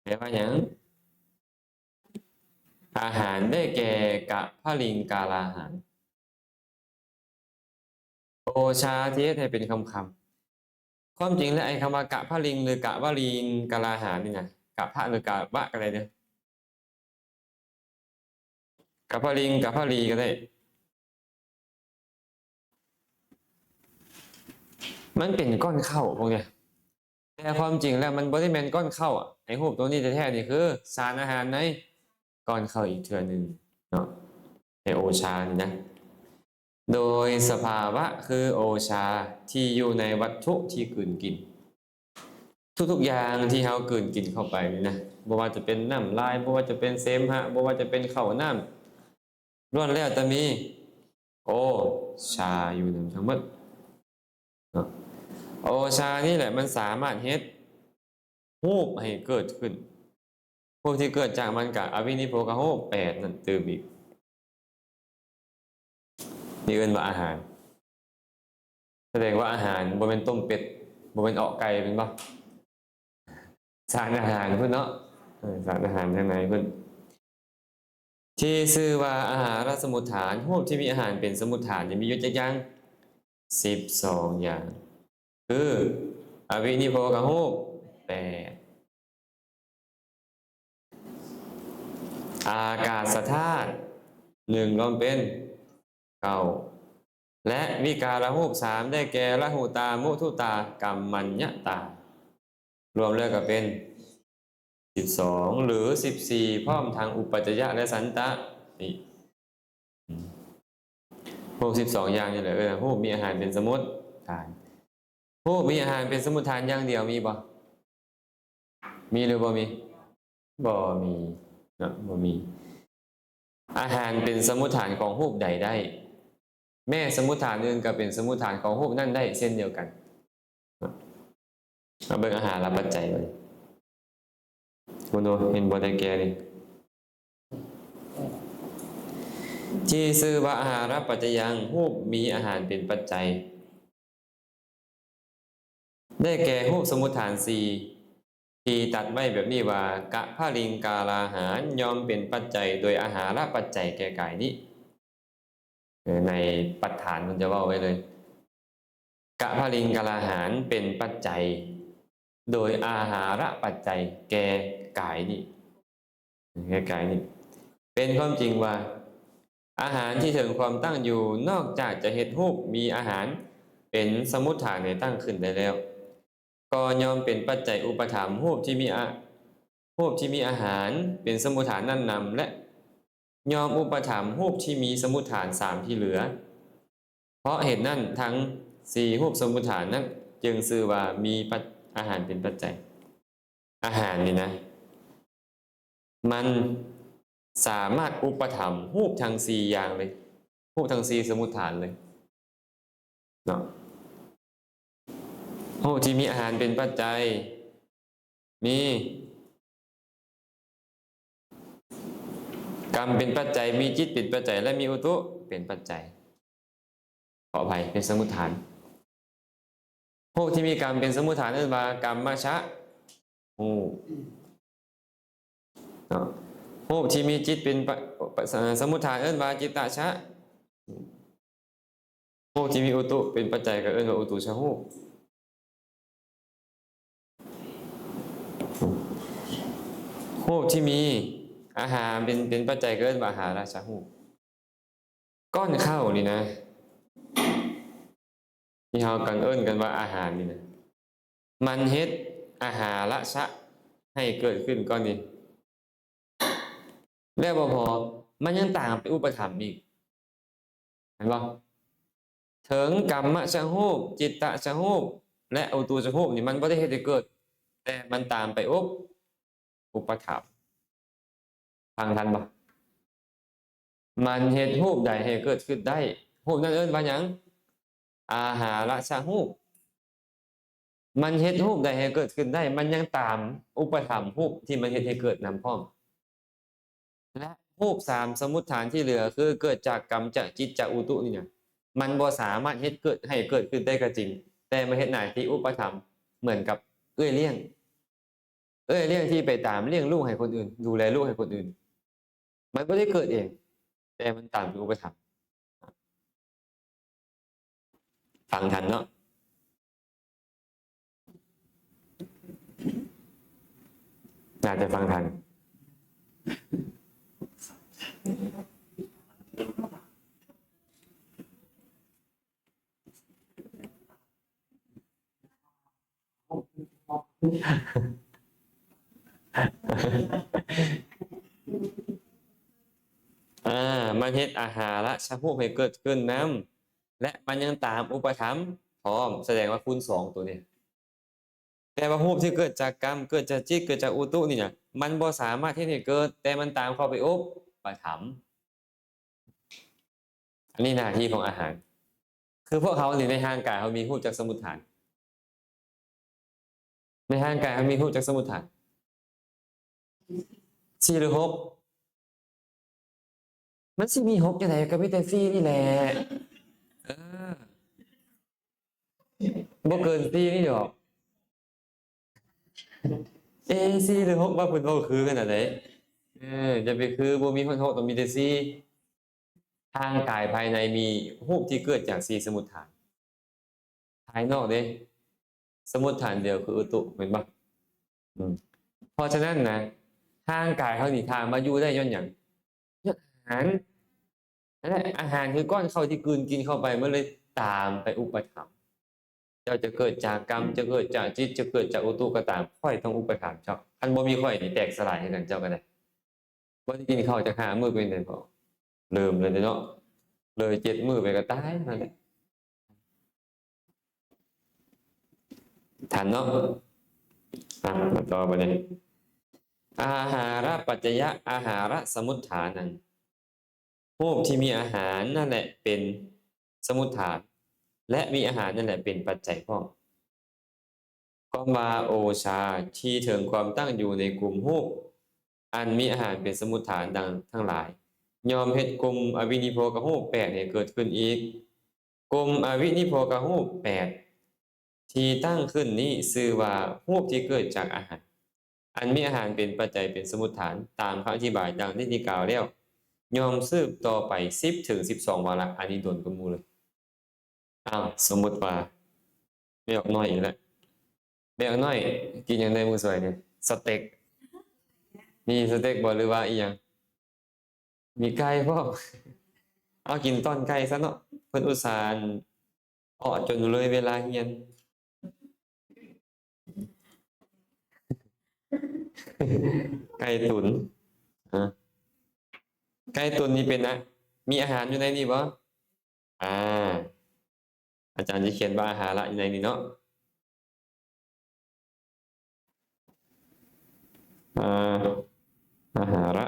ແປວ່າຫຍັງ? ອາຫານ ໄດ້ແກ່ ກະພະລິງກາລາຫານ ໂອຊາທີ່ເຮັດໃຫ້ເປັນຄຳໆ. ຄວາມຈິງແລ້ວ ໄອ້ຄຳວ່າກະພະລິງ ຫຼື ກະວະລິງກາລາຫານນີ້ນະ ກະພະ ຫຼື ກະວະກໍໄດ້ເດີ້ ກະພະລິງ ກະພະລີກໍໄດ້ ມັນເປັນກ້ອນເຂົ້າພວກເນີ້ຍ ແຕ່ຄວາມຈິງແລ້ວມັນບໍ່ໄດ້ແມ່ນກ້ອນເຂົ້າ ໄອ້ຮູບໂຕນີ້ແທ້ໆນີ້ຄືສານອາຫານໃນກ້ອນເຂົ້າອີກເທື່ອໜຶ່ງເນາະ ໃນໂອຊານີ້ນະ ໂດຍສະພາວະຄືໂອຊາທີ່ຢູ່ໃນວັດຖຸທີ່ກືນກິນ ທຸກໆຢ່າງທີ່ເຮົາກືນກິນເຂົ້າໄປນີ້ນະ ບໍ່ວ່າຈະເປັນນ້ຳລາຍ ບໍ່ວ່າຈະເປັນເສມະ ບໍ່ວ່າຈະເປັນເຂົ້ານ້ຳ ລ້ວນແລ້ວແຕ່ມີໂອຊາຢູ່ນຳທັງໝົດເນາະ ໂອຊານີ້ແຫຼະມັນສາມາດເຮັດຮູບໃຫ້ເກີດຂຶ້ນ ຮູບທີ່ເກີດຈາກມັນກະອະວິນິໂພກະຮູບແປດນັ້ນຕື່ມອີກ ນີ້ເອີ້ນວ່າອາຫານ ສະແດງວ່າອາຫານບໍ່ແມ່ນຕົ້ມເປັດ ບໍ່ແມ່ນເອາະໄກ່ແມ່ນບໍ່? ສານອາຫານພຸ້ນເນາະ ເອີ ສານອາຫານທາງໃນພຸ້ນ ທີ່ຊື່ວ່າອາຫາລະສະມຸດຖານ ຮູບທີ່ມີອາຫານເປັນສະມຸດຖານນີ້ມີຢູ່ຈັກຢ່າງ? ສິບສອງຢ່າງ ຄື ອະວິນິໂພກະຮູບແປດ ອາກາສະທາດໜຶ່ງລວມເປັນເກົ້າ ແລະ ວິກາລະຮູບສາມ ໄດ້ແກ່ ລະຫຸຕາ ມຸທຸຕາ ກຳມັນຍະຕາ ລວມແລ້ວກໍເປັນສິບສອງ ຫຼື ສິບສີ່ ພ້ອມທັງອຸປັດຈະຍະ ແລະ ສັນຕະ ນີ້ ຮູບສິບສອງຢ່າງນີ້ແຫຼະ ເອີ້ນວ່າຮູບມີອາຫານເປັນສະມຸດຖານ ຮູບມີອາຫານເປັນສະມຸດຖານຢ່າງດຽວມີບໍ່? ມີຫຼືບໍ່ມີ? ບໍ່ມີເນາະ ບໍ່ມີ ອາຫານເປັນສະມຸດຖານຂອງຮູບໃດໄດ້ ແມ້ສະມຸດຖານອື່ນກໍເປັນສະມຸດຖານຂອງຮູບນັ້ນໄດ້ເຊັ່ນດຽວກັນ ມາເບິ່ງອາຫາລະປັດໄຈເບິ່ງ ໂອ້ໂນ ເຫັນບໍ່ໄດ້ແກ່ນີ້ ທີ່ຊື່ວ່າອາຫາລະປັດຈະຍັງ ຮູບມີອາຫານເປັນປັດໄຈ ໄດ້ແກ່ຮູບສະມຸດຖານສີ່ ທີ່ຕັດໄວ້ແບບນີ້ວ່າ ກະພະລິງກາລາຫານ ຍ່ອມເປັນປັດໄຈໂດຍອາຫາລະປັດໄຈແກ່ກາຍນີ້ ໃນປັດຖານເພິ່ນຈະເວົ້າໄວ້ເລີຍ ກະພະລິງກາລາຫານເປັນປັດໄຈໂດຍອາຫາລະປັດໄຈແກ່ກາຍນີ້ ແກ່ກາຍນີ້ ເປັນຄວາມຈິງວ່າ ອາຫານທີ່ເຖິງຄວາມຕັ້ງຢູ່ ນອກຈາກຈະເຮັດຮູບມີອາຫານເປັນສະມຸດຖານໃຫ້ຕັ້ງຂຶ້ນໄດ້ແລ້ວ ກໍຍ່ອມເປັນປັດໄຈອຸປະຖຳຮູບທີ່ມີອາ ຮູບທີ່ມີອາຫານເປັນສະມຸດຖານນັ້ນນຳ ແລະ ຍ່ອມອຸປະຖຳຮູບທີ່ມີສະມຸດຖານສາມທີ່ເຫຼືອ. ເພາະເຫດນັ້ນ ທັງສີ່ຮູບສະມຸດຖານນັ້ນຈຶ່ງຊື່ວ່າມີປັດ ອາຫານເປັນປັດໄຈ. ອາຫານນີ້ນະ ມັນສາມາດອຸປະຖຳຮູບທັງສີ່ຢ່າງເລີຍ ຮູບທັງສີ່ສະມຸດຖານເລີຍເນາະ. ຮູບທີ່ມີອາຫານເປັນປັດໄຈ ມີກຳເປັນປັດໄຈ, ມີຈິດເປັນປັດໄຈ ແລະ ມີອຸຕຸເປັນປັດໄຈ. ຂໍອະໄພ, ເປັນສະມຸດຖານ. ຮູບທີ່ມີກຳເປັນສະມຸດຖານເອີ້ນວ່າ ກຳມະຊະຮູບເນາະ. ຮູບທີ່ມີຈິດເປັນປະ ປະ ສະ ສະມຸດຖານເອີ້ນວ່າ ຈິດຕະຊະ ຮູບທີ່ມີອຸຕຸເປັນປັດໄຈກໍເອີ້ນວ່າ ອຸຕຸຊະຮູບ. ຮູບທີ່ມີອາຫານເປັນ ເປັນປັດໄຈກໍເອີ້ນວ່າ ອາຫາລະຊະຮູບ. ກ້ອນເຂົ້ານີ້ນະ ທີ່ເຮົາກັນເອີ້ນກັນວ່າອາຫານນີ້ນະ ມັນເຮັດອາຫາລະຊະໃຫ້ເກີດຂຶ້ນກ່ອນນີ້ ແລ້ວບໍ່ພໍ ມັນຍັງຕາມໄປອຸປະຖຳອີກ ເຫັນບໍ່? ເຖິງກຳມະຊະຮູບ, ຈິດຕະຊະຮູບ ແລະ ອຸຕຸຊະຮູບນີ້ ມັນບໍ່ໄດ້ເຮັດໃຫ້ເກີດ, ແຕ່ມັນຕາມໄປອຸບ ອຸປະຖຳ. ຟັງທັນບໍ່? ມັນເຮັດຮູບໃດໃຫ້ເກີດຂຶ້ນໄດ້? ຮູບນັ້ນເອີ້ນວ່າຫຍັງ? ອາຫາລະຊະຮູບ. ມັນເຮັດຮູບໃດໃຫ້ເກີດຂຶ້ນໄດ້? ມັນຍັງຕາມອຸປະຖຳຮູບທີ່ມັນເຮັດໃຫ້ເກີດນຳພ້ອມ. ແລະ ຮູບສາມສະມຸດຖານທີ່ເຫຼືອ ຄືເກີດຈາກກຳ ຈະ ຈິດ ຈະ ອຸຕຸ ນີ້ນະ ມັນບໍ່ສາມາດເຮັດເກີດ ໃຫ້ເກີດຂຶ້ນໄດ້ກໍຈິງ, ແຕ່ມາເຮັດໜ້າທີ່ອຸປະຖຳເໝືອນກັບເອື້ອຍລ້ຽງ. ເອື້ອຍລ້ຽງທີ່ໄປຕາມລ້ຽງລູກໃຫ້ຄົນອື່ນ, ດູແລລູກໃຫ້ຄົນອື່ນ, ມັນບໍ່ໄດ້ເກີດເອງ, ແຕ່ມັນຕາມເປັນອຸປະຖຳ. ຟັງທັນເນາະ? ໜ້າຈະຟັງທັນ. ອາ ມັນເຮັດອາຫາລະຊະຮູບໃຫ້ເກີດຂຶ້ນນຳ ແລະ ມັນຍັງຕາມອຸປະຖຳພ້ອມ, ສະແດງວ່າຄູນສອງໂຕນີ້. ແຕ່ວ່າຮູບທີ່ເກີດຈາກກຳ, ເກີດຈາກຈິດ, ເກີດຈາກອຸຕຸນີ້ນະ, ມັນບໍ່ສາມາດເຮັດໃຫ້ເກີດ, ແຕ່ມັນຕາມເຂົ້າໄປອຸປະຖຳ. ອັນນີ້ໜ້າທີ່ຂອງອາຫານ. ຄືພວກເຮົານີ້ ໃນຮ່າງກາຍເຮົາມີຮູບຈັກສະໝຸດຖານ? ໃນຮ່າງກາຍເຮົາມີຮູບຈັກສະໝຸດຖານ? ສີ່ ຫຼື ຫົກ? ມັນຊິມີຫົກຈັ່ງໃດ? ກໍມີແຕ່ສີ່ນີ້ແຫຼະ. ເອີ. ບໍ່ເກີນສີ່ນີ້ດອກ. ເອ ສີ່ ຫຼື ຫົກ ວ່າເພິ່ນເວົ້າຄືກັນນະເດ້. ເອີ ຢ່າໄປຄື ບໍ່ມີຮອດຫົກ ຕ້ອງມີແຕ່ສີ່. ທາງກາຍພາຍໃນມີຮູບທີ່ເກີດຈາກສີ່ສະໝຸດຖານ. ພາຍນອກເດ້ ສະໝຸດຖານດຽວຄືອຸຕຸ ແມ່ນບໍ່? ອືມ ເພາະສະນັ້ນນະ ຮ່າງກາຍເຮົານີ້ຖາມວ່າຢູ່ໄດ້ຍ້ອນຫຍັງ? ຍ້ອນອາຫານ. ນັ້ນແຫຼະ ອາຫານຄືກ້ອນເຂົ້າທີ່ກືນກິນເຂົ້າໄປ ມັນເລີຍຕາມໄປອຸປະຖຳ. ເຈົ້າຈະເກີດຈາກກຳ, ຈະເກີດຈາກຈິດ, ຈະເກີດຈາກອຸຕຸກໍຕາມ, ຂ້ອຍຕ້ອງອຸປະຖຳເຈົ້າ. ຄັນບໍ່ມີຂ້ອຍນີ້ແຕກສະຫຼາຍຄືກັນ, ເຈົ້າກໍໄດ້. ບໍ່ໄດ້ກິນເຂົ້າຈັກຫ້າມື້ເປັນໄດ໋? ເລີ່ມແລ້ວເນາະ, ເລີຍເຈັດມື້ໄປກໍຕາຍນັ້ນແຫຼະ. ທັນເນາະ? ອ່ະ ມາຕໍ່ບັດນີ້. ອາຫາລະປັດຈະຍະອາຫາລະສະມຸດຖານັງ. ຮູບທີ່ມີອາຫານນັ້ນແຫຼະເປັນສະມຸດຖານ ແລະ ມີອາຫານນັ້ນແຫຼະເປັນປັດໄຈພ້ອມ. ຄວາມວ່າໂອຊາທີ່ເຖິງຄວາມຕັ້ງຢູ່ໃນກຸ່ມຮູບອັນມີອາຫານເປັນສະມຸດຖານດັ່ງທັງຫຼາຍ ຍ່ອມເຮັດກຸ່ມອະວິນິໂພກະຮູບແປດໃຫ້ເກີດຂຶ້ນອີກ. ກຸ່ມອະວິນິໂພກະຮູບແປດທີ່ຕັ້ງຂຶ້ນນີ້ຊື່ວ່າຮູບທີ່ເກີດຈາກອາຫານ ອັນມີອາຫານເປັນປັດໄຈເປັນສະມຸດຖານ ຕາມຄຳອະທິບາຍດັ່ງທີ່ໄດ້ກ່າວແລ້ວ ຍ່ອມສືບຕໍ່ໄປສິບເຖິງສິບສອງວາລະ. ອັນນີ້ດົນກວ່າໝູ່ເລີຍ. ອ້າວ ສົມມຸດວ່າແມ່ອອກນ້ອຍອີກແລ້ວ. ແມ່ອອກນ້ອຍກິນຫຍັງແດ່ມື້ສວຍນີ້? ສະເຕັກ. ມີສະເຕັກບໍ່ ຫຼືວ່າອີ່ຫຍັງ? ມີໄກ່ພ້ອມ. ເອົາ ກິນຕ່ອນໄກ່ຊະເນາະ. ເພິ່ນອຸດສ່າ ເອາະຈົນເລີຍເວລາຮຽນ. ໄກ່ຕຸນ. ອາ ໄກ່ຕຸນນີ້ເປັນອະ ມີອາຫານຢູ່ໃນນີ້ບໍ່? ອາ ອາຈານຈະຂຽນວ່າອາຫາລະຢູ່ໃນນີ້ເນາະ. ອາ ອາຫາລະ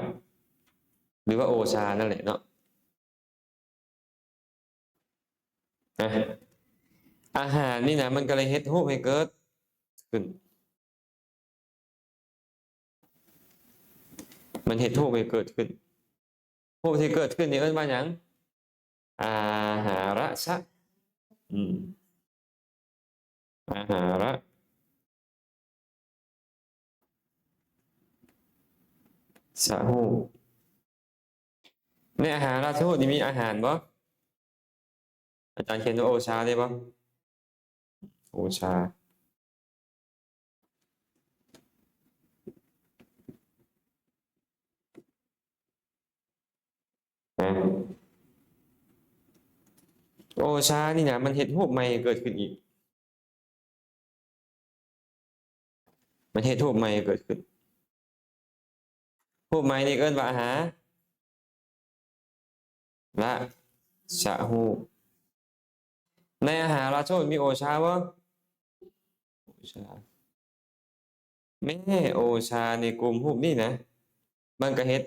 ຫຼືວ່າໂອຊານັ້ນແຫຼະເນາະ. ອາ ອາຫານນີ້ນະ ມັນກໍເລີຍເຮັດຮູບໃຫ້ເກີດຂຶ້ນ. ມັນເຮັດຮູບໃຫ້ເກີດຂຶ້ນ. ຮູບທີ່ເກີດຂຶ້ນນີ້ເອີ້ນວ່າຫຍັງ? ອາຫາລະຊະ ອືມ ອາຫາລະຊະຮູບ. ໃນອາຫາລະຊະຮູບນີ້ມີອາຫານບໍ່? ອາຈານຂຽນວ່າໂອຊາໄດ້ບໍ່? ໂອຊາ. ອາ ໂອຊານີ້ນະ ມັນເຮັດຮູບໃໝ່ເກີດຂຶ້ນອີກ. ມັນເຮັດຮູບໃໝ່ເກີດຂຶ້ນ. ຮູບໃໝ່ນີ້ເອີ້ນວ່າອາຫາລະຊະຮູບ. ໃນອາຫາລະຊະຮູບມີໂອຊາບໍ່? ໂອຊາ. ແມ່ໂອຊາໃນກຸ່ມຮູບນີ້ນະ ມັນກະເຮັດ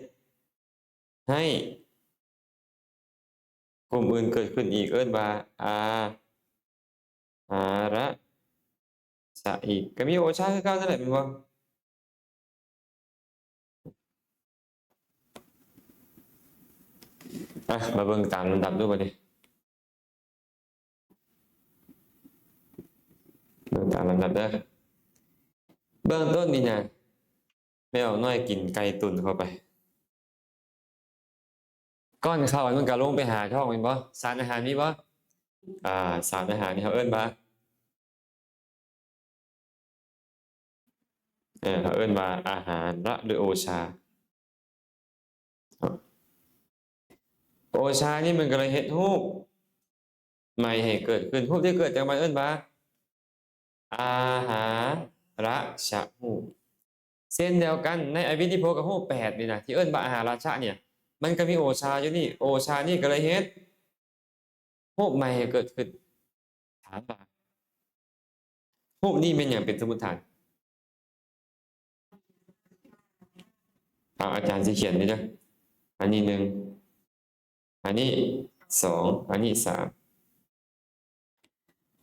ໃຫ້ກຸ່ມອື່ນເກີດຂຶ້ນອີກ ເອີ້ນວ່າອາຫາລະຊະອີກ. ກະມີໂອຊາຄືເກົ່ານັ້ນແຫຼະ ແມ່ນບໍ່? ອະ ມາເບິ່ງຕາມລຳດັບດູບັດນີ້. ເບິ່ງຕາມລຳດັບເດີ. ເບື້ອງຕົ້ນນີ້ນະ ແລ້ວນ້ອຍກິນໄກ່ຕຸນເຂົ້າໄປ. ກ້ອນເຂົ້າມັນກໍລົງໄປຫາທ້ອງແມ່ນບໍ່? ສານອາຫານມີບໍ່? ອາ ສານອາຫານນີ້ເຮົາເອີ້ນວ່າ ເອີ ເຮົາເອີ້ນວ່າອາຫານລະ ຫຼື ໂອຊາ. ໂອຊານີ້ມັນກໍເລີຍເຮັດຮູບໃໝ່ໃຫ້ເກີດຂຶ້ນ. ຮູບທີ່ເກີດຈາກມັນເອີ້ນວ່າ ອາຫາລະຊະຮູບ. ເຊັ່ນດຽວກັນ ໃນອະວິນິໂພກະຮູບແປດນີ້ນະ ທີ່ເອີ້ນວ່າອາຫາລະຊະນີ້ ມັນກໍມີໂອຊາຢູ່ນີ້. ໂອຊານີ້ກໍເລີຍເຮັດຮູບໃໝ່ໃຫ້ເກີດຂຶ້ນ. ຖາມວ່າ ຮູບນີ້ແມ່ນຫຍັງເປັນສົມມຸດຖານ? ເອົາ ອາຈານຊິຂຽນນີ້ເດີ. ອັນນີ້ໜຶ່ງ ອັນນີ້ສອງ ອັນນີ້ສາມ.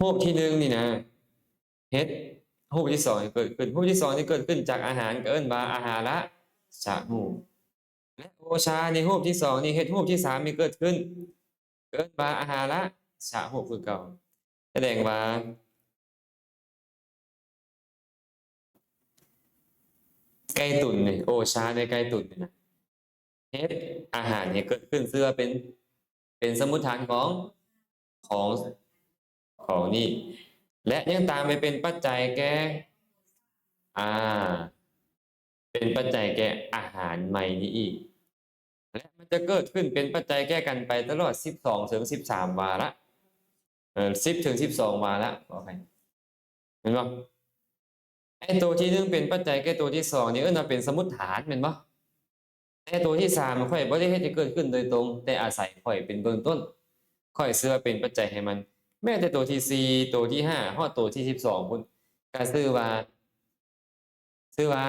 ຮູບທີໜຶ່ງນີ້ນະ ເຮັດຮູບທີສອງໃຫ້ເກີດຂຶ້ນ. ຮູບທີສອງນີ້ເກີດຂຶ້ນຈາກອາຫານ ກໍເອີ້ນວ່າອາຫາລະຊະຮູບ. ແລະ ໂອຊາໃນຮູບທີສອງນີ້ເຮັດຮູບທີສາມໃຫ້ເກີດຂຶ້ນ ເອີ້ນວ່າອາຫາລະຊະຮູບຄືເກົ່າ. ສະແດງວ່າໄກ່ຕຸນນີ້ ໂອຊາໃນໄກ່ຕຸນນີ້ນະ ເຮັດອາຫານໃຫ້ເກີດຂຶ້ນ ຊື່ວ່າເປັນ ເປັນສົມມຸດຖານຂອງ ຂອງ ຂອງນີ້ ແລະ ຍັງຕາມໄປເປັນປັດໄຈແກ່ ອາ ເປັນປັດໄຈແກ່ອາຫານໃໝ່ນີ້ອີກ ແລະ ມັນຈະເກີດຂຶ້ນເປັນປັດໄຈແກ່ກັນໄປຕະຫຼອດສິບສອງເຖິງສິບສາມວາລະ ເອີ ສິບເຖິງສິບສອງວາລະ ຂໍອະໄພ ແມ່ນບໍ່? ໄອ້ໂຕທີໜຶ່ງເປັນປັດໄຈແກ່ໂຕທີສອງນີ້ເອີ້ນວ່າເປັນສົມມຸດຖານແມ່ນບໍ່? ແຕ່ໂຕທີສາມຂ້ອຍບໍ່ໄດ້ເຮັດໃຫ້ເກີດຂຶ້ນໂດຍຕົງ ແຕ່ອາໄສຂ້ອຍເປັນເບື້ອງຕົ້ນ ຂ້ອຍເຊື່ອເປັນປັດໄຈໃຫ້ມັນ. ແມ້ແຕ່ໂຕທີສີ່ ໂຕທີຫ້າ ຮອດໂຕທີສິບສອງພຸ້ນ ກະຊື່ວ່າ ຊື່ວ່າ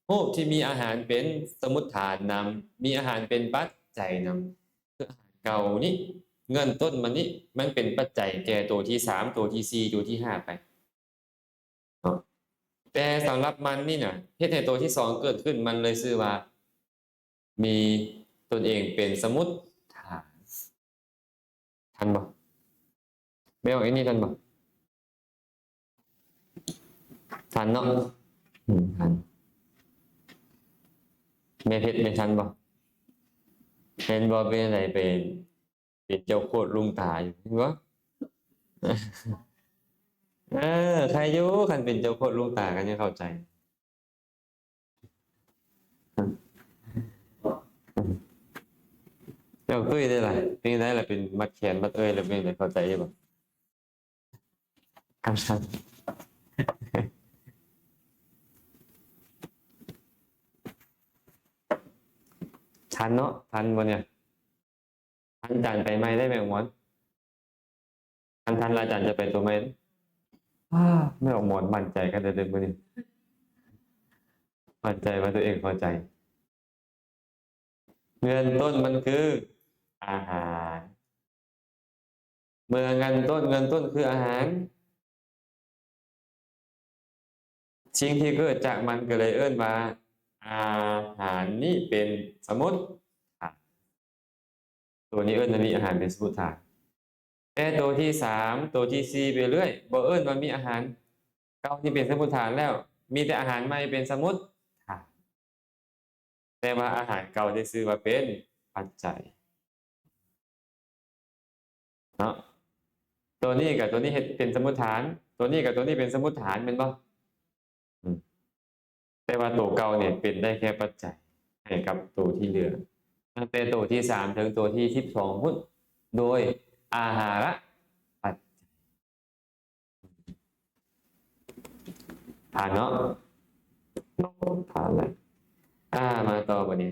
ຮູບທີ່ມີອາຫານເປັນສົມມຸດຖານນຳ ມີອາຫານເປັນປັດໄຈນຳ ຄືອາຫານເກົ່ານີ້ ເງື່ອນຕົ້ນມັນນີ້ ມັນເປັນປັດໄຈແກ່ໂຕທີສາມ ໂຕທີສີ່ ໂຕທີຫ້າໄປເນາະ. ແຕ່ສຳລັບມັນນີ້ນະ ເຮັດໃຫ້ໂຕທີສອງເກີດຂຶ້ນ ມັນເລີຍຊື່ວ່າ ມີຕົນເອງເປັນສົມມຸດຖານ. ທັນບໍ່? ແມ່ອອກອີ່ນີ້ທັນບໍ່? ທັນເນາະ? ອືມ ທັນ. ແມ່ເພັດ ແມ່ທັນບໍ່? ເຫັນບໍ່ ເປັນຈັ່ງໃດ ເປັນ ເປັນເຈົ້າໂຄດລຸງຕາຢູ່ ເຫັນບໍ່? ເອີ ໃຄຢູ່ ຄັນເປັນເຈົ້າໂຄດລຸງຕາກໍຍັງເຂົ້າໃຈ. ເຈົ້າຕຸ້ຍໄດ້ລະ ເປັນຈັ່ງໃດລະ ເປັນມັດແຂນມັດເອີຍລະ ເປັນຈັ່ງໃດ ເຂົ້າໃຈຢູ່ບໍ່? ຄັນ ທັນເນາະ ທັນບໍ່ນີ້? ອາຈານໄປໃໝ່ໄດ້ແມ່ອອກໝອນ ຄັນທັນລະອາຈານຈະໄປໂຕໃໝ່. ອາ ແມ່ອອກໝອນໝັ້ນໃຈຄັກເດີມື້ນີ້ ໝັ້ນໃຈວ່າຕົວເອງເຂົ້າໃຈ. ເງື່ອນຕົ້ນມັນຄືອາຫານ ເມື່ອເງື່ອນຕົ້ນ ເງື່ອນຕົ້ນຄືອາຫານ ສິ່ງທີ່ເກີດຈາກມັນກໍເລີຍເອີ້ນວ່າ ອາຫານນີ້ເປັນສົມມຸດຖານ. ໂຕນີ້ເອີ້ນວ່າມີອາຫານເປັນສົມມຸດຖານ. ແຕ່ໂຕທີສາມ ໂຕທີສີ່ໄປເລື້ອຍ ບໍ່ເອີ້ນວ່າມີອາຫານເກົ່າທີ່ເປັນສົມມຸດຖານແລ້ວ ມີແຕ່ອາຫານໃໝ່ເປັນສົມມຸດຖານ. ແຕ່ວ່າອາຫານເກົ່າໄດ້ຊື່ວ່າເປັນປັດໄຈເນາະ. ໂຕນີ້ກັບໂຕນີ້ເຮັດເປັນສົມມຸດຖານ ໂຕນີ້ກັບໂຕນີ້ເປັນສົມມຸດຖານແມ່ນບໍ່? ອືມ ແຕ່ວ່າໂຕເກົ່ານີ້ເປັນໄດ້ແຄ່ປັດໄຈໃຫ້ກັບໂຕທີ່ເຫຼືອ ຕັ້ງແຕ່ໂຕທີສາມເຖິງໂຕທີສິບສອງພຸ້ນ ໂດຍອາຫາລະປັດໄຈ. ຜ່ານເນາະ ຜ່ານແລ້ວ. ອາ ມາຕໍ່ບັດນີ້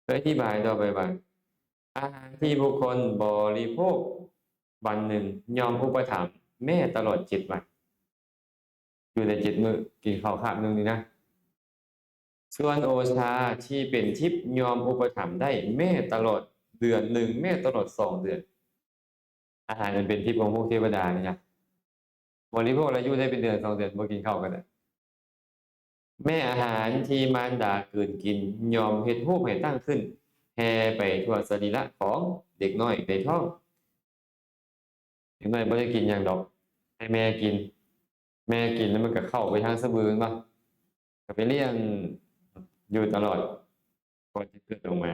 ເພື່ອອະທິບາຍຕໍ່ໄປວ່າ ອາຫານທີ່ບຸກຄົນບໍລິໂພກວັນໜຶ່ງຍ່ອມອຸປະຖຳແມ່ຕະຫຼອດເຈັດວັນ ຢູ່ໄດ້ເຈັດມື້ ກິນເຂົ້າຄາບໜຶ່ງນີ້ນະ. ສ່ວນໂອຊາທີ່ເປັນທິບຍ່ອມອຸປະຖຳໄດ້ແມ່ຕະຫຼອດເດືອນໜຶ່ງ ແມ່ຕະຫຼອດສອງເດືອນ. ອາຫານອັນເປັນທິບຂອງພວກເທວະດານີ້ນະ ບໍລິໂພກແລ້ວຢູ່ໄດ້ເປັນເດືອນສອງເດືອນ ບໍ່ກິນເຂົ້າກໍໄດ້. ແມ່ອາຫານທີ່ມານດາກືນກິນ ຍ່ອມເຮັດຮູບໃຫ້ຕັ້ງຂຶ້ນ ແຜ່ໄປທົ່ວສະລີລະຂອງເດັກນ້ອຍໃນທ້ອງ. ເດັກນ້ອຍບໍ່ໄດ້ກິນຫຍັງດອກ ໃຫ້ແມ່ກິນ. ແມ່ກິນແລ້ວມັນກໍເຂົ້າໄປທາງສະບື ແມ່ນບໍ່? ກໍໄປລ້ຽງຢູ່ຕະຫຼອດ ກໍຈະເກີດອອກມາ.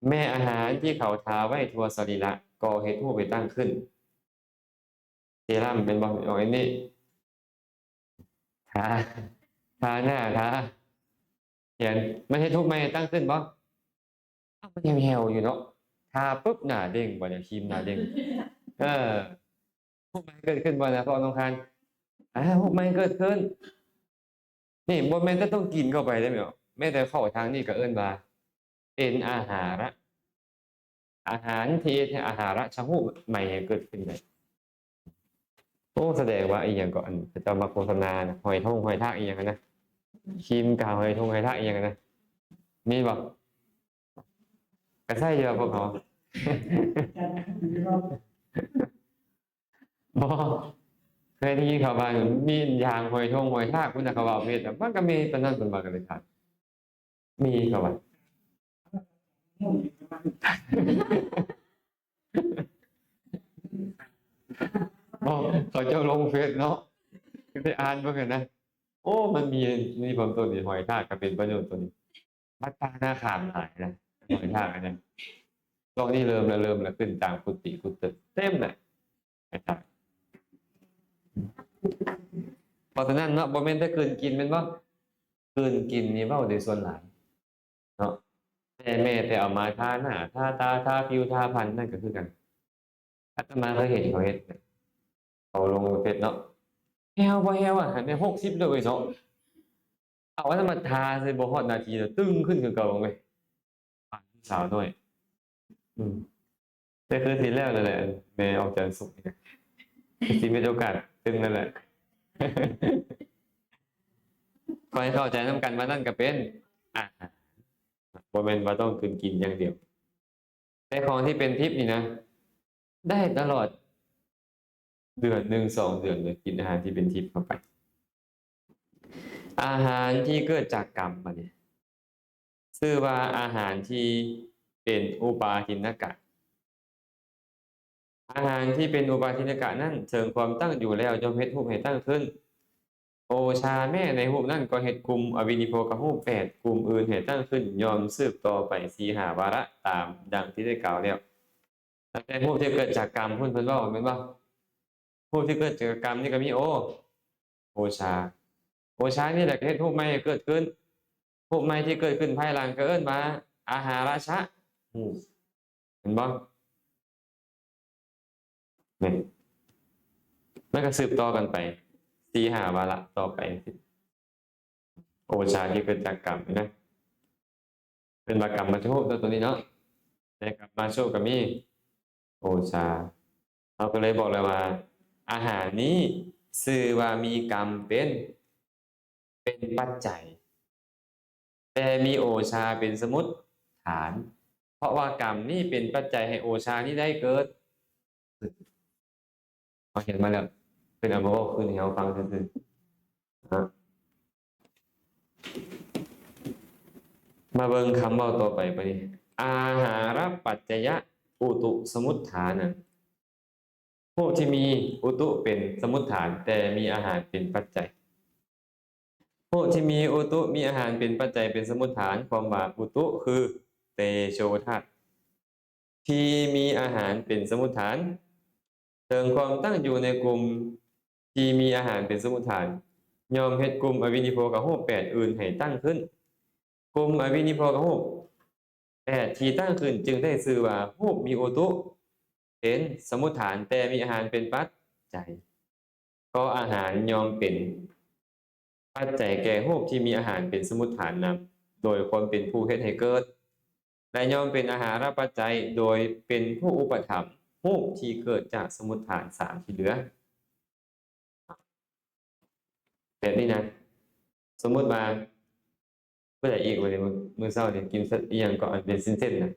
ແມ່ອາຫານທີ່ເຂົາທາໄວ້ທົ່ວສະລີລະກໍເຮັດຮູບໃຫ້ຕັ້ງຂຶ້ນ. ເຊຣຳແມ່ນບໍ່? ເອົາອັນນີ້ ທາ ທາໜ້າ ທາແຂນ ມັນເຮັດຮູບໃໝ່ຕັ້ງຂຶ້ນບໍ່? ອ້າວ ມັນຍັງແຫ້ວຢູ່ເນາະ. ທາປຶບ ໜ້າເດັ່ງ ບັດນີ້ຄຣີມໜ້າເດັ່ງ. ເອີ ຮູບໃໝ່ເກີດຂຶ້ນບໍ່ນະ ພວກນ້ອງຄານ? ອາ ຮູບໃໝ່ເກີດຂຶ້ນ. ນີ້ບໍ່ແມ່ນແຕ່ຕ້ອງກິນເຂົ້າໄປເດ້ແມ່ນບໍ່? ແມ້ແຕ່ເຂົ້າທາງນີ້ກໍເອີ້ນວ່າເປັນອາຫາລະ ອາຫານທີ່ເຮັດໃຫ້ອາຫາລະຊະຮູບໃໝ່ໃຫ້ເກີດຂຶ້ນໄດ້. ໂອ້ ສະແດງວ່າອີ່ຫຍັງກໍ ອັນເຂົາເຈົ້າມາໂຄສະນານະ ຫອຍທົງຫອຍທາກອີ່ຫຍັງຫັ້ນນະ ຄຣີມກາວຫອຍທົງຫອຍທາກອີ່ຫຍັງຫັ້ນນະ ມີບໍ່? ກໍໃຊ້ຢູ່ພວກເຮົາ. ບໍ່ ເຄີຍໄດ້ຍິນເຂົາວ່າມີຢາງຫອຍທົງຫອຍທາກພຸ້ນນະ ເຂົາເວົ້າເພດ ມັນກໍມີປານນັ້ນ ເພິ່ນວ່າກໍເລີຍຖາມ ມີເຂົາວ່າ ບໍ່ ເຂົາເຈົ້າລົງເຟສເນາະ ໄດ້ອ່ານເບິ່ງຫັ້ນນະ. ໂອ້ ມັນມີ ມີຄວາມຕົ້ນນີ້ ຫອຍທາກກໍເປັນປະໂຫຍດຕົວນີ້. ວັດປ່ານາຂາມຫຼາຍນະ ຫອຍທາກອັນນັ້ນ. ຊ່ວງນີ້ເລີ່ມລະ ເລີ່ມລະ ຂຶ້ນຕາມກຸຕິກຸຕຶກເຕັມນະ ຫອຍທາກ. ເພາະສະນັ້ນເນາະ ບໍ່ແມ່ນແຕ່ກືນກິນແມ່ນບໍ່? ກືນກິນນີ້ເວົ້າໂດຍສ່ວນຫຼາຍເນາະ ແຕ່ແມ້ແຕ່ເອົາມາທາໜ້າ ທາຕາ ທາຜິວ ທາພັນ ນັ້ນກໍຄືກັນ. ອາດຕະມາເຄີຍເຫັນເຂົາເຮັດ ເຂົາລົງເຟສເນາະ ແຫ້ວບໍ່ແຫ້ວອະ ຫັ້ນໄດ້ຫົກສິບເລີຍເນາະ. ເອົາອັນນັ້ນມາທາໃສ່ ບໍ່ຮອດນາທີລະຕຶງຂຶ້ນຄືເກົ່າເວີຍ ປານສາວນ້ອຍ. ອືມ ແຕ່ຄືຊິແລ້ວແລ້ວແຫຼະ ແມ່ອອກຈາກສຸກນີ້ນະ ຊິມີໂອກາດຕຶງແລ້ວແຫຼະ. ຂໍໃຫ້ເຂົ້າໃຈນຳກັນວ່ານັ້ນກໍເປັນອາຫານ ບໍ່ແມ່ນວ່າຕ້ອງຄືນກິນຢ່າງດຽວ. ແຕ່ຂອງທີ່ເປັນທິບນີ້ນະ ໄດ້ຕະຫຼອດເດືອນໜຶ່ງສອງເດືອນເລີຍ ກິນອາຫານທີ່ເປັນທິບເຂົ້າໄປ. ອາຫານທີ່ເກີດຈາກກຳ ບາດນີ້ ຊື່ວ່າອາຫານທີ່ເປັນອຸປາທິນນະກະ. ອາຫານທີ່ເປັນອຸປາທິນນະກະນັ້ນ ເຖິງຄວາມຕັ້ງຢູ່ແລ້ວ ຍ່ອມເຮັດຮູບໃຫ້ຕັ້ງຂຶ້ນ. ໂອຊາແມ້ໃນຮູບນັ້ນກໍເຮັດກຸ່ມອະວິນິໂພກະຮູບແປດກຸ່ມອື່ນໃຫ້ຕັ້ງຂຶ້ນ ຍ່ອມສືບຕໍ່ໄປສີ່ຫ້າວາລະ ຕາມດັ່ງທີ່ໄດ້ກ່າວແລ້ວ. ຕັ້ງແຕ່ຮູບທີ່ເກີດຈາກກຳພຸ້ນ ເພິ່ນເວົ້າແມ່ນບໍ່? ຮູບທີ່ເກີດຈາກກຳນີ້ກໍມີ ໂອ ໂອຊາ ໂອຊານີ້ແຫຼະເຮັດຮູບໃໝ່ໃຫ້ເກີດຂຶ້ນ. ຮູບໃໝ່ທີ່ເກີດຂຶ້ນພາຍຫຼັງກໍເອີ້ນວ່າອາຫາລະຊະຮູບ ເຫັນບໍ່? ນີ້ ມັນກໍສືບຕໍ່ກັນໄປສີ່ຫ້າວາລະຕໍ່ໄປ ໂອຊາທີ່ເກີດຈາກກຳນີ້ນະ ເອີ້ນວ່າກຳມະຈະຮູບ ຕົວນີ້ເນາະ ແຕ່ກຳມະຈະຮູບກໍມີໂອຊາ. ເຮົາກໍເລີຍບອກແລ້ວວ່າ ອາຫານນີ້ຊື່ວ່າມີກຳເປັນ ເປັນປັດໄຈ ແຕ່ມີໂອຊາເປັນສະມຸດຖານ ເພາະວ່າກຳນີ້ເປັນປັດໄຈໃຫ້ໂອຊານີ້ໄດ້ເກີດ. ເຮົາເຫັນມາແລ້ວ ເພິ່ນເອົາມາເວົ້າຄືນໃຫ້ເຮົາຟັງຊື່ໆ ນະ. ມາເບິ່ງຄຳເວົ້າຕໍ່ໄປບາດນີ້ ອາຫາລະປັດຈະຍະອຸຕຸສະມຸດຖານະ. ຮູບທີ່ມີອຸຕຸເປັນສະມຸດຖານ ແຕ່ມີອາຫານເປັນປັດໄຈ. ພວກທີ່ມີອຸຕຸ ມີອາຫານເປັນປັດໄຈເປັນສະມຸດຖານ ຄວາມວ່າອຸຕຸຄືເຕໂຊທາດ ທີ່ມີອາຫານເປັນສະມຸດຖານ ເຖິງຄວາມຕັ້ງຢູ່ໃນກຸ່ມທີ່ມີອາຫານເປັນສະມຸດຖານ ຍ່ອມເຮັດກຸ່ມອະວິນິໂພກະຮູບແປດອື່ນໃຫ້ຕັ້ງຂຶ້ນ. ກຸ່ມອະວິນິໂພກະຮູບແປດທີ່ຕັ້ງຂຶ້ນ ຈຶ່ງໄດ້ຊື່ວ່າຮູບມີອຸຕຸເປັນສະມຸດຖານ ແຕ່ມີອາຫານເປັນປັດໄຈ. ກໍອາຫານຍ່ອມເປັນປັດໄຈແກ່ຮູບທີ່ມີອາຫານເປັນສະມຸດຖານນຳ ໂດຍຄວາມເປັນຜູ້ເຮັດໃຫ້ເກີດ ແລະ ຍ່ອມເປັນອາຫາລະປັດໄຈ ໂດຍເປັນຜູ້ອຸປະຖຳຮູບທີ່ເກີດຈາກສະມຸດຖານສາມທີ່ເຫຼືອ. ແບບນີ້ນະ ສົມມຸດວ່າ ຜູ້ໃດອີກ ມື້ ມື້ເຊົ້ານີ້ກິນ ອີ່ຫຍັງເກາະ ອັນເປັນເສັ້ນໆນະ?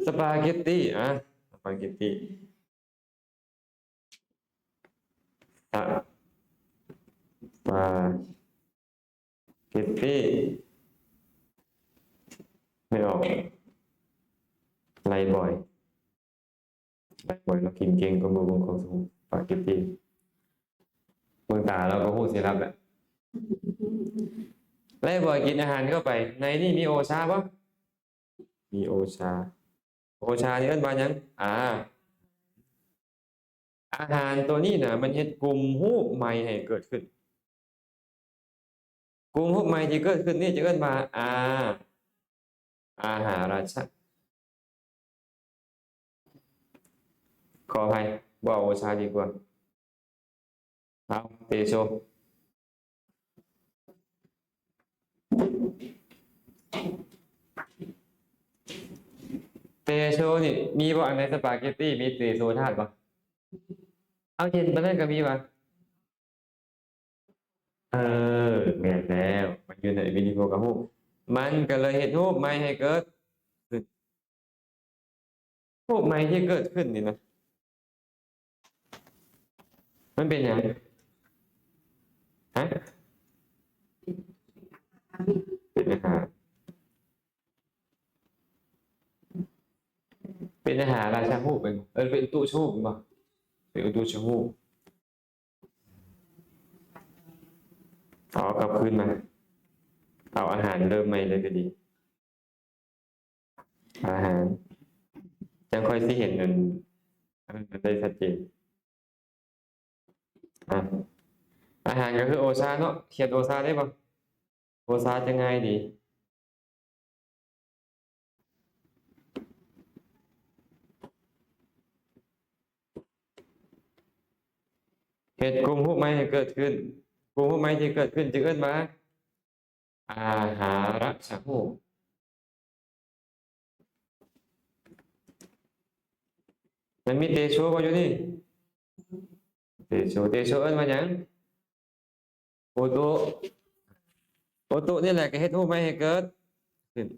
ສະປາເກັດຕີ ອາ ສະປາເກັດຕີ ສະປາເກັດຕີ ແມ່ນອອກ ໄລ່ບ່ອຍ. ໂອ້ຍ ລາວກິນເກັ່ງກວ່າໝູ່ເບິ່ງຂອງສູງ ປາເກັດຕີ ເບິ່ງຕາລາວກໍຮູ້ຊິຫຼັບແຫຼະ. ແລະ ບໍ່ກິນອາຫານເຂົ້າໄປ ໃນນີ້ມີໂອຊາບໍ່? ມີໂອຊາ. ໂອຊານີ້ເອີ້ນວ່າຫຍັງ? ອາ ອາຫານຕົວນີ້ນະ ມັນເຮັດກຸ່ມຮູບໃໝ່ໃຫ້ເກີດຂຶ້ນ. ກຸ່ມຮູບໃໝ່ທີ່ເກີດຂຶ້ນນີ້ຈະເອີ້ນວ່າ ອາ ອາຫາຣະຊະ ຂໍອະໄພ ບໍ່ເອົາໂອຊາດີກວ່າ. ເອົາ ເຕໂຊ ເຕໂຊນີ້ມີບໍ່? ອັນໃນສະປາເກັດຕີມີເຕໂຊທາດບໍ່? ເອົາ ເຫັນປານນັ້ນກໍມີວ່າ ເອີ ແມ່ນແລ້ວ ມັນຢູ່ໃນວິທີໂພກະຮູບ ມັນກໍເລີຍເຮັດຮູບໃໝ່ໃຫ້ເກີດຂຶ້ນ. ຮູບໃໝ່ທີ່ເກີດຂຶ້ນນີ້ນະ ມັນເປັນຫຍັງ? ຮະ? ເປັນອາຫານ ເປັນອາຫາຣະຊະຮູບແມ່ນບໍ່? ເອີ ເປັນຕຸຊະຮູບແມ່ນບໍ່? ເປັນອຸຕຸຊະຮູບ. ເອົາກັບຄືນມາ ເອົາອາຫານເລີ່ມໃໝ່ເລີຍກໍດີ. ອາຫານ ຈັ່ງຄ່ອຍຊິເຫັນອັນ ອັນນັ້ນໄດ້ຊັດເຈນ. ອາ ອາຫານກໍຄືໂອຊາເນາະ ຂຽນໂອຊາໄດ້ບໍ່? ໂອຊາຈະງ່າຍດີ. ເຮັດກຸ່ມຮູບໃໝ່ໃຫ້ເກີດຂຶ້ນ. ກຸ່ມຮູບໃໝ່ທີ່ເກີດຂຶ້ນຈະເອີ້ນວ່າ ອາຫາຣະຊະຮູບ. ມັນມີເຕໂຊບໍ່ຢູ່ນີ້? ເຕໂຊ ເຕໂຊເອີ້ນວ່າຫຍັງ? ອຸຕຸ ອຸຕຸນີ້ແຫຼະກໍເຮັດຮູບໃໝ່ໃຫ້ເກີດຂຶ້ນ.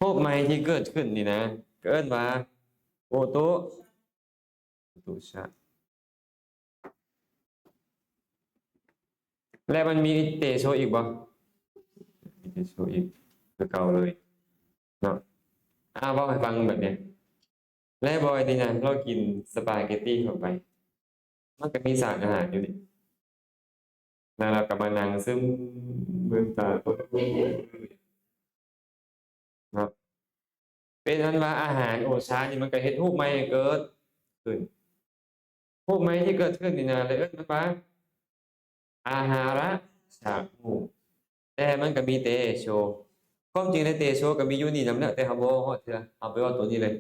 ຮູບໃໝ່ທີ່ເກີດຂຶ້ນນີ້ນະ ກໍເອີ້ນວ່າ ອຸຕຸ ອຸຕຸຊະ. ແລະ ມັນມີເຕໂຊອີກບໍ່? ມີເຕໂຊອີກຄືເກົ່າເລີຍເນາະ. ອາ ເວົ້າໃຫ້ຟັງແບບນີ້ ແລະ ບອຍນີ້ນະ ລາວກິນສະປາເກັດຕີເຂົ້າໄປ ມັນກໍມີສານອາຫານຢູ່ນີ້ ແລ້ວລາວກໍມານັ່ງຊຶມ ເບິ່ງຕາ ເນາະ. ເປັນອັນວ່າອາຫານໂອຊານີ້ມັນກໍເຮັດຮູບໃໝ່ໃຫ້ເກີດຂຶ້ນ. ຮູບໃໝ່ທີ່ເກີດຂຶ້ນນີ້ນະ ເລີຍເອີ້ນມັນວ່າ ອາຫາຣະຊະຮູບ ແຕ່ມັນກໍມີເຕໂຊ. ຄວາມຈິງແລ້ວເຕໂຊກໍມີຢູ່ນີ້ນຳແຫຼະ ແຕ່ເຮົາບໍ່ເວົ້າຮອດເທື່ອ ເຮົາໄປເວົ້າຕົວນີ້ເລີຍ.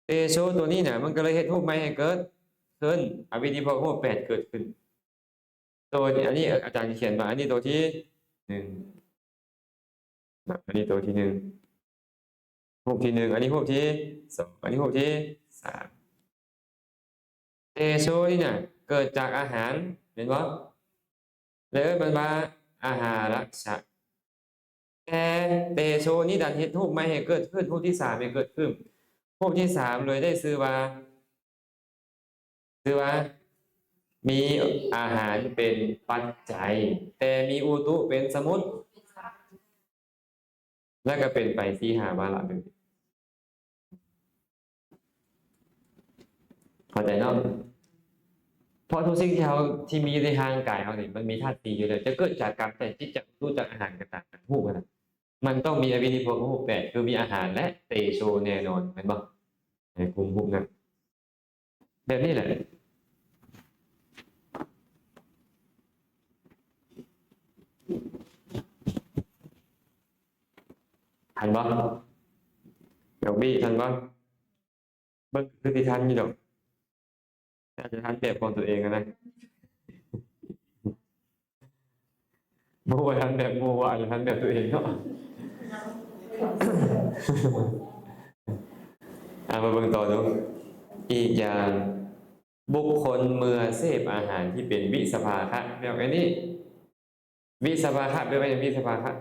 ເຕໂຊຕົວນີ້ນະ ມັນກໍເລີຍເຮັດຮູບໃໝ່ໃຫ້ເກີດຂຶ້ນ ອະວິທີພວກຮູບແປດເກີດຂຶ້ນ. ຕົວ ອັນນີ້ອາຈານຂຽນວ່າ ອັນນີ້ຕົວທີໜຶ່ງນະ ອັນນີ້ຕົວທີໜຶ່ງ ຮູບທີໜຶ່ງ ອັນນີ້ຮູບທີສອງ ອັນນີ້ຮູບທີສາມ. ເຕໂຊນີ້ນະ ເກີດຈາກອາຫານແມ່ນບໍ່? ແລ້ວເອີ້ນມັນວ່າອາຫາຣະຊະ. ແຕ່ເຕໂຊນີ້ດັນເຮັດຮູບໃໝ່ໃຫ້ເກີດຂຶ້ນ ຮູບທີສາມໃຫ້ເກີດຂຶ້ນ. ຮູບທີສາມເລີຍໄດ້ຊື່ວ່າ ຄືວ່າມີອາຫານເປັນປັດໄຈ ແຕ່ມີອຸຕຸເປັນສະໝຸດ ແລ້ວກໍເປັນໄປສີ່ຫ້າວາລະເລີຍ. ເຂົ້າໃຈເນາະ? ເພາະທຸກສິ່ງທີ່ເຮົາ ທີ່ມີຢູ່ໃນຮ່າງກາຍເຮົານີ້ ມັນມີທາດສີ່ຢູ່ແລ້ວ ຈະເກີດຈາກການແຕ່ງຈິດຈາກອຸຕຸຈາກອາຫານກໍຕາມ ຮູບຫັ້ນນະ ມັນຕ້ອງມີອະວິນິພາວະຮູບແປດ ຄືມີອາຫານ ແລະ ເຕໂຊແນ່ນອນ ແມ່ນບໍ່? ໃນກຸ່ມຮູບນັ້ນ ແບບນີ້ແຫຼະ ທັນບໍ່? ດອກບີ ທັນບໍ່? ເບິ່ງຄືຊິທັນຢູ່ດອກ ອາດຈະທັນແບບຂອງຕົວເອງຫັ້ນນະ ບໍ່ວ່າທັນແບບໝູ່ ອາດຈະທັນແບບຕົວເອງເນາະ. ເອົາ ມາເບິ່ງຕໍ່ດູ ອີກຢ່າງ ບຸກຄົນເມື່ອເສບອາຫານທີ່ເປັນວິສະພາຄະ ແບບອັນນີ້ ວິສະພາຄະແປວ່າຫຍັງ? ວິສະພາຄະ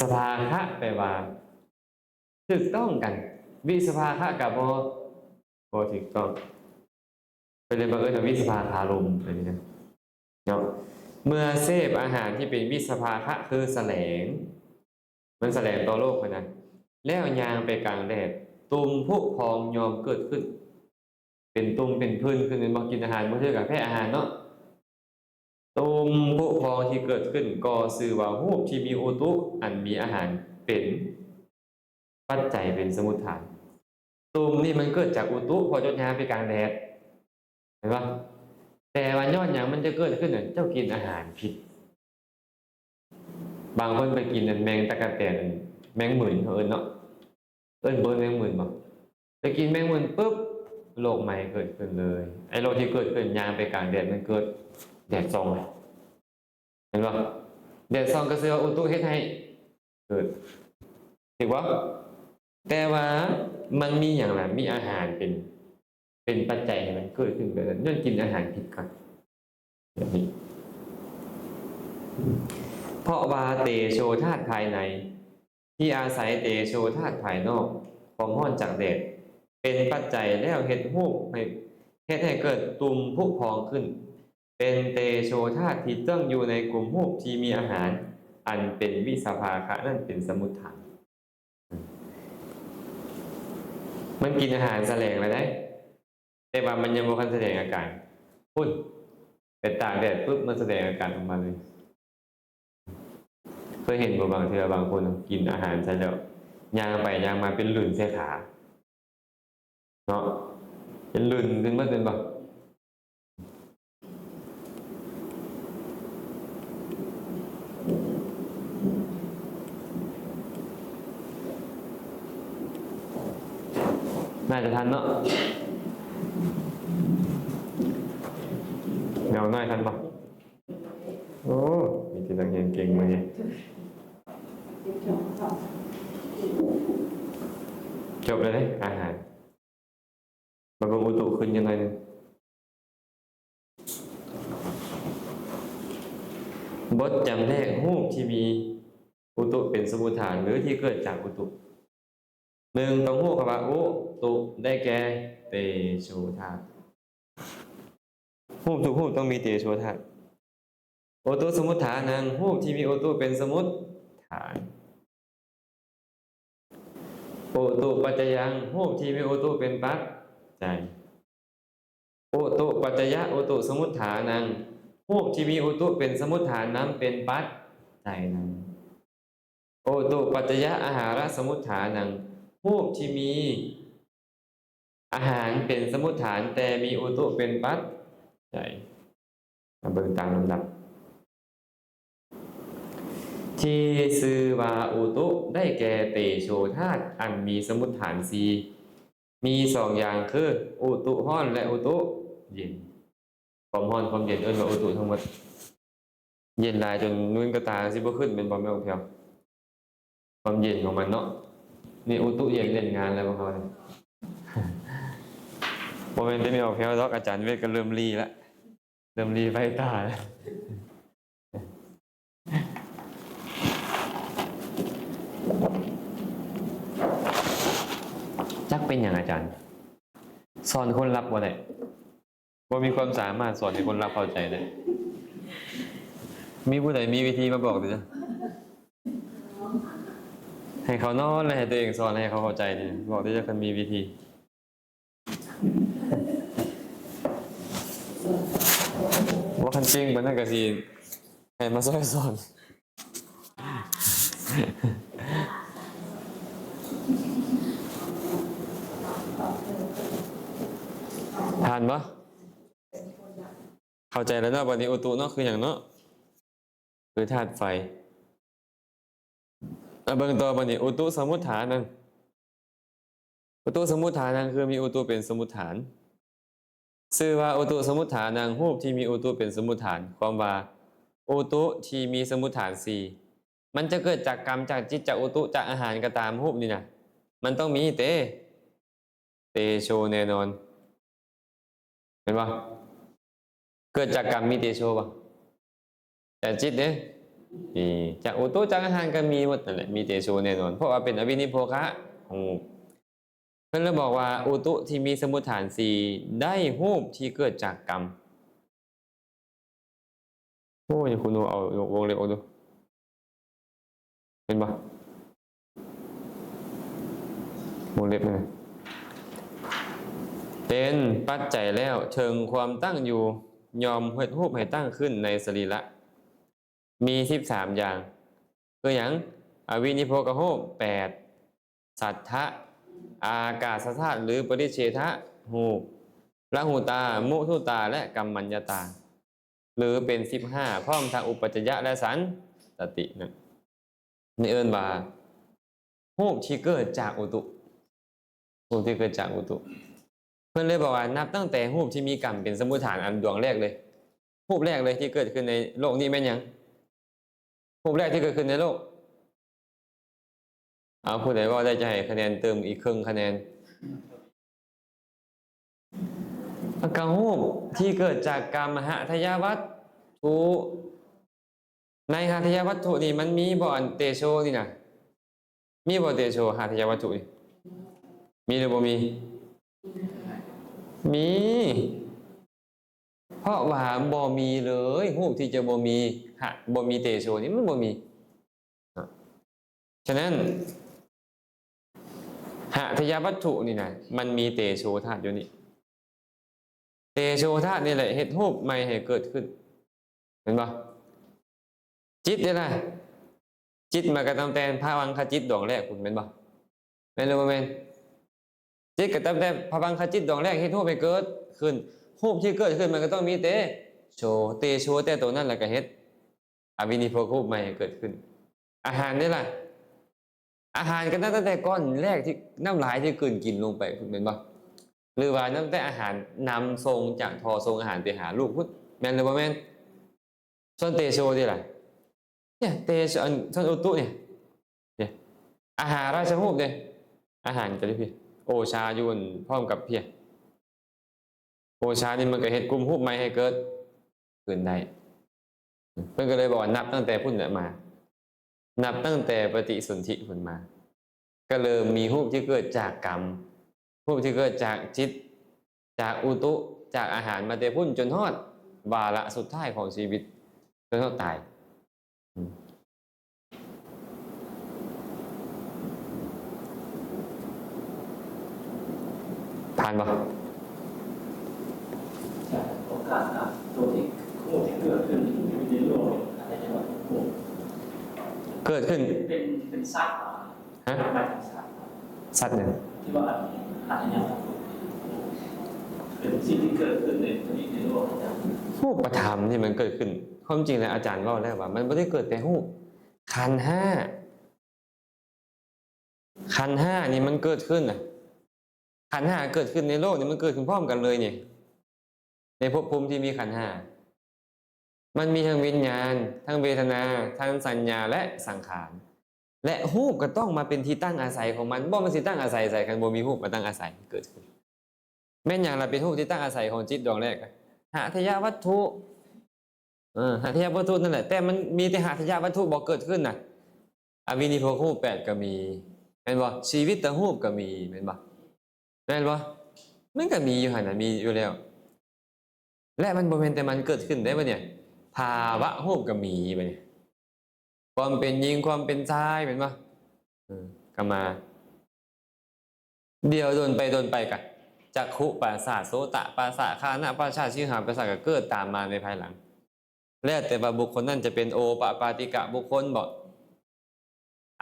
ສະພາຄະແປວ່າຖືກຕ້ອງກັນ ວິສະພາຄະກໍບໍ່ ບໍ່ຖືກຕ້ອງ ເພິ່ນເລີຍມາເອີ້ນວ່າວິສະພາຄາລົມ ເນາະ. ເມື່ອເສບອາຫານທີ່ເປັນວິສະພາຄະ ຄືສະແຫຼງ ມັນສະແຫຼງຕໍ່ໂລກຫັ້ນນະ ແລ້ວຍ່າງໄປກາງແດດ ຕຸ່ມຜຸພອງຍ່ອມເກີດຂຶ້ນ ເປັ ປັນຕຸ່ມເປັນຜື່ນຂຶ້ນແມ່ນບໍ່? ກິນອາຫານບໍ່ຖືກກໍແພ້ອາຫານເນາະ. ຕຸ່ມຜຸພອງທີ່ເກີດຂຶ້ນກໍຊື່ວ່າຮູບທີ່ມີອຸຕຸອັນມີອາຫານເປັນປັດໄຈເປັນສະມຸດຖານ. ຕຸ່ມນີ້ມັນເກີດຈາກອຸຕຸ ເພາະເຈົ້າຍ່າງໄປກາງແດດ ເຫັນບໍ່? ແຕ່ວ່າຍ້ອນຫຍັງມັນຈະເກີດຂຶ້ນ? ເຈົ້າກິນອາຫານຜິດ. ບາງຄົນໄປກິນອັນແມງຕະກະແຕນ ແມງໝືນເຂົາເອີ້ນເນາະ ເອີ້ນ ບໍ່ເອີ້ນແມງໝືນບໍ່? ໄປກິນແມງໝືນປຶບ ໂລກໄໝເກີດຂຶ້ນເລີຍ. ໄອ້ໂລກທີ່ເກີດຂຶ້ນ ຍ່າງໄປກາງແດດ ມັນເກີດແດດສ່ອງ ເຫັນບໍ່? ແດດສ່ອງກໍຊື່ວ່າອຸຕຸເຮັດໃຫ້ເກີດ ຖືກບໍ່? ແຕ່ວ່າມັນມີຫຍັງລະ? ມີອາຫານເປັນ ເປັນປັດໄຈໃຫ້ມັນເກີດຂຶ້ນແບບນັ້ນ ຍ້ອນກິນອາຫານຜິດກ່ອນ. ເພາະວ່າເຕໂຊທາດພາຍໃນທີ່ອາໄສເຕໂຊທາດພາຍນອກ ຄວາມຮ້ອນຈາກແດດ ເປັນປັດໄຈແລ້ວເຮັດຮູບໃຫ້ ເຮັດໃຫ້ເກີດຕຸ່ມຜຸພອງຂຶ້ນ ເປັນເຕໂຊທາດທີ່ຕັ້ງຢູ່ໃນກຸ່ມຮູບທີ່ມີອາຫານ ອັນເປັນວິສະພາຄະນັ້ນເປັນສະມຸດຖານ. ມັນກິນອາຫານສະແຫຼງແລ້ວໃດ ແຕ່ວ່າມັນຍັງບໍ່ທັນສະແດງອາການ. ພຸ້ນ ໄປຕາກແດດປຶບ ມັນສະແດງອາການອອກມາເລີຍ. ເຄີຍເຫັນບໍ່? ບາງເທື່ອບາງຄົນກິນອາຫານໃສ່ແລ້ວ ຍ່າງໄປຍ່າງມາເປັນຫຼຸນໃສ່ຂາເນາະ ເປັນຫຼຸນຂຶ້ນໝົດແມ່ນບໍ່? ໜ້າຈະທັນເນາະ ເຫງົາໜ້ອຍທັນບໍ່? ໂອ້ ມີແຕ່ນັກຮຽນເກັ່ງມື້ນີ້. ຈົບແລ້ວເດ້ອາຫານ. ມາເບິ່ງອຸຕຸຂຶ້ນຈັກໜ້ອຍໜຶ່ງ. ບົດຈຳແນກຮູບທີ່ມີອຸຕຸເປັນສະມຸດຖານ ຫຼື ທີ່ເກີດຈາກອຸຕຸ. ໜຶ່ງ ຕ້ອງຮູ້ຄຳວ່າອຸຕຸ ໄດ້ແກ່ເຕໂຊທາດ. ຮູບທຸກຮູບຕ້ອງມີເຕໂຊທາດ. ອຸຕຸສະມຸດຖານັງ ຮູບທີ່ມີອຸຕຸເປັນສະມຸດຖານ. ອຸຕຸປັດຈະຍັງ ຮູບທີ່ມີອຸຕຸເປັນປັດໄຈ. ອຸຕຸປັດຈະຍະອຸຕຸສະມຸດຖານັງ ຮູບທີ່ມີອຸຕຸເປັນສະມຸດຖານນຳເປັນປັດໄຈນຳ. ອຸຕຸປັດຈະຍະອາຫາລະສະມຸດຖານັງ ຮູບທີ່ມີອາຫານເປັນສະມຸດຖານ ແຕ່ມີອຸຕຸເປັນປັດໄຈ. ມາເບິ່ງຕາມລຳດັບ ທີ່ຊື່ວ່າອຸຕຸ ໄດ້ແກ່ເຕໂຊທາດ ອັນມີສະມຸດຖານສີ່ ມີສອງຢ່າງຄື ອຸຕຸຮ້ອນ ແລະ ອຸຕຸເຢັນ. ຄວາມຮ້ອນຄວາມເຢັນເອີ້ນວ່າອຸຕຸທັງໝົດ. ເຢັນຫຼາຍຈົນນຸ່ນກະຕາຊິບໍ່ຂຶ້ນແມ່ນບໍ່ແມ່ອອກແພວ? ຄວາມເຢັນຂອງມັນເນາະ. ນີ້ອຸຕຸເຢັນເລ່ນງານແລ້ວພວກເຮົານີ້. ບໍ່ແມ່ນແຕ່ແມ່ອອກແພວດອກ ອາຈານເວດກໍເລີ່ມລີ້ລະ ເລີ່ມລີ້ໄຟຕາລະ. ຈັກເປັນຫຍັງອາຈານ ສອນຄົນຫຼັບບໍ່ໄດ້. ບໍ່ມີຄວາມສາມາດສອນໃຫ້ຄົນຫຼັບເຂົ້າໃຈໄດ້. ມີຜູ້ໃດມີວິທີມາບອກເດີ ໃຫ້ເຂົານອນ ແລະ ໃຫ້ຕົວເອງສອນໃຫ້ເຂົາເຂົ້າໃຈເດີ. ບອກເດີ ຄັນມີວິທີ. ບໍ່ ຄັນເກັ່ງປານນັ້ນກະຊິ ໃຫ້ມາຊ່ອຍສອນ. ຜ່ານບໍ່? ເຂົ້າໃຈແລ້ວເນາະ ບັດນີ້ອຸຕຸເນາະ ຄືຫຍັງເນາະ? ຄືທາດໄຟ. ມາເບິ່ງຕໍ່ບັດນີ້ ອຸຕຸສະມຸດຖານັງ. ອຸຕຸສະມຸດຖານັງ ຄືມີອຸຕຸເປັນສະມຸດຖານ. ຊື່ວ່າອຸຕຸສະມຸດຖານັງ ຮູບທີ່ມີອຸຕຸເປັນສະມຸດຖານ. ຄວາມວ່າ ອຸຕຸທີ່ມີສະມຸດຖານສີ່ ມັນຈະເກີດຈາກກຳ ຈາກຈິດ ຈາກອຸຕຸ ຈາກອາຫານກໍຕາມ ຮູບນີ້ນະ ມັນຕ້ອງມີເຕ ເຕໂຊແນ່ນອນ. ແມ່ນບໍ່? ເກີດຈາກກຳມີເຕໂຊບໍ່? ຈາກຈິດເດ້ ມີ. ຈາກອຸຕຸ ຈາກອາຫານກໍມີໝົດນັ້ນແຫຼະ ມີເຕໂຊແນ່ນອນ ເພາະວ່າເປັນອະວິນິໂພຄະຂອງຮູບ. ເພິ່ນເລີຍບອກວ່າ ອຸຕຸທີ່ມີສະມຸດຖານສີ່ ໄດ້ຮູບທີ່ເກີດຈາກກຳ. ໂອ້ຍ ຄຸນໜູເອົາວົງເລັບອອກດູ ເຫັນບໍ່? ວົງເລັບນັ້ນນະ. ເປັນປັດໄຈແລ້ວເຖິງຄວາມຕັ້ງຢູ່ ຍ່ອມເຮັດຮູບໃຫ້ຕັ້ງຂຶ້ນໃນສະລີລະ ມີສິບສາມຢ່າງ ຄືຫຍັງ? ອະວິນິໂພກະຮູບ ແປດ ສັດທະ ອາກາສະທາດ ຫຼື ປະລິເຊທະຮູບ ລະຫຸຕາ ມຸທຸຕາ ແລະ ກຳມັນຍະຕາ ຫຼື ເປັນສິບຫ້າ ພ້ອມທັງອຸປັດຈະຍະ ແລະ ສັນຕະຕິນັ້ນ ນີ້ເອີ້ນວ່າ ຮູບທີ່ເກີດຈາກອຸຕຸ ຮູບທີ່ເກີດຈາກອຸຕຸ ເພິ່ນເລີຍບອກວ່າ ນັບຕັ້ງແຕ່ຮູບທີ່ມີກຳເປັນສະມຸດຖານ ອັນດວງແລກເລີຍ ຮູບແລກເລີຍທີ່ເກີດຂຶ້ນໃນໂລກນີ້ແມ່ນຫຍັງ? ຮູບແລກທີ່ເກີດຂຶ້ນໃນໂລກ ເອົາ ຜູ້ໃດເວົ້າໄດ້ຈະໃຫ້ຄະແນນເຕີມອີກເຄິ່ງຄະແນນ. ກະຮູບທີ່ເກີດຈາກກາມະຫະທະຍະວັດຖຸ ໃນຫະທະຍະວັດຖຸນີ້ມັນມີບໍ່ ອັນເຕໂຊນີ້ນະ? ມີບໍ່ເຕໂຊຫະທະຍະວັດຖຸນີ້? ມີຫຼືບໍ່ມີ? ມີ ເພາະວ່າບໍ່ມີເລີຍ ຮູບທີ່ຈະບໍ່ມີຫະ ບໍ່ມີເຕໂຊນີ້ມັນບໍ່ມີ. ສະນັ້ນ ຫະທະຍະວັດຖຸນີ້ນະ ມັນມີເຕໂຊທາດຢູ່ນີ້ ເຕໂຊທາດນີ້ແຫຼະເຮັດຮູບໃໝ່ໃຫ້ເກີດຂຶ້ນ ແມ່ນບໍ່? ຈິດເດ້ລະ ຈິດມັນກະຕັ້ງແຕ່ພະວັງຄະຈິດດວງແລກພຸ້ນແມ່ນບໍ່? ແມ່ນຫຼືບໍ່ແມ່ນ? ຈິດກະຕັ້ງແຕ່ພະວັງຄະຈິດດວງແລກເຮັດຮູບໃຫ້ເກີດຂຶ້ນ ຮູບທີ່ເກີດຂຶ້ນມັນກະຕ້ອງມີເຕໂຊ ເຕໂຊແຕ່ໂຕນັ້ນລະກະເຮັດ ອະວິນິໂພກຮູບໃໝ່ໃຫ້ເກີດຂຶ້ນ. ອາຫານເດ້ລະ? ອາຫານກະນັບຕັ້ງແຕ່ກ້ອນແລກທີ່ ນ້ຳລາຍທີ່ກືນກິນລົງໄປພຸ້ນແມ່ນບໍ່? ຫຼືວ່ານັບແຕ່ອາຫານນຳສົ່ງຈາກທໍ່ສົ່ງອາຫານໄປຫາລູກພຸ້ນ ແມ່ນຫຼືບໍ່ແມ່ນ? ສ່ວນເຕໂຊເດ້ລະ? ເນຍ ເຕໂຊ ອັນ ສ່ວນອຸຕຸເນຍ ເນຍ ອາຫານລາຊະຮູບເດ້ ອາຫານກະຢູ່ພີ້ ໂອຊາຢູ່ພ້ອມກັບພີ້ ໂອຊານີ້ມັນກະເຮັດກຸ່ມຮູບໃໝ່ໃຫ້ເກີດຂຶ້ນໄດ້. ເພິ່ນກະເລີຍບອກວ່າ ນັບຕັ້ງແຕ່ພຸ້ນແຫຼະມາ ນັບຕັ້ງແຕ່ປະຕິສົນທິພຸ້ນມາ ກະເລີ່ມມີຮູບທີ່ເກີດຈາກກຳ ຮູບທີ່ເກີດຈາກຈິດ ຈາກອຸຕຸ ຈາກອາຫານມາແຕ່ພຸ້ນ ຈົນຮອດວາລະສຸດທ້າຍຂອງຊີວິດ ຈົນຮອດຕາຍ. ຜ່ານບໍ່? ໂອກາດນະ ໂຕທີ່ ໂຕທີ່ເກີດຂຶ້ນຢູ່ໃນໂລກ ອາດຈະເກີດຂຶ້ນ ເປັນ ເປັນສັດ ຮະ? ໝາຍເຖິງສັດ ສັດຫຍັງ? ທີ່ວ່າອັນ ອັນຫຍັງ ເປັນສິ່ງທີ່ເກີດຂຶ້ນໃນ ໃນໂລກ ຮູບປະທຳທີ່ມັນເກີດຂຶ້ນ ຄວາມຈິງແລ້ວອາຈານເວົ້າແລ້ວວ່າ ມັນບໍ່ໄດ້ເກີດແຕ່ຮູບ ຂັນຫ້າ ຂັນຫ້ານີ້ມັນເກີດຂຶ້ນນະ ຂັນຫ້າເກີດຂຶ້ນໃນໂລກນີ້ ມັນເກີດຂຶ້ນພ້ອມກັນເລີຍນີ້ ໃນພົບພູມທີ່ມີຂັນຫ້າ ມັນມີທັງວິນຍານ ທັງເວທະນາ ທັງສັນຍາ ແລະ ສັງຂານ ແລະ ຮູບກະຕ້ອງມາເປັນທີ່ຕັ້ງອາໄສຂອງມັນ ບໍ່ມັນຊິຕັ້ງອາໄສໃສ ຄັນບໍ່ມີຮູບມາຕັ້ງອາໄສເກີດຂຶ້ນ. ແມ່ນຫຍັງລະເປັນຮູບທີ່ຕັ້ງອາໄສຂອງຈິດດວງແລກ? ຫະທະຍະວັດຖຸ ເອີ ຫະທະຍະວັດຖຸນັ້ນແຫຼະ ແຕ່ມັນມີແຕ່ຫະທະຍະວັດຖຸບໍ່ເກີດຂຶ້ນນະ ອະວິນິໂພກຮູບແປດກະມີ ແມ່ນບໍ່? ຊີວິດຕະຮູບກະມີ ແມ່ນບໍ່? ແມ່ນບໍ່? ມັນກະມີຢູ່ຫັ້ນນະ ມີຢູ່ແລ້ວ ແລະ ມັນບໍ່ແມ່ນແຕ່ມັນເກີດຂຶ້ນເດ້ບາດນີ້ ພາວະຮູບກະມີບາດນີ້ ຄວາມເປັນຍິງ ຄວາມເປັນຊາຍ ແມ່ນບໍ່? ເອີ ກະມາ ດຽວດົນໄປດົນໄປກະ ຈັກຂຸປະສາດ ໂສຕະປະສາດ ຄານະປະສາດ ຊິງຫາປະສາດກະເກີດຕາມມາໃນພາຍຫຼັງ ແລ້ວແຕ່ວ່າບຸກຄົນນັ້ນຈະເປັນໂອປະປາຕິກະບຸກຄົນບໍ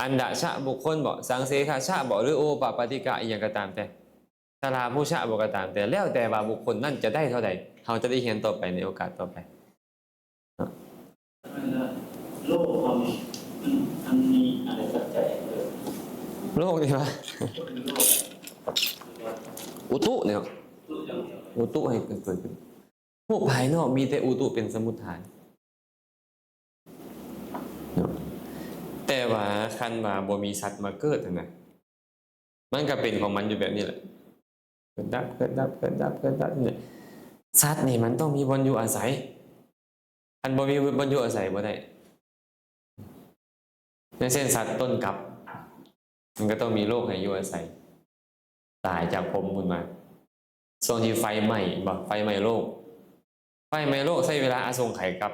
ອັນດະຊະບຸກຄົນບໍ ສັງເສທະຊະບໍ ຫຼື ໂອປະປາຕິກະອີ່ຫຍັງກະຕາມແຕ່ ສະລາພູຊະບໍກະຕາມແຕ່ ແລ້ວແຕ່ວ່າບຸກຄົນນັ້ນຈະໄດ້ເທົ່າໃດ ເຮົາຈະໄດ້ຮຽນຕໍ່ໄປໃນໂອກາດຕໍ່ໄປ. ໂລກເຮົານີ້ ມັນ ມັນມີອາໄລປັດໄຈເກີດ? ໂລກນີ້ຫວາ? ອຸຕຸນີ້ເນາະ ອຸຕຸໃຫ້ເກີດຂຶ້ນ ພວກພາຍນອກມີແຕ່ອຸຕຸເປັນສະມຸດຖານ ແຕ່ວ່າຄັນວ່າບໍ່ມີສັດມາເກີດຫັ້ນນະ ມັນກະເປັນຂອງມັນຢູ່ແບບນີ້ແຫຼະ ເກີດດັບ ເກີດດັບ ເກີດດັບ ເກີດດັບນີ້ແຫຼະ. ສັດນີ້ມັນຕ້ອງມີບ່ອນຢູ່ອາໄສ ຄັນບໍ່ມີບ່ອນຢູ່ອາໄສບໍ່ໄດ້. ຢ່າງເຊັ່ນສັດຕົ້ນກັບ ມັນກະຕ້ອງມີໂລກໃຫ້ຢູ່ອາໄສ ຕາຍຈາກພົມພຸ້ນມາ ຊ່ວງທີ່ໄຟໄໝ້ ເຫັນບໍ່ ໄຟໄໝ້ໂລກ ໄຟໄໝ້ໂລກໃຊ້ເວລາອະສົງໄຂກັບ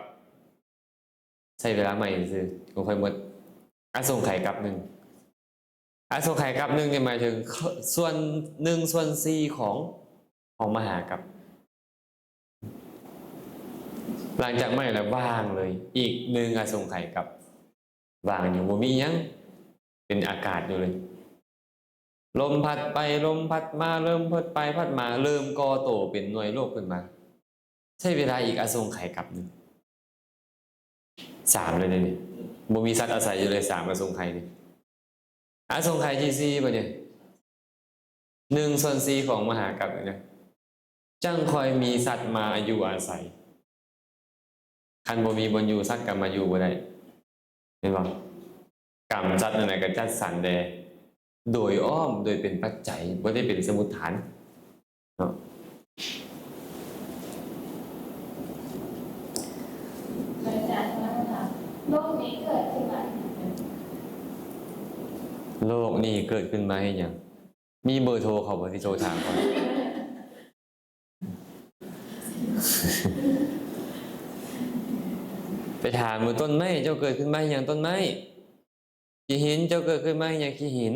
ໃຊ້ເວລາໄໝ້ຊື່ໆ ບໍ່ຄ່ອຍໝົດ ອະສົງໄຂກັບໜຶ່ງ ອະສົງໄຂກັບໜຶ່ງນີ້ໝາຍເຖິງ ສ່ວນໜຶ່ງສ່ວນສີ່ຂອງ ອອກມາຫາກັບ. ຫຼັງຈາກໄໝ້ແລ້ວວ່າງເລີຍ, ອີກໜຶ່ງອະສົງໄຂກັບ ວ່າງຢູ່, ບໍ່ມີຫຍັງ, ເປັນອາກາດຢູ່ເລີຍ. ລົມພັດໄປລົມພັດມາ, ລົມພັດໄປພັດມາ, ເລີ່ມກໍ່ໂຕເປັນໜ່ວຍໂລກຂຶ້ນມາ. ໃຊ້ເວລາອີກອະສົງໄຂກັບໜຶ່ງ. ສາມເລີຍເດນີ້, ບໍ່ມີສັດອາໄສຢູ່ເລີຍ ສາມອະສົງໄຂນີ້. ອະສົງໄຂທີສີ່ບັດນີ້ ໜຶ່ງສ່ວນສີ່ຂອງມະຫາກັບນີ້ນະ ຈັ່ງຄ່ອຍມີສັດມາຢູ່ອາໄສ. ຄັນບໍ່ມີບ່ອນຢູ່, ສັດກໍມາຢູ່ບໍ່ໄດ້, ແມ່ນບໍ່? ກຳສັດນັ້ນນະກໍຈັດສັນແດ່ ໂດຍອ້ອມ, ໂດຍເປັນປັດໄຈ, ບໍ່ໄດ້ເປັນສະມຸດຖານເນາະ. ອາຈານ ໂລກນີ້ເກີດຂຶ້ນມາເຮັດຫຍັງ? ໂລກນີ້ເກີດຂຶ້ນມາເຮັດຫຍັງ? ມີເບີໂທເຂົາບໍ່ ທີ່ໂທຖາມເຂົາ? ໄປຖາມວ່າ ຕົ້ນໄມ້ ເຈົ້າເກີດຂຶ້ນມາເຮັດຫຍັງ? ຕົ້ນໄມ້. ຂີ້ຫີນ ເຈົ້າເກີດຂຶ້ນມາເຮັດຫຍັງ? ຂີ້ຫີນ.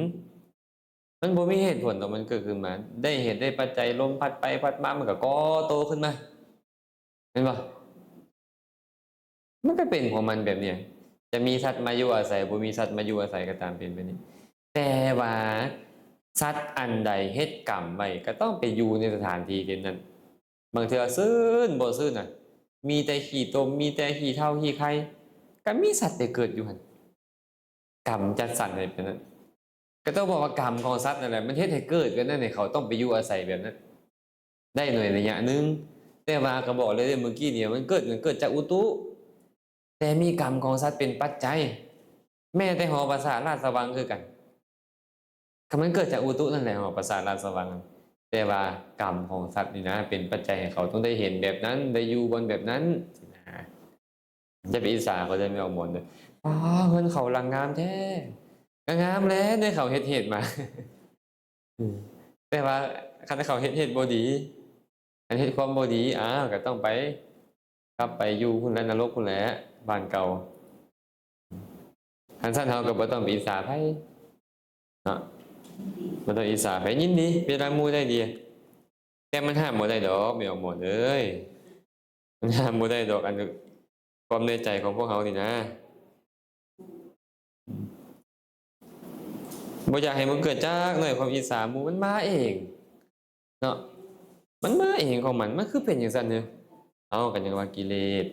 ມັນບໍ່ມີເຫດຜົນດອກ ມັນເກີດຂຶ້ນມາ ໄດ້ເຫດໄດ້ປັດໄຈ, ລົມພັດໄປພັດມາ ມັນກໍກໍ່ໂຕຂຶ້ນມາ ແມ່ນບໍ່? ມັນກໍເປັນຂອງມັນແບບນີ້, ຈະມີສັດມາຢູ່ອາໄສ, ບໍ່ມີສັດມາຢູ່ອາໄສກໍຕາມ, ເປັນແບບນີ້. ແຕ່ວ່າສັດອັນໃດເຮັດກຳໄວ້ ກໍຕ້ອງໄປຢູ່ໃນສະຖານທີ່ເຊັ່ນນັ້ນ. ບາງເທື່ອຊື້ນບໍ່ຊື້ນນະ, ມີແຕ່ຂີ້ຕົມ, ມີແຕ່ຂີ້ເຖົ້າຂີ້ໄຂ່, ກໍມີສັດໄປເກີດຢູ່ຫັ້ນ. ກຳຈັດສັນໃຫ້ເປັນນັ້ນ. ກໍຕ້ອງບອກວ່າກຳຂອງສັດນັ້ນແຫຼະ ມັນເຮັດໃຫ້ເກີດແບບນັ້ນ, ໃຫ້ເຂົາຕ້ອງໄປຢູ່ອາໄສແບບນັ້ນ ໄດ້ໜ້ອຍໄລຍະໜຶ່ງ. ແຕ່ວ່າກໍບອກແລ້ວເດ້ ເມື່ອກີ້ນີ້ ມັນເກີດ, ມັນເກີດຈາກອຸຕຸ, ແຕ່ມີກຳຂອງສັດເປັນປັດໄຈ. ແມ້ແຕ່ຫໍປາສາດລາດຊະວັງຄືກັນ, ກໍມັນເກີດຈາກອຸຕຸນັ້ນແຫຼະ, ຫໍປາສາດລາດຊະວັງ. ແຕ່ວ່າກຳຂອງສັດນີ້ນະ ເປັນປັດໄຈໃຫ້ເຂົາຕ້ອງໄດ້ເຫັນແບບນັ້ນ, ໄດ້ຢູ່ບ່ອນແບບນັ້ນ. ຢ່າໄປອິດສາເຂົາເດີ ແມ່ອອກໝົນເດີ. ອໍ ເຮືອນເຂົາຫຼັງງາມແທ້. ກໍງາມແຫຼະ ໃນເຂົາເຮັດເຫດມາ. ອືມ ແຕ່ວ່າຄັນເຂົາເຮັດເຫດບໍ່ດີ, ຄັນເຮັດຄວາມບໍ່ດີ, ອ້າວ ກໍຕ້ອງໄປ ກັບໄປຢູ່ພຸ້ນແຫຼະ, ນະລົກພຸ້ນແຫຼະ, ບ້ານເກົ່າ. ຄັນຊັ້ນເຮົາກໍບໍ່ຕ້ອງໄປອິດສາໃຜເນາະ, ບໍ່ຕ້ອງອິດສາໃຜ, ຍິນດີເວລາໝູ່ໄດ້ດີ. ແຕ່ມັນຫ້າມບໍ່ໄດ້ດອກ ແມ່ອອກໝົນເອີຍ, ມັນຫ້າມບໍ່ໄດ້ດອກ ອັນ ຄວາມໃນໃຈຂອງພວກເຮົານີ້ນະ. ບໍ່ຢາກໃຫ້ມັນເກີດຈັກໜ້ອຍ ຄວາມອິດສາໝູ່, ມັນມາເອງເນາະ, ມັນມາເອງຂອງມັນ. ມັນຄືເປັນຈັ່ງຊັ້ນເນາະ? ເອົາ ກໍຍັງວ່າກິເລດ,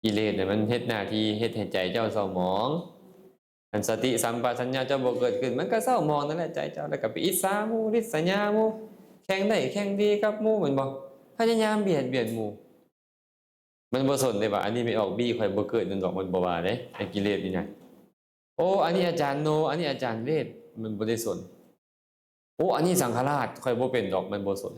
ກິເລດນະ ມັນເຮັດໜ້າທີ່ເຮັດໃຫ້ໃຈເຈົ້າເສົ້າໝອງ. ອັນສະຕິສຳປະຊັນຍະເຈົ້າບໍ່ເກີດຂຶ້ນ, ມັນກໍເສົ້າໝອງນັ້ນແຫຼະໃຈເຈົ້າ, ແລ້ວກໍໄປອິດສາໝູ່, ລິດສະຍາໝູ່, ແຂ່ງໄດ້ແຂ່ງດີກັບໝູ່, ແມ່ນບໍ່? ພະຍາຍາມບຽດບຽນໝູ່. ມັນບໍ່ສົນເດ້ວ່າ ອັນນີ້ແມ່ອອກບີ ຂ້ອຍບໍ່ເກີດນຳດອກ, ມັນບໍ່ວ່າເດ້ ໄອ້ກິເລດນີ້ນະ. ໂອ້ ອັນນີ້ອາຈານໂນ, ອັນນີ້ອາຈານເວດ, ມັນບໍ່ໄດ້ສົນ. ໂອ້ ອັນນີ້ສັງຄະລາດ, ຂ້ອຍບໍ່ເປັນດອກ, ມັນບໍ່ສົນ.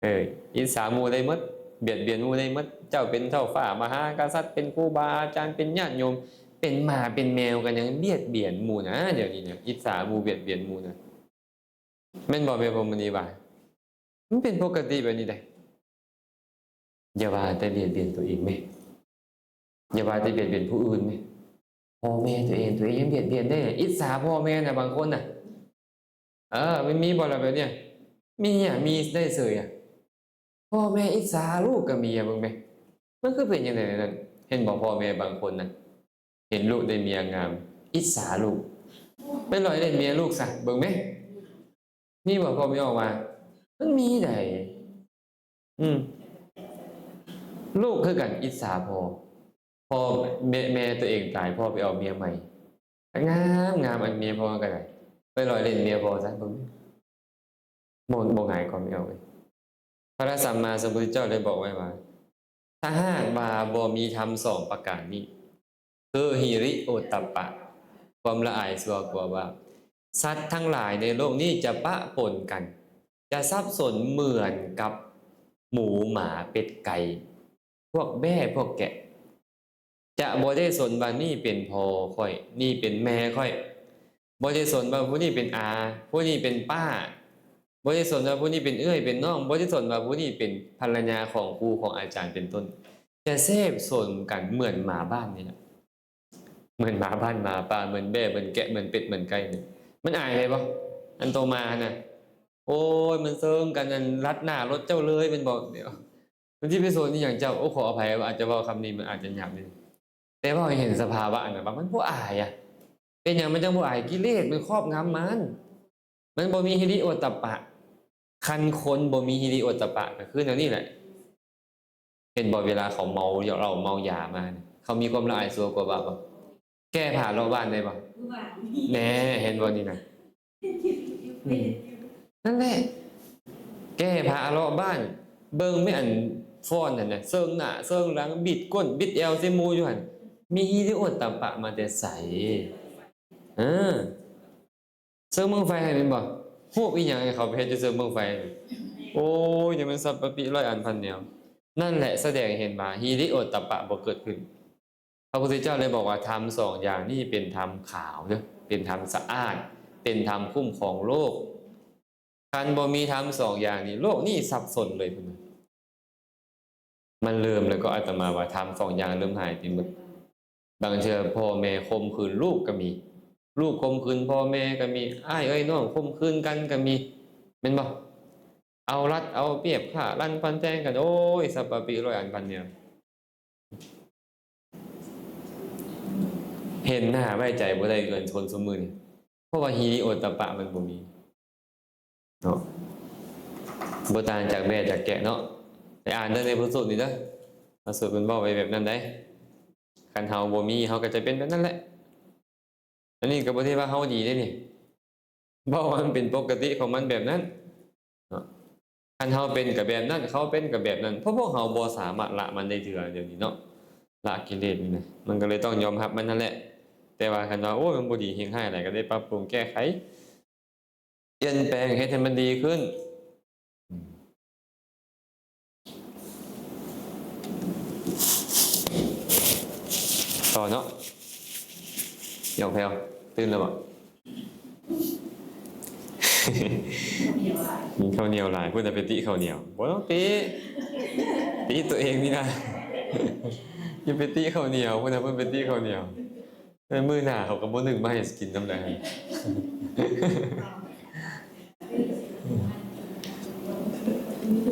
ເອີ ອິດສາໝູ່ໄດ້ໝົດ, ບຽດບຽນໝູ່ໄດ້ໝົດ. ເຈົ້າເປັນທ້າວຟ້າມະຫາກະສັດ, ເປັນຄູບາອາຈານ, ເປັນຍາດໂຍມ, ເປັນໝາເປັນແມວກໍຍັງບຽດບຽນໝູ່ນະ ດຽວນີ້ນະ, ອິດສາໝູ່, ບຽດບຽນໝູ່ນະ. ແມ່ນບໍ່ແມ່ພວມມະນີວ່າ? ມັນເປັນປົກກະຕິແບບນີ້ເດ້. ຢ່າວ່າແຕ່ບຽດບຽນຕົວເອງແມ້, ຢ່າວ່າແຕ່ບຽດບຽນຜູ້ອື່ນແມ້, ພໍ່ແມ່ຕົວເອງ ຕົວເອງຍັງບຽດບຽນເດ້. ອິດສາພໍ່ແມ່ນະ ບາງຄົນນະ. ເອີ ມັນມີບໍ່ລະແບບເນີ້ຍ? ມີອະ, ມີໄດ້ເສີຍອະ. ພໍ່ແມ່ອິດສາລູກກໍມີອະ, ເບິ່ງແມ້ ມັນຄືເປັນຈັ່ງໃດນັ້ນ? ເຫັນບໍ່ ພໍ່ແມ່ບາງຄົນນະ ເຫັນລູກໄດ້ເມຍງາມ ອິດສາລູກ, ໄປຫຼອຍເຫຼັ້ນເມຍລູກຊະ, ເບິ່ງແມ້ ມີບໍ່ພໍ່ແມ່ອອກມາ? ມັນມີໃດ໋. ອືມ ລູກຄືກັນ ອິດສາພໍ່, ພໍ່ແມ່ ແມ່ຕົວເອງຕາຍ ພໍ່ໄປເອົາເມຍໃໝ່ ງາມ ງາມ ອັນເມຍພໍ່ກໍໄດ້ ໄປຫຼອຍເຫຼັ້ນເມຍພໍ່ຊະ ເບິ່ງ ບໍ່ ບໍ່ຫງາຍຄວາມເອົາເລີຍ. ພະສຳມາສຳພຸດທະເຈົ້າໄດ້ບອກໄວ້ວ່າ ຖ້າຫາກວ່າບໍ່ມີທຳສອງປະການນີ້ ຄືຫິລິໂອດຕັບປະ ຄວາມລະອາຍຊົ່ວກົວບາບ, ສັດທັງຫຼາຍໃນໂລກນີ້ຈະປະປົນກັນ, ຈະສັບສົນເໝືອນກັບໝູ ໝາ ເປັດ ໄກ່, ພວກແບ້ ພວກແກະ. ຈະບໍ່ໄດ້ສົນວ່ານີ້ເປັນພໍ່ຂ້ອຍ, ນີ້ເປັນແມ່ຂ້ອຍ, ບໍ່ໄດ້ສົນວ່າຜູ້ນີ້ເປັນອາ, ຜູ້ນີ້ເປັນປ້າ, ບໍ່ໄດ້ສົນວ່າຜູ້ນີ້ເປັນເອື້ອຍເປັນນ້ອງ, ບໍ່ໄດ້ສົນວ່າຜູ້ນີ້ເປັນພັນລະຍາຂອງຄູຂອງອາຈານເປັນຕົ້ນ. ຈະແຊບສົນກັນເໝືອນໝາບ້ານນີ້ແຫຼະ, ເໝືອນໝາບ້ານໝາປ່າ, ເໝືອນແບ້ເໝືອນແກະ, ເໝືອນເປັດເໝືອນໄກ່ນີ້. ມັນອາຍໄດ້ບໍ່? ອັນໂຕມາຫັ້ນນະ ໂອ້ຍ ມັນເຊີງກັນ ອັນລັດໜ້າລົດເຈົ້າເລີຍ ແມ່ນບໍ່? ດຽວ ມັນຊິໄປສົນອີຫຍັງເຈົ້າ? ໂອ້ ຂໍອະໄພ ອາດຈະເວົ້າຄຳນີ້ ມັນອາດຈະຫຍາບນິດໜຶ່ງ ແຕ່ເວົ້າໃຫ້ເຫັນສະພາວະ ອັນນັ້ນວ່າມັນບໍ່ອາຍອະ. ເປັນຫຍັງມັນຈັ່ງບໍ່ອາຍ? ກິເລດມັນຄອບງຳມັນ ມັນບໍ່ມີຮິລິໂອດຕະປະ. ຄັນຄົນບໍ່ມີຮິລິໂອດຕະປະ ກໍຄືແນວນີ້ແຫຼະ. ເຫັນບໍ່? ເວລາເຂົາເມົາເຫຼົ້າເມົາຢາມາ ເຂົາມີຄວາມລະອາຍຊົ່ວກົວບາບບໍ່? ແກ້ຜ້າເລາະບ້ານໄດ້ບໍ່? ແນ່ ເຫັນບໍ່ນີ້ນະ? ອືມ ນັ້ນແຫຼະ ແກ້ຜ້າເລາະບ້ານ. ເບິ່ງແມ່ ອັນຟ້ອນຫັ້ນນະ ເຊິ່ງໜ້າເຊິ່ງຫຼັງ ບິດກົ້ນບິດແອວໃສ່ໝູ່ຢູ່ຫັ້ນ ມີຮິລິໂອດຕະປະມາແຕ່ໃສ? ເອີ ເຊີງບັ້ງໄຟຫັ້ນແມ່ນບໍ່? ຮູບອີຫຍັງໃຫ້ເຂົາໄປເຮັດຢູ່ເຊີງບັ້ງໄຟ? ໂອ້ຍ ຢ່າແມ່ນສັບປະປິຮ້ອຍອັນພັນແນວ. ນັ້ນແຫຼະ ສະແດງໃຫ້ເຫັນວ່າຮິລິໂອດຕະປະບໍ່ເກີດຂຶ້ນ. ພະພຸດທະເຈົ້າເລີຍບອກວ່າ ທຳສອງຢ່າງນີ້ເປັນທຳຂາວເດີ້ ເປັນທຳສະອາດ ເປັນທຳຄຸ້ມຄອງໂລກ. ຄັນບໍ່ມີທຳສອງຢ່າງນີ້ ໂລກນີ້ສັບສົນເລີຍ ເພິ່ນວ່າ. ມັນເລີ່ມແລ້ວກໍ ອາດຕະມາວ່າທຳສອງຢ່າງເລີ່ມຫາຍໄປໝົດ. ບາງເທື່ອພໍ່ແມ່ຂົ່ມຂືນລູກກໍມີ, ລູກຂົ່ມຂືນພໍ່ແມ່ກໍມີ, ອ້າຍເອື້ອຍນ້ອງຂົ່ມຂືນກັນກໍມີ ແມ່ນບໍ່? ເອົາລັດເອົາປຽບ ຂ້າລັ່ນຟັນແທງກັນ ໂອ້ຍ ສັບປະປິຮ້ອຍອັນພັນແນວ. ເຫັນໜ້າໄວ້ໃຈບໍ່ໄດ້ເກີນຄົນຊຸມມື້ນີ້ ເພາະວ່າຮີລິໂອດຕະປະມັນບໍ່ມີເນາະ. ບໍ່ຕ່າງຈາກແບ້ຈາກແກະເນາະ. ໄປອ່ານເດີໃນພະສູດນີ້ເດີ, ພະສູດເພິ່ນເວົ້າໄວ້ແບບນັ້ນໃດ໋. ຄັນເຮົາບໍ່ມີ ເຮົາກໍຈະເປັນແບບນັ້ນແຫຼະ. ອັນນີ້ກໍບໍ່ໄດ້ວ່າເຮົາດີເດ້ນີ້, ເວົ້າວ່າມັນເປັນປົກກະຕິຂອງມັນແບບນັ້ນເນາະ. ຄັນເຮົາເປັນກໍແບບນັ້ນ ເຂົາເປັນກໍແບບນັ້ນ ເພາະພວກເຮົາບໍ່ສາມາດລະມັນໄດ້ເທື່ອດຽວນີ້ເນາະ. ລະກິເລດນີ້ນະ ມັນກໍເລີຍຕ້ອງຍອມຮັບມັນຫັ້ນແຫຼະ. ແຕ່ວ່າຄັນວ່າ ໂອ້ຍ ມັນບໍ່ດີ ເຮັດຮ້າຍຫຼາຍ ກໍໄດ້ປັບປຸງແກ້ໄຂ ປ່ຽນແປງ ເຮັດໃຫ້ມັນດີຂຶ້ນ. ອືມ ຕໍ່ເນາະ. ຫຍອກແພວ ຕື່ນແລ້ວບໍ່? ກິນເຂົ້າໜຽວຫຼາຍ ພຸ້ນນະໄປຕິເຂົ້າໜຽວ. ບໍ່ຕ້ອງຕິ ຕິຕົວເອງນີ້ນະ. ຢ່າໄປຕິເຂົ້າໜຽວ ພຸ້ນນະ ເພິ່ນໄປຕິເຂົ້າໜຽວ. ເອີ ມື້ໜ້າເຂົາກໍບໍ່ນຶກມາໃຫ້ກິນນຳໃດ.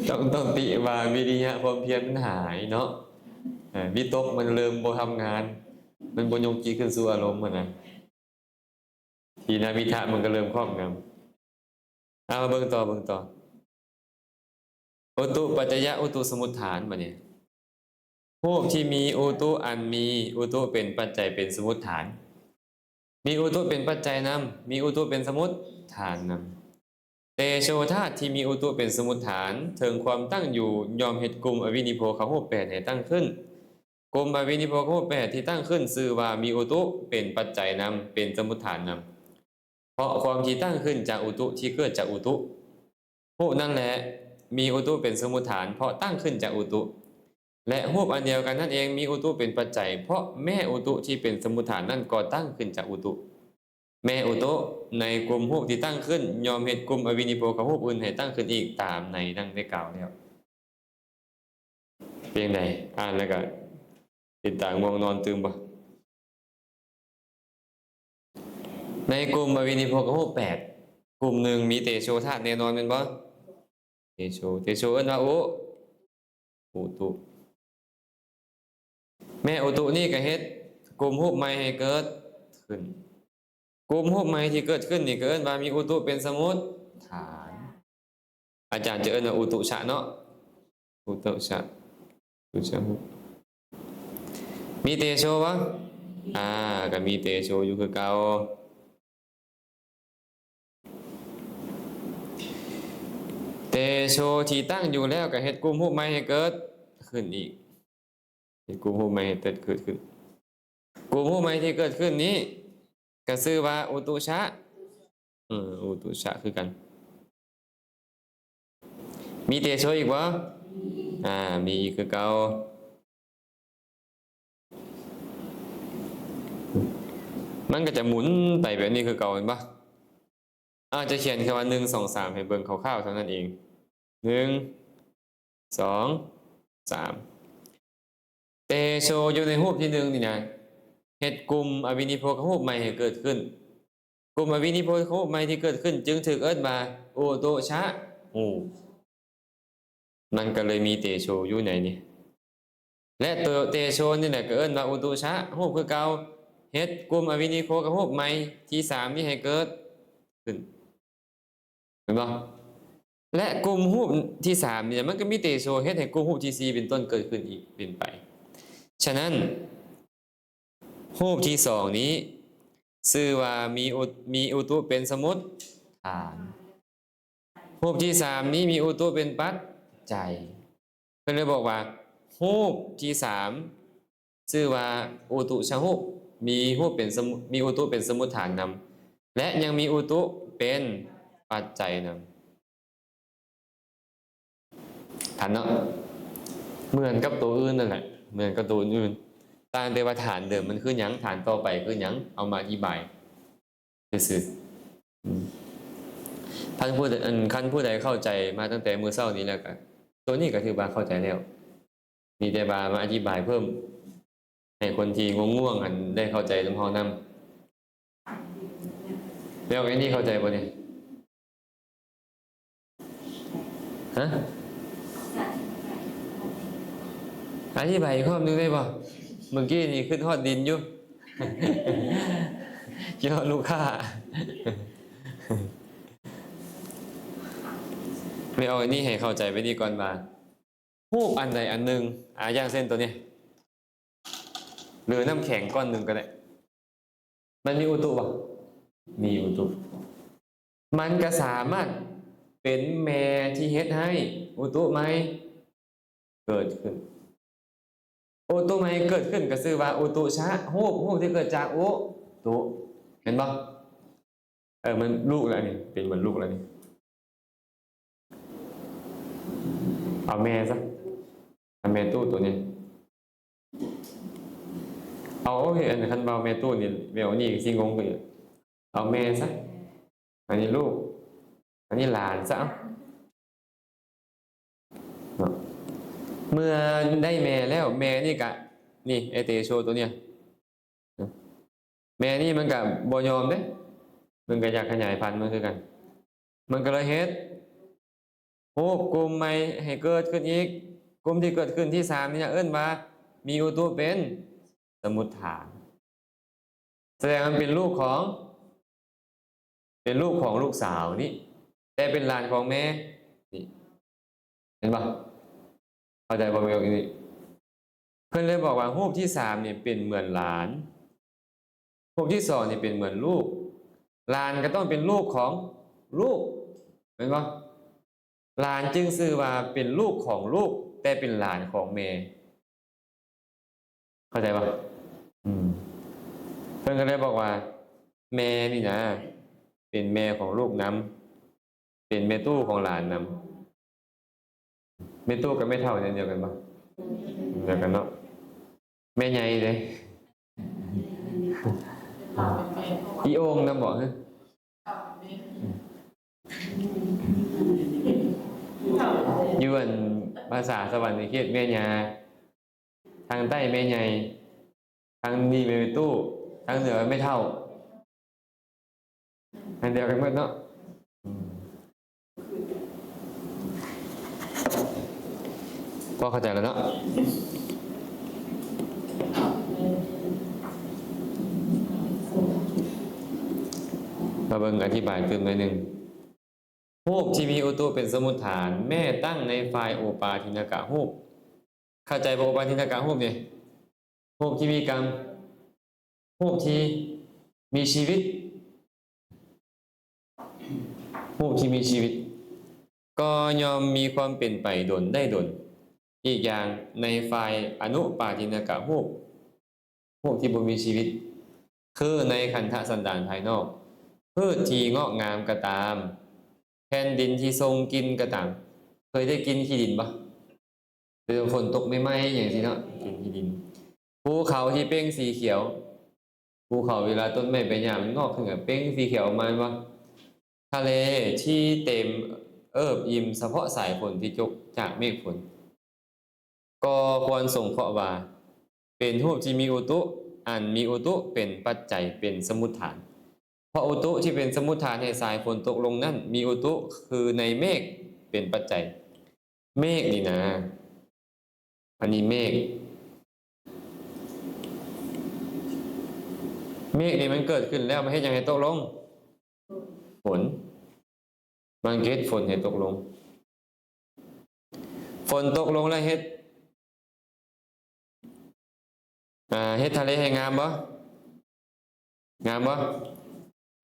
ຕ້ອງ ຕ້ອງຕິວ່າວິລິຍະຄວາມພຽນມັນຫາຍເນາະ. ເອີ ວິຕົກມັນເລີ່ມບໍ່ທຳງານ, ມັນບໍ່ຍົກຈິດຂຶ້ນສູ່ອາລົມຫັ້ນນະ. ທີນະມິທະມັນກໍເລີ່ມຄອບງຳ. ເອົາ ມາເບິ່ງຕໍ່ ເບິ່ງຕໍ່. ອຸຕຸປັດຈະຍະອຸຕຸສະມຸດຖານ ບາດນີ້ ຮູບທີ່ມີອຸຕຸ ອັນມີອຸຕຸເປັນປັດໄຈເປັນສະມຸດຖານ, ມີອຸຕຸເປັນປັດໄຈນຳ, ມີອຸຕຸເປັນສະມຸດຖານນຳ. ເຕໂຊທາດທີ່ມີອຸຕຸເປັນສະມຸດຖານ ເຖິງຄວາມຕັ້ງຢູ່ ຍ່ອມເຮັດກຸ່ມອະວິນິໂພຄະຮູບແປດໃຫ້ຕັ້ງຂຶ້ນ. ກຸ່ມອະວິນິໂພຄະຮູບແປດທີ່ຕັ້ງຂຶ້ນຊື່ວ່າມີອຸຕຸເປັນປັດໄຈນຳ ເປັນສະມຸດຖານນຳ. ເພາະຄວາມທີ່ຕັ້ງຂຶ້ນຈາກອຸຕຸ ທີ່ເກີດຈາກອຸຕຸ ຮູບນັ້ນແຫຼະ ມີອຸຕຸເປັນສະມຸດຖານ ເພາະຕັ້ງຂຶ້ນຈາກອຸຕຸ ແລະ ຮູບອັນດຽວກັນນັ້ນເອງ ມີອຸຕຸເປັນປັດໄຈ ເພາະແມ່ອຸຕຸທີ່ເປັນສະມຸດຖານນັ້ນກໍຕັ້ງຂຶ້ນຈາກອຸຕຸ. ແມ່ອຸຕຸ ໃນກຸ່ມຮູບທີ່ຕັ້ງຂຶ້ນ ຍ່ອມເຮັດກຸ່ມອະວິນິໂພຄະຮູບອື່ນໃຫ້ຕັ້ງຂຶ້ນອີກ ຕາມໃນດັ່ງໄດ້ກ່າວແລ້ວ. ເປັນຈັ່ງໃດ? ອ່ານແລ້ວກະເປັນຕາງ່ວງນອນຕື່ມບໍ່? ໃນກຸ່ມອະວິນິໂພຄະຮູບແປດ ກຸ່ມໜຶ່ງມີເຕໂຊທາດແນ່ນອນແມ່ນບໍ່? ເຕໂຊ ເຕໂຊເອີ້ນວ່າອຸ ອຸຕຸ. ແມ່ອຸຕຸນີ້ກະເຮັດກຸ່ມຮູບໃໝ່ໃຫ້ເກີດຂຶ້ນ. ກຸ່ມຮູບໃໝ່ທີ່ເກີດຂຶ້ນນີ້ກະເອີ້ນວ່າມີອຸຕຸເປັນສະມຸດຖານ. ອາຈານຈະເອີ້ນວ່າອຸຕຸຊະເນາະ. ອຸຕຸຊະ ອຸຕຸຊະຮູບ. ມີເຕໂຊບໍ່? ອ່າ ກະມີເຕໂຊຢູ່ຄືເກົ່າ. ເຕໂຊທີ່ຕັ້ງຢູ່ແລ້ວກະເຮັດກຸ່ມຮູບໃໝ່ໃຫ້ເກີດຂຶ້ນອີກ. ເຮັດກຸ່ມຮູບໃໝ່ໃຫ້ເກີດ ເກີດຂຶ້ນ. ກຸ່ມຮູບໃໝ່ທີ່ເກີດຂຶ້ນນີ້ກະຊື່ວ່າອຸຕຸຊະ. ເອີ ອຸຕຸຊະຄືກັນ. ມີເຕໂຊອີກບໍ່? ອ່າ ມີອີກຄືເກົ່າ. ມັນກໍຈະໝູນໄປແບບນີ້ຄືເກົ່າແມ່ນບໍ່? ອາດຈະຂຽນແຄ່ວ່າ ໜຶ່ງ ສອງ ສາມ ໃຫ້ເບິ່ງຄ່າວໆເທົ່ານັ້ນເອງ. ໜຶ່ງ ສອງ ສາມ. ເຕໂຊຢູ່ໃນຮູບທີໜຶ່ງນີ້ນະ ເຮັດກຸ່ມອະວິນິໂພຄະຮູບໃໝ່ໃຫ້ເກີດຂຶ້ນ. ກຸ່ມອະວິນິໂພກຮູບໃໝ່ທີ່ເກີດຂຶ້ນຈຶ່ງຖືກເອີ້ນວ່າອຸຕຸຊະຮູບ. ມັນກໍເລີຍມີເຕໂຊຢູ່ໃນນີ້ ແລະ ໂຕເຕໂຊນີ້ແຫຼະກໍເອີ້ນວ່າອຸຕຸຊະຮູບຄືເກົ່າ, ເຮັດກຸ່ມອະວິນິໂພກະຮູບໃໝ່ທີສາມນີ້ໃຫ້ເກີດຂຶ້ນ ເຫັນບໍ່? ແລະ ກຸ່ມຮູບທີສາມນີ້ ມັນກໍມີເຕໂຊເຮັດໃຫ້ກຸ່ມຮູບທີສີ່ເປັນຕົ້ນເກີດຂຶ້ນອີກເປັນໄປ. ສະນັ້ນ ຮູບທີສອງນີ້ຊື່ວ່າມີອຸ ມີອຸຕຸເປັນສະມຸດຖານ. ຮູບທີສາມນີ້ມີອຸຕຸເປັນປັດໄຈ. ເພິ່ນເລີຍບອກວ່າ ຮູບທີສາມຊື່ວ່າອຸຕຸຊະຮູບ, ມີຮູບເປັນສະມຸ ມີອຸຕຸເປັນສະມຸດຖານນຳ ແລະ ຍັງມີອຸຕຸເປັນປັດໄຈນຳ. ຖານເນາະ ເໝືອນກັບໂຕອື່ນນັ້ນແຫຼະ ເໝືອນກັບໂຕອື່ນໆ ຕ່າງແຕ່ວ່າຖານເດີມມັນຄືຫຍັງ ຖານຕໍ່ໄປຄືຫຍັງ ເອົາມາອະທິບາຍຊື່ໆ. ອືມ ຄັນຜູ້ ອັນ ຄັນຜູ້ໃດເຂົ້າໃຈມາຕັ້ງແຕ່ມື້ເຊົ້ານີ້ແລ້ວກະ ໂຕນີ້ກະຖືວ່າເຂົ້າໃຈແລ້ວ. ມີແຕ່ວ່າມາອະທິບາຍເພີ່ມໃຫ້ຄົນທີ່ງ່ວງໆຫັ້ນໄດ້ເຂົ້າໃຈນຳເຮົານຳ. ແລ້ວອັນນີ້ເຂົ້າໃຈບໍ່ນີ້? ຮະ? ອະທິບາຍອີກຮອບໜຶ່ງໄດ້ບໍ່? ເມື່ອກີ້ນີ້ຄິດຮອດດິນຢູ່ ຄິດຮອດລູກຄ້າ. ແມ່ນເອົາອັນນີ້ໃຫ້ເຂົ້າໃຈໄວ້ນີ້ກ່ອນວ່າ ຮູບອັນໃດອັນໜຶ່ງ ອາ ຢ່າງເຊັ່ນໂຕນີ້ ຫຼືນ້ຳແຂງກ້ອນໜຶ່ງກໍໄດ້ ມັນມີອຸຕຸບໍ່? ມີອຸຕຸ. ມັນກໍສາມາດເປັນແມ່ທີ່ເຮັດໃຫ້ອຸຕຸໃໝ່ເກີດຂຶ້ນ. ອຸຕຸໃໝ່ເກີດຂຶ້ນກໍຊື່ວ່າອຸຕຸຊະຮູບ, ຮູບທີ່ເກີດຈາກອຸຕຸ ເຫັນບໍ່? ເອີ ມັນລູກແລ້ວນີ້ ເປັນເໝືອນລູກແລ້ວນີ້. ເອົາແມ່ຊະ ເອົາແມ່ຕູ້ໂຕນີ້ ເອົາ ເອີ ອັນ ຄັນເວົ້າແມ່ຕູ້ນີ້ ແມ່ໂອນີ້ຊິງົງໄປອີກ. ເອົາແມ່ຊະ ອັນນີ້ລູກ ອັນນີ້ຫຼານຊະ ເອົາ ເນາະ. ເມື່ອໄດ້ແມ່ແລ້ວ ແມ່ນີ້ກະ ນີ້ ໄອ້ເຕໂຊໂຕເນີ້ຍ ແມ່ນີ້ມັນກະບໍ່ຍອມເດ້ ມັນກະຢາກຂະຫຍາຍພັນມັນຄືກັນ. ມັນກະເລີຍເຮັດຮູບກຸ່ມໃໝ່ໃຫ້ເກີດຂຶ້ນອີກ. ກຸ່ມທີ່ເກີດຂຶ້ນທີສາມນີ້ເອີ້ນວ່າມີອຸຕຸເປັນສະມຸດຖານ. ສະແດງວ່າມັນເປັນລູກຂອງ ເປັນລູກຂອງລູກສາວນີ້ ແຕ່ເປັນຫຼານຂອງແມ່ນີ້ ເຫັນບໍ່? ເຂົ້າໃຈບໍ່ແມ່ນອີ່ນີ້? ເພິ່ນເລີຍບອກວ່າຮູບທີສາມນີ້ເປັນເໝືອນຫຼານ, ຮູບທີສອງນີ້ເປັນເໝືອນລູກ. ຫຼານກໍຕ້ອງເປັນລູກຂອງລູກ ແມ່ນບໍ່? ຫຼານຈຶ່ງຊື່ວ່າເປັນລູກຂອງລູກ ແຕ່ເປັນຫຼານຂອງແມ່. ເຂົ້າໃຈບໍ່? ອືມ ເພິ່ນກໍເລີຍບອກວ່າ ແມ່ນີ້ນະ ເປັນແມ່ຂອງລູກນຳ ເປັນແມ່ຕູ້ຂອງຫຼານນຳ. ແມ່ຕູ້ກັບແມ່ເຖົ້ານີ້ດຽວກັນບໍ່? ດຽວກັນເນາະ. ແມ່ໃຫຍ່ເດ້ ອີ່ໂອ່ງນຳບໍ່? ຢູ່ອັນພາສາສະຫວັນນະເຂດແມ່ຍ່າ, ທາງໃຕ້ແມ່ໃຫຍ່, ທາງນີ້ແມ່ຕູ້, ທາງເໜືອແມ່ເຖົ້າ. ອັນດຽວກັນໝົດເນາະ. ພໍເຂົ້າໃຈແລ້ວເນາະ. ມາເບິ່ງອະທິບາຍຕື່ມໜ້ອຍໜຶ່ງ. ຮູບທີ່ມີອຸຕຸເປັນສະມຸດຖານ ແມ່ຕັ້ງໃນຝ່າຍໂອປາທິນະກະຮູບ. ເຂົ້າໃຈບໍ່? ໂອປາທິນະກະຮູບນີ້ ຮູບທີ່ມີກຳ ຮູບທີ່ມີຊີວິດ, ຮູບທີ່ມີຊີວິດ ກໍຍ່ອມມີຄວາມເປັນໄປດົນໄດ້ດົນ. ອີກຢ່າງ, ໃນຝ່າຍອະນຸປາທິນະກະຮູບ, ຮູບທີ່ບໍ່ມີຊີວິດ ຄືໃນຂັນທະສັນດານພາຍນອກ, ພືດທີ່ງອກງາມກໍຕາມ, ແຜ່ນດິນທີ່ສົ່ງກິ່ນກໍຕາມ. ເຄີຍໄດ້ກິ່ນຂີ້ດິນບໍ່? ເວລາຝົນຕົກໃໝ່ໆຫຍັງຊີ້ເນາະ, ກິ່ນຂີ້ດິນ. ພູເຂົາທີ່ເປ່ງສີຂຽວ, ພູເຂົາເວລາຕົ້ນໄມ້ໃບຫຍ້າມັນງອກຂຶ້ນກໍເປ່ງສີຂຽວອອກມາແມ່ນບໍ່? ທະເລທີ່ເຕັມເອີບອີ່ມສະເພາະສາຍຝົນທີ່ຕົກຈາກເມກຝົນ ກໍຄວນສົງເຄາະວ່າ ເປັນຮູບທີ່ມີອຸຕຸ, ອັນມີອຸຕຸເປັນປັດໄຈ, ເປັນສະມຸດຖານ. ເພາະອຸຕຸທີ່ເປັນສະໝຸດຖານໃຫ້ສາຍຝົນຕົກລົງນັ້ນ ມີອຸຕຸຄືໃນເມກເປັນປັດໄຈ. ເມກນີ້ນະ ອັນນີ້ເມກ ເມກນີ້ມັນເກີດຂຶ້ນແລ້ວ ມັນເຮັດຫຍັງໃຫ້ຕົກລົງ? ຝົນ. ມັນເຮັດຝົນໃຫ້ຕົກລົງ. ຝົນຕົກລົງແລ້ວເຮັດ ອ່າ ເຮັດທະເລໃຫ້ງາມບໍ່? ງາມບໍ່?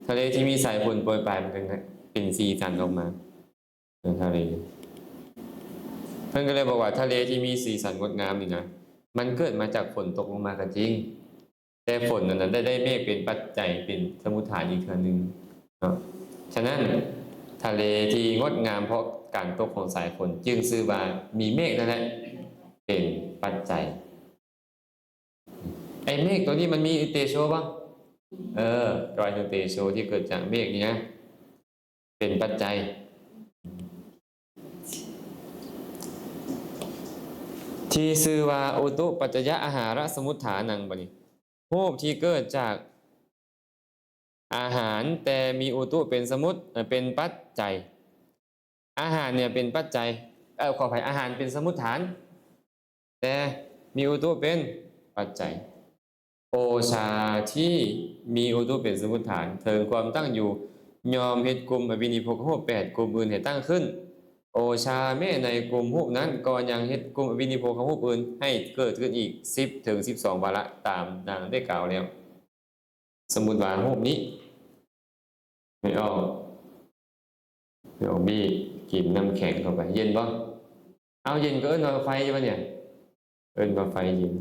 ທະເລທີ່ມີສາຍຝົນໂປຍປາຍ ມັນກໍເປັນສີສັນອອກມາ. ເອີ ທະເລ ເພິ່ນກໍເລີຍບອກວ່າ ທະເລທີ່ມີສີສັນງົດງາມນີ້ນະ ມັນເກີດມາຈາກຝົນຕົກລົງມາກໍຈິງ, ແຕ່ຝົນນັ້ນນະ ໄດ້ ໄດ້ເມກເປັນປັດໄຈ ເປັນສະໝຸດຖານອີກເທື່ອໜຶ່ງເນາະ. ສະນັ້ນ ທະເລທີ່ງົດງາມເພາະການຕົກຂອງສາຍຝົນ ຈຶ່ງຊື່ວ່າມີເມກນັ້ນແຫຼະເປັນປັດໄຈ. ໄອ້ເມກໂຕນີ້ມັນມີເຕໂຊບໍ່? ເອີ ກໍໝາຍເຖິງເຕໂຊທີ່ເກີດຈາກເມກນີ້ນະ ເປັນປັດໄຈ ທີ່ຊື່ວ່າອຸຕຸປັດຈະຍະອາຫາລະສະໝຸດຖານັງ. ບັດນີ້ ຮູບທີ່ເກີດຈາກອາຫານ ແຕ່ມີອຸຕຸເປັນສະໝຸດ ເປັນປັດໄຈ. ອາຫານເນຍເປັນປັດໄຈ ເອີ ຂໍອະໄພ ອາຫານເປັນສະໝຸດຖານ ແຕ່ມີອຸຕຸເປັນປັດໄຈ. ໂອຊາທີ່ມີອຸຕຸເປັນສະໝຸດຖານ ເຖິງຄວາມຕັ້ງຢູ່ ຍ່ອມເຮັດກຸ່ມອະວິນິໂພຄະຮູບແປດກຸ່ມອື່ນໃຫ້ຕັ້ງຂຶ້ນ. ໂອຊາແມ້ໃນກຸ່ມຮູບນັ້ນ ກໍຍັງເຮັດກຸ່ມອະວິນິໂພຄະຮູບອື່ນໃຫ້ເກີດຂຶ້ນອີກສິບເຖິງສິບສອງວາລະ ຕາມດັ່ງໄດ້ກ່າວແລ້ວ. ສົມມຸດວ່າຮູບນີ້ ແມ່ອອກ ແມ່ອອກບີກິນນ້ຳແຂງເຂົ້າໄປ ເຢັນບໍ່? ເອົາ ເຢັນກໍເອີ້ນວ່າໄຟຢູ່ບໍ່ເນຍ? ເອີ້ນວ່າໄຟເຢັນ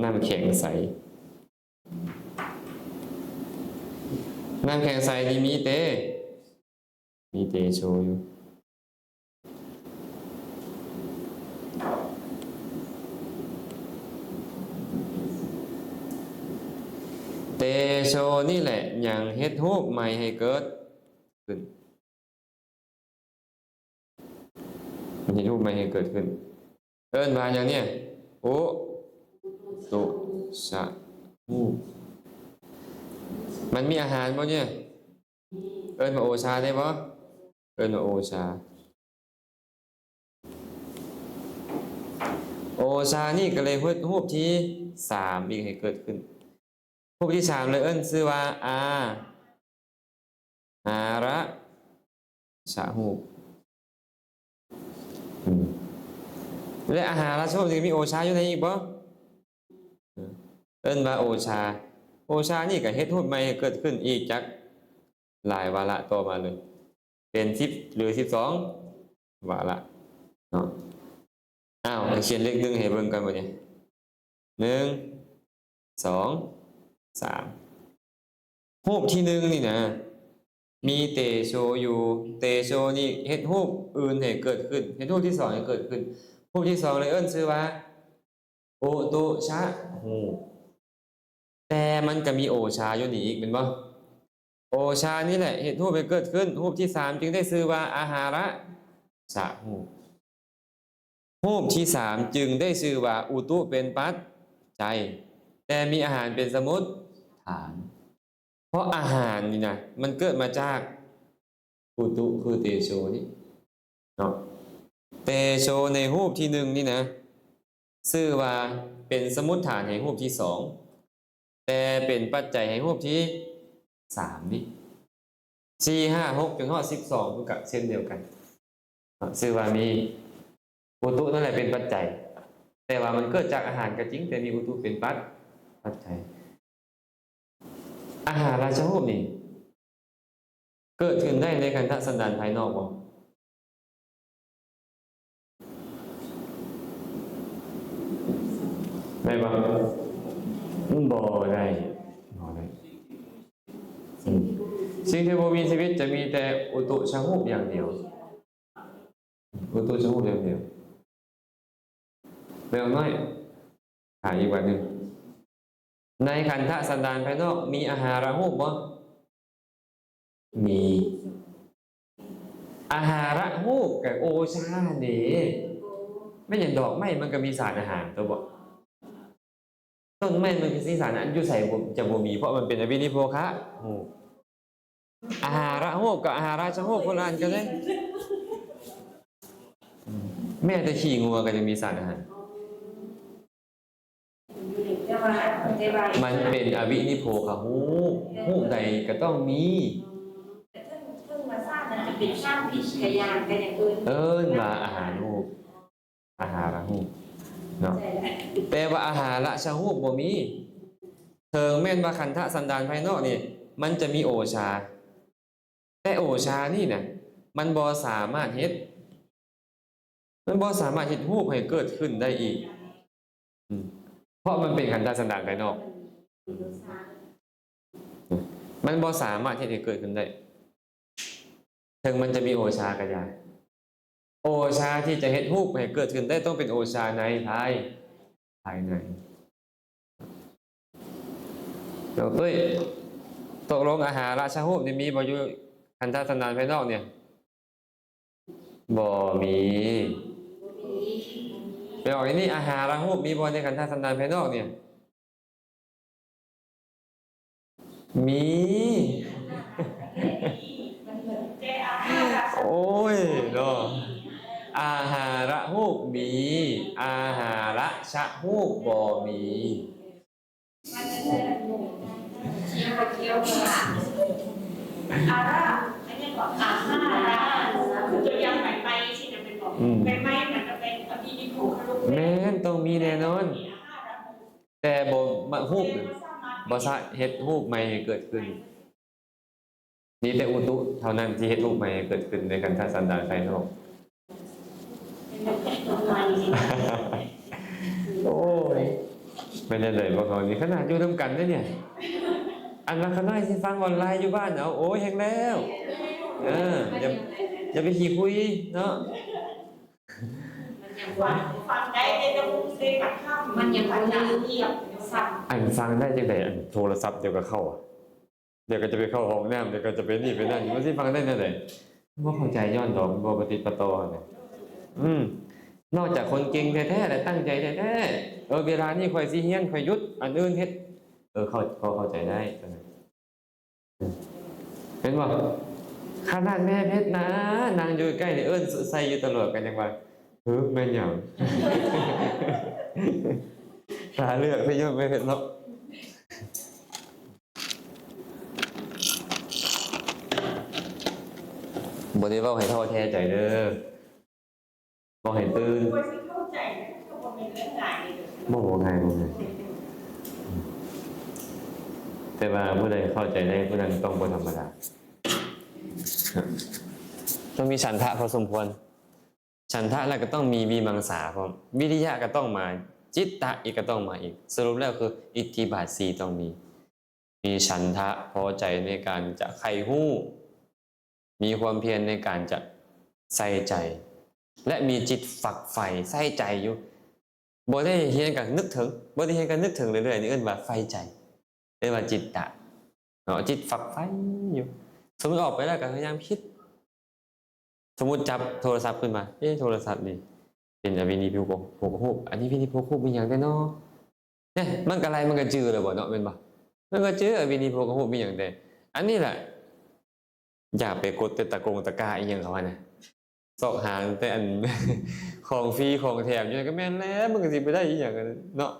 ນ້ຳແຂງໃສ ນ້ຳແຂງໃສນີ້ມີເຕ ມີເຕໂຊຢູ່. ເຕໂຊນີ້ແຫຼະຍັງເຮັດຮູບໃໝ່ໃຫ້ເກີດຂຶ້ນ ເຮັດຮູບໃໝ່ໃຫ້ເກີດຂຶ້ນ. ເອີ້ນວ່າຫຍັງເນຍ? ອຸຕຸສະຮູບ. ມັນມີອາຫານບໍ່ເນຍ? ເອີ້ນວ່າໂອຊາໄດ້ບໍ່? ເອີ້ນວ່າໂອຊາ. ໂອຊານີ້ກໍເລີຍເຮັດຮູບທີສາມອີກໃຫ້ເກີດຂຶ້ນ. ຮູບທີສາມເລີຍເອີ້ນຊື່ວ່າອາຫາລະສະຮູບ. ອືມ ແລະ ອາຫາລະສະຮູບນີ້ມີໂອຊາຢູ່ໃນອີກບໍ່? ເອີ້ນວ່າໂອຊາ. ໂອຊານີ້ກໍເຮັດຮູບໃໝ່ໃຫ້ເກີດຂຶ້ນອີກຈັກຫຼາຍວາລະຕໍ່ມາເລີຍ ເປັນສິບ ຫຼື ສິບສອງວາລະເນາະ. ອ້າວ ຂຽນເລກໜຶ່ງໃຫ້ເບິ່ງກ່ອນບັດນີ້ ໜຶ່ງ ສອງ ສາມ. ຮູບທີໜຶ່ງນີ້ນະ ມີເຕໂຊຢູ່ ເຕໂຊນີ້ເຮັດຮູບອື່ນໃຫ້ເກີດຂຶ້ນ ເຮັດຮູບທີສອງໃຫ້ເກີດຂຶ້ນ. ຮູບທີສອງເລີຍເອີ້ນຊື່ວ່າອຸຕຸຊະຮູບ. ແຕ່ມັນກໍມີໂອຊາຢູ່ນີ້ອີກແມ່ນບໍ່? ໂອຊານີ້ແຫຼະເຮັດຮູບໃຫ້ເກີດຂຶ້ນ ຮູບທີສາມຈຶ່ງໄດ້ຊື່ວ່າອາຫາລະສະຮູບ. ຮູບທີສາມຈຶ່ງໄດ້ຊື່ວ່າອຸຕຸເປັນປັດໄຈ ແຕ່ມີອາຫານເປັນສະໝຸດຖານ. ເພາະອາຫານນີ້ນະ ມັນເກີດມາຈາກອຸຕຸ ຄືເຕໂຊນີ້ເນາະ. ເຕໂຊໃນຮູບທີໜຶ່ງນີ້ນະ ຊື່ວ່າເປັນສະໝຸດຖານໃຫ້ຮູບທີສອງ ແຕ່ເປັນປັດໄຈໃຫ້ຮູບທີສາມນີ້. ສີ່ ຫ້າ ຫົກ ຈົນຮອດສິບສອງ ມັນກະເຊັ່ນດຽວກັນ ຊື່ວ່າມີອຸຕຸນັ້ນແຫຼະເປັນປັດໄຈ ແຕ່ວ່າມັນເກີດຈາກອາຫານກໍຈິງ ແຕ່ມີອຸຕຸເປັນປັດ ປັດໄຈ. ອາຫາລະສະຮູບນີ້ ເກີດຂຶ້ນໄດ້ໃນຂັນທະສັນດານພາຍນອກບໍ່? ໄດ້ບໍ່? ບໍ່ໄດ້ ບໍ່ໄດ້. ອືມ ສິ່ງທີ່ບໍ່ມີຊີວິດຈະມີແຕ່ອຸຕຸຊະຮູບຢ່າງດຽວ. ອຸຕຸຊະຮູບຢ່າງດຽວ. ແມວນ້ອຍ ຖາມອີກບາດໜຶ່ງ ໃນຂັນທະສັນດານພາຍນອກມີອາຫາລະຮູບບໍ່? ມີ. ອາຫາລະຮູບກໍໂອຊາເດ້ ແມ່ນຫຍັງ? ດອກໄມ້ມັນກໍມີສານອາຫານຕົວະບໍ່? ຕົ້ນໄມ້ມັນຄືຊິສານ ອັນຢູ່ໃສບໍ່ ຈະບໍ່ມີ ເພາະມັນເປັນອະວິນິໂພຄະຮູບ. ອາຫາລະຮູບກັບອາຫາລະຊະຮູບ ຄົນລະອັນກັນເດ້. ແມ້ແຕ່ຂີ້ງົວກໍຍັງມີສານອາຫານ. ມັນເປັນອະວິນິໂພຄະຮູບ ຮູບໃດກໍຕ້ອງມີ. ເອີ້ນວ່າອາຫາລະຮູບ ອາຫາລະຮູບເນາະ. ແຕ່ວ່າອາຫາລະຊະຮູບບໍ່ມີ. ເຖິງແມ່ນວ່າຂັນທະສັນດານພາຍນອກນີ້ ມັນຈະມີໂອຊາ ແຕ່ໂອຊານີ້ນະ ມັນບໍ່ສາມາດເຮັດ ມັນບໍ່ສາມາດເຮັດຮູບໃຫ້ເກີດຂຶ້ນໄດ້ອີກ. ອືມ ເພາະມັນເປັນຂັນທະສັນດານພາຍນອກ. ມັນບໍ່ສາມາດເຮັດໃຫ້ເກີດຂຶ້ນໄດ້ ເຖິງມັນຈະມີໂອຊາກໍຢ່າ. ໂອຊາທີ່ຈະເຮັດຮູບໃຫ້ເກີດຂຶ້ນໄດ້ ຕ້ອງເປັນໂອຊາໃນພາຍ ພາຍໃນ. ນ້ອງຕຸ້ຍ ຕົກລົງອາຫາລະຊະຮູບນີ້ມີບໍ່ ຢູ່ຂັນທະສັນດານພາຍນອກນີ້? ບໍ່ມີ. ໄປອອກອັນນີ້ ອາຫາລະຮູບມີບໍ່ໃນຂັນທະສັນດານພາຍນອກນີ້? ມີ. ໂອ້ຍເນາະ ອາຫາລະຮູບມີ ອາຫາລະຊະຮູບບໍ່ມີ. ອືມ ແມ່ນ ຕ້ອງມີແນ່ນອນ. ແຕ່ບໍ່ ມາ ຮູບນັ້ນບໍ່ສາເຮັດຮູບໃໝ່ໃຫ້ເກີດຂຶ້ນ. ມີແຕ່ອຸຕຸເທົ່ານັ້ນທີ່ເຮັດຮູບໃໝ່ໃຫ້ເກີດຂຶ້ນໃນຂັນທະສັນດານພາຍນອກ. ໂອ້ຍ ແມ່ນຈັ່ງໃດພວກເຮົານີ້ ຂະໜາດຢູ່ນຳກັນເດ້ນີ້. ອັນວ່າຂະນ້ອຍຊິຟັງອອນລາຍຢູ່ບ້ານເອົາ ໂອ້ຍ ແຮງແລ້ວ. ເອີ ຢ່າ ຢ່າໄປຂີ້ຄຸຍເນາະ. ມັນຍັງຟັງ ຟັງໄດ້ແຕ່ຈະບໍ່ໄດ້ປາກຄຳ ມັນຍັງບໍ່ໄດ້ຮຽບສັບ. ອັນຟັງໄດ້ຈັ່ງໃດ ອັນໂທລະສັບດຽວກໍເຂົ້າ ດຽວກໍຈະໄປເຂົ້າຫ້ອງນ້ຳ ດຽວກໍຈະໄປນີ້ໄປນັ້ນ ມັນຊິຟັງໄດ້ແນວໃດ? ບໍ່ເຂົ້າໃຈ ຍ້ອນດອກ ບໍ່ປະຕິດປະຕໍ່ຫັ້ນນະ. ອືມ ນອກຈາກຄົນເກັ່ງແທ້ໆ ແລະ ຕັ້ງໃຈແທ້ໆ ເອີ ເວລານີ້ຂ້ອຍຊິຮຽນ ຂ້ອຍຢຸດ ອັນອື່ນເຮັດ ເອີ ເຂົ້າ ພໍເຂົ້າໃຈໄດ້. ເຫັນບໍ່? ຂະໜາດແມ່ເພັດນະ ນັ່ງຢູ່ໃກ້ນີ້ເອີ້ນໃສ່ຢູ່ຕະຫຼອດ ກໍຍັງວ່າ ເອີ ແມ່ນຫຍັງ? ຕາເລືອກໄປຢູ່ແມ່ເພັດເນາະ. ບໍ່ໄດ້ເວົ້າໃຫ້ທໍ້ແທ້ໃຈເດີ້. ບໍ່ໃຫ້ຕື່ນ. ກວ່າຊິເຂົ້າໃຈນະ ກໍບໍ່ແມ່ນເລື່ອງງ່າຍເດ້. ບໍ່ ບໍ່ງ່າຍ ບໍ່ງ່າຍ. ແຕ່ວ່າຜູ້ໃດເຂົ້າໃຈໄດ້ ຜູ້ນັ້ນຕ້ອງບໍ່ທຳມະດາ. ຕ້ອງມີສັນທະພໍສົມຄວນ. ສັນທະແລ້ວກໍຕ້ອງມີວິມັງສາພ້ອມ. ວິລິຍະກໍຕ້ອງມາ, ຈິດຕະອີກກໍຕ້ອງມາອີກ. ສະຫຼຸບແລ້ວຄືອິດທິບາດສີ່ຕ້ອງມີ. ມີສັນທະພໍໃຈໃນການຈະໃຄ່ຮູ້, ມີຄວາມພຽນໃນການຈະໃສ່ໃຈ ແລະ ມີຈິດຝັກໃຝ່ໃສ່ໃຈຢູ່. ບໍ່ໄດ້ຮຽນກໍນຶກເຖິງ, ບໍ່ໄດ້ຮຽນກໍນຶກເຖິງເລື້ອຍໆ ນີ້ເອີ້ນວ່າໃຝ່ໃຈ, ເອີ້ນວ່າຈິດຕະເນາະ, ຈິດຝັກໃຝ່ຢູ່. ສົມມຸດອອກໄປແລ້ວກໍພະຍາຍາມຄິດ. ສົມມຸດຈັບໂທລະສັບຂຶ້ນມາ, ເອ ໂທລະສັບນີ້ເປັນອະວິນິພິໂກ ໂພຄະຮູບ, ອະວິນິພິໂກໂພຄະຮູບມີຫຍັງແດ່ເນາະ? ເອີ ມັນກໍໄລ່ ມັນກໍຈື່ແລ້ວບໍ່ເນາະ, ແມ່ນບໍ່? ມັນກໍຈື່ອະວິນິພິໂກໂພຄະຮູບມີຫຍັງແດ່. ອັນນີ້ແຫຼະ ຢາກໄປກົດແຕ່ຕະກົງຕະກ້າອີ່ຫຍັງເຂົາຫັ້ນນະ, ຊອກຫາແຕ່ອັນຂອງຟຣີຂອງແຖມຢູ່ນັ້ນກໍແມ່ນແລ້ວ, ມັນກໍຊິໄປໄດ້ອີ່ຫຍັງເນາະ.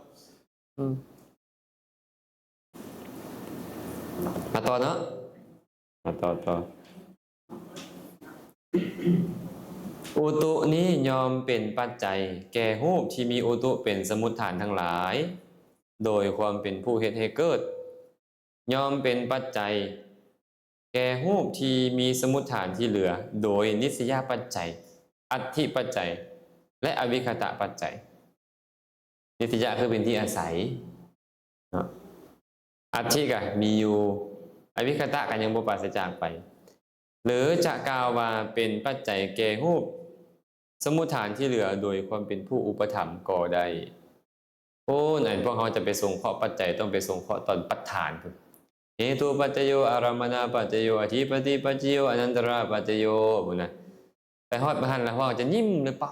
ອືມ ມາຕໍ່ເນາະ, ມາຕໍ່ ຕໍ່. ອຸຕຸນີ້ຍ່ອມເປັນປັດໄຈແກ່ຮູບທີ່ມີອຸຕຸເປັນສະມຸດຖານທັງຫຼາຍ ໂດຍຄວາມເປັນຜູ້ເຮັດໃຫ້ເກີດ, ຍ່ອມເປັນປັດໄຈແກ່ຮູບທີ່ມີສະມຸດຖານທີ່ເຫຼືອໂດຍນິດສະຍະປັດໄຈ, ອັດຖິປັດໄຈ ແລະ ອະວິຄະຕະປັດໄຈ. ນິດສະຍະຄືເປັນທີ່ອາໄສເນາະ, ອັດຖິກະມີຢູ່, ອະວິຄະຕະກະຍັງບໍ່ປາສະຈາກໄປ, ຫຼືຈະກ່າວວ່າເປັນປັດໄຈແກ່ຮູບສະມຸດຖານທີ່ເຫຼືອໂດຍຄວາມເປັນຜູ້ອຸປະຖຳກໍໄດ້. ໂອ້ ອັນພວກເຮົາຈະໄປສົງເຄາະປັດໄຈ ຕ້ອງໄປສົງເຄາະຕອນປັດຖານພຸ້ນ, ເຫຕຸປັດຈະໂຍ ອາລຳມະນະປັດຈະໂຍ ອະທິປະຕິປັດຈະໂຍ ອະນັນຕະລະປັດຈະໂຍ ພຸ້ນນະ. ໄປຮອດປານຫັ້ນລະ ເຮົາຈະຍິ້ມເລີຍ, ປ້າ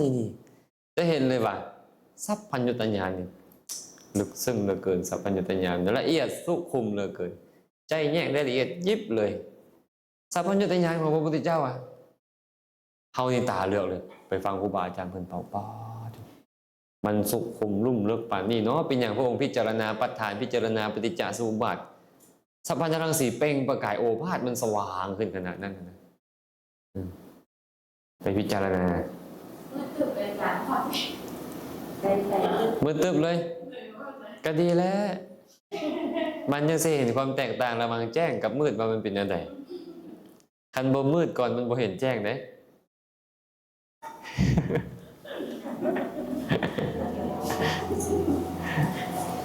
ນີ້ ນີ້ ຈະເຫັນເລີຍວ່າ ສັບພັນຍຸດຕະຍານນີ້ ເລິກເຊິ່ງເຫຼືອເກີນ, ສັບພັນຍະຕະຍານລະອຽດສຸຂຸມເຫຼືອເກີນ, ໃຈແຍກລາຍລະອຽດຢິບເລີຍ. ສັບພັນຍະຕະຍານຂອງພະພຸດທະເຈົ້າອະ ເຮົານີ້ຕາເລືອກເລີຍ, ໄປຟັງຄູບາອາຈານເພິ່ນເປົ່າ ປາດ ມັນສຸຂຸມລຸ່ມເລິກປານນີ້ເນາະ. ເປັນຫຍັງພະອົງພິຈາລະນາປັດຖານ, ພິຈາລະນາປະຕິດຈະສະມຸດບາດ, ສັບພັນຍະລັງສີເປັ່ງປະກາຍໂອພາດ ມັນສະຫວ່າງຂຶ້ນຂະໜາດນັ້ນນະ? ອືມ ໄປພິຈາລະນາ. ມືດຕຶບເລີຍອາຈານ. ມືດຕຶບເລີຍ. ກະດີແລ້ວ. ມັນຈັ່ງຊິເຫັນຄວາມແຕກຕ່າງລະຫວ່າງແຈ້ງກັບມືດ ວ່າມັນເປັນແນວໃດ. ຄັນບໍ່ມືດກ່ອນ ມັນບໍ່ເຫັນແຈ້ງເດ້.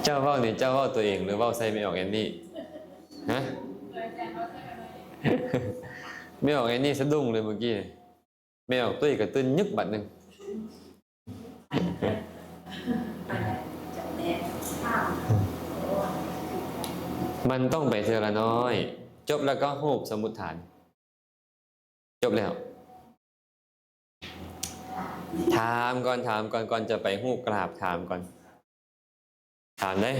ເຈົ້າເວົ້ານີ້ ເຈົ້າເວົ້າຕົວເອງ ຫຼືເວົ້າໃສ່ແມ່ອອກແອນນີ້? ຮະ? ແມ່ອອກແອນນີ້ສະດຸ້ງເລີຍມື້ກີ້. ແມ່ອອກຕຸ້ຍກະຕື່ນຍຶກບາດໜຶ່ງ. ມັນຕ້ອງໄປເທື່ອລະໜ້ອຍ. ຈົບແລ້ວກໍຮູບສະມຸດຖານ. ຈົບແລ້ວ. ຖາມກ່ອນ, ຖາມກ່ອນ, ກ່ອນຈະໄປຮູບກະລາບ, ຖາມກ່ອນ. ຖາມເດ້.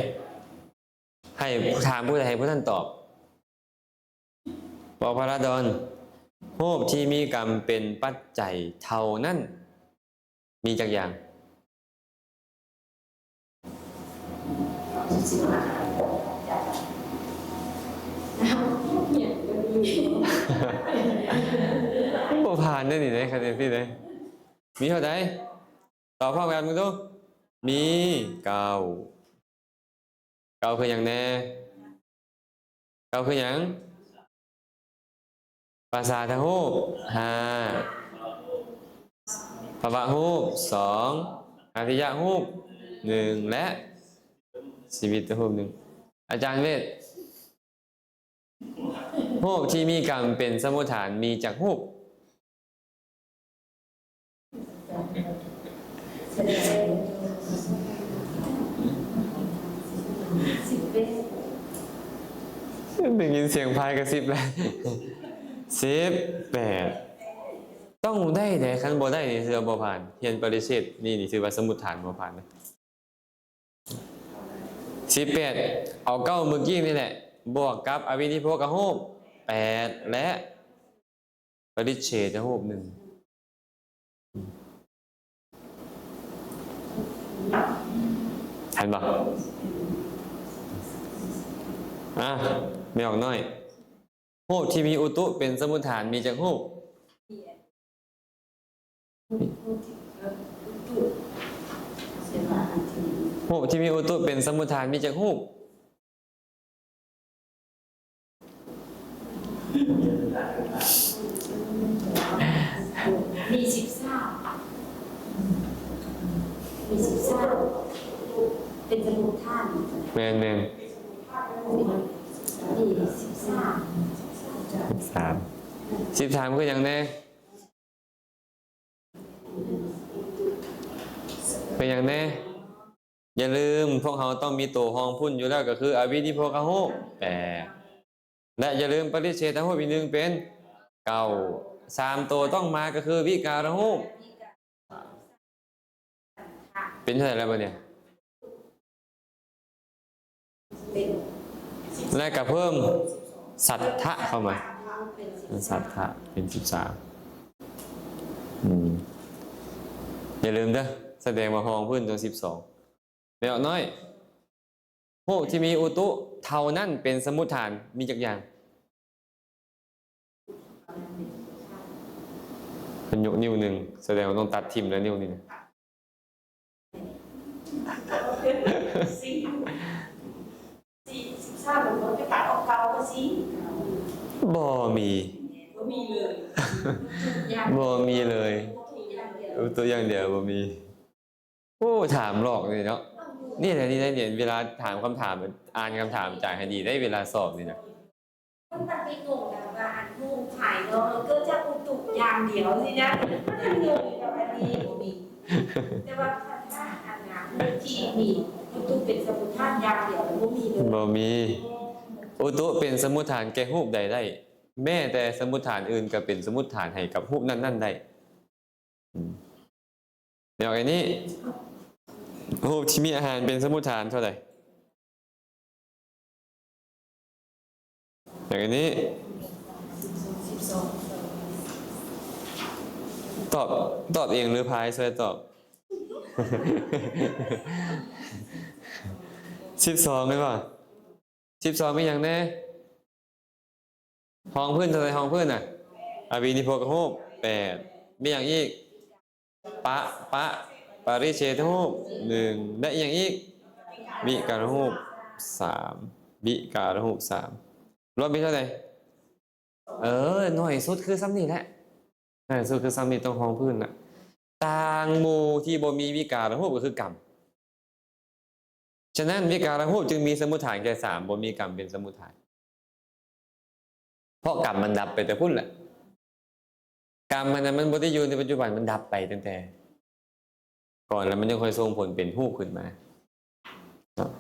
ໃຫ້ຖາມຜູ້ໃດ ໃຫ້ຜູ້ນັ້ນຕອບ. ບໍ່ພາລາດອນ, ຮູບທີ່ມີກຳເປັນປັດໄຈເທົ່ານັ້ນ ມີຈັກຢ່າງ? ບໍ່ຜ່ານເດ້ນີ້ເດ້ ຄັນຈັ່ງຊີ້ເດ້. ມີເທົ່າໃດ? ຕອບພ້ອມກັນເບິ່ງດູ. ມີເກົ້າ. ເກົ້າຄືຫຍັງແດ່? ເກົ້າຄືຫຍັງ? ປະສາທະຮູບ ຫ້າ, ພະວະຮູບ ສອງ, ອາລິຍະຮູບ ໜຶ່ງ ແລະ ຊີວິດຮູບ ໜຶ່ງ. ອາຈານເວດ, ຮູບທີ່ມີກຳເປັນສະມຸດຖານມີຈັກຮູບ? ໄດ້ຍິນສຽງພາຍກະຊິບແລ້ວ. ສິບແປດ. ຕ້ອງໄດ້ເດ້, ຄັນບໍ່ໄດ້ນີ້ຖືວ່າບໍ່ຜ່ານ. ຮຽນປະລິເສດນີ້ ນີ້ຖືວ່າສະມຸດຖານບໍ່ຜ່ານເດ້. ສິບແປດ ເອົາເກົ້າມື້ກີ້ນີ້ແຫຼະ ບວກກັບອະວິນິໂພກະຮູບ ແປດ ແລະ ປະລິເສດທະຮູບ ໜຶ່ງ. ເຫັນບໍ່? ອ່າ ແມ່ອອກນ້ອຍ, ຮູບທີ່ມີອຸຕຸເປັນສະມຸດຖານມີຈັກຮູບ? ຮູບທີ່ມີອຸຕຸເປັນສະມຸດຖານມີຈັກຮູບ? ມີສິບສາມ. ມີສິບສາມເປັນສະມຸດຖານ. ແມ່ນໆ. ມີສິບສາມ. ສິບສາມ ສິບສາມຄືຫຍັງແດ່? ເປັນຫຍັງແດ່? ຢ່າລືມ, ພວກເຮົາຕ້ອງມີໂຕຮອງພຸ້ນຢູ່ແລ້ວ ກໍຄືອະວິນິໂພກະຮູບ ແປດ ແລະ ຢ່າລືມປະລິເສດທະຮູບອີກໜຶ່ງເປັນ ເກົ້າ. ສາມໂຕຕ້ອງມາ ກໍຄືວິກາລະຮູບ ເປັນເທົ່າໃດແລ້ວບັດນີ້? ແລະກະເພີ່ມສັດທະເຂົ້າມາ, ສັດທະເປັນສິບສາມ. ອືມ ຢ່າລືມເດີ, ສະແດງວ່າຮອງພື້ນຕ້ອງສິບສອງ. ແມ່ນບໍ່ນ້ອຍ? ຮູບທີ່ມີອຸຕຸເທົ່ານັ້ນເປັນສະມຸດຖານມີຈັກຢ່າງ? ເພິ່ນຍົກນິ້ວໜຶ່ງ ສະແດງວ່າຕ້ອງຕັດຖິ້ມແລ້ວນິ້ວນີ້ນະ. ບໍ່ມີ ບໍ່ມີເລີຍ ບໍ່ມີເລີຍ ອຸຕຸຢ່າງດຽວ ບໍ່ມີ. ໂອ້ ຖາມຫຼອກນີ້ເນາະ. ນີ້ແຫຼະ ນີ້ແຫຼະ ນີ້ ເວລາຖາມຄຳຖາມ ອ່ານຄຳຖາມຈາກໃຫ້ດີໄດ໋ ເວລາສອບນີ້ນະ. ມັນຕັ້ງແຕ່ງົງນະວ່າ ອັນຮູບພາຍນອກເກີດຈາກອຸຕຸຢ່າງດຽວຊີ້ນະ. ຍັງງົງກັບອັນນີ້ບໍ່ມີ. ແຕ່ວ່າຄັນວ່າອັນນະ ຮູບທີ່ມີອຸຕຸເປັນສະມຸດຖານຢ່າງດຽວ ບໍ່ມີເລີຍ. ບໍ່ມີ. ອຸຕຸເປັນສະມຸດຖານແກ່ຮູບໃດໄດ້? ແມ້ແຕ່ສະມຸດຖານອື່ນກໍເປັນສະມຸດຖານໃຫ້ກັບຮູບນັ້ນໆໄດ້. ອືມ ແນວອັນນີ້ ຮູບທີ່ມີອາຫານເປັນສົມມຸດຖານເທົ່າໃດ? ຢ່າງອັນນີ້ ຕອບ ຕອບເອງ ຫຼືພາຍຊ່ວຍຕອບ? ສິບສອງແມ່ນບໍ່? ສິບສອງມີຫຍັງແດ່? ຮອງພື້ນເທົ່າໃດ? ຮອງພື້ນນະ ອະວິນິໂພກະຮູບ ແປດ ມີຫຍັງອີກ? ປະ ປະ ປະລິເສດຮູບ ໜຶ່ງ ແລະ ອີຫຍັງອີກ? ວິກາລະຮູບ ສາມ ວິກາລະຮູບ ສາມ ລວມເປັນເທົ່າໃດ? ເອີ ໜ້ອຍສຸດຄືສ່ຳນີ້ແຫຼະ ໜ້ອຍສຸດຄືສ່ຳນີ້ ຕ້ອງຮອງພື້ນນະ. ຕ່າງໝູ່ທີ່ບໍ່ມີວິກາລະຮູບກໍຄືກຳ. ສະນັ້ນ ວິກາລະຮູບຈຶ່ງມີສົມມຸດຖານແຄ່ສາມ ບໍ່ມີກຳເປັນສົມມຸດຖານ ເພາະກຳມັນດັບໄປແຕ່ພຸ້ນແຫຼະ. ກຳມັນນະ ມັນບໍ່ໄດ້ຢູ່ໃນປັດຈຸບັນ ມັນດັບໄປຕັ້ງແຕ່ກ່ອນ ແລ້ວມັນຍັງຄ່ອຍສົ່ງຜົນເປັນຮູບຂຶ້ນມາເນາະ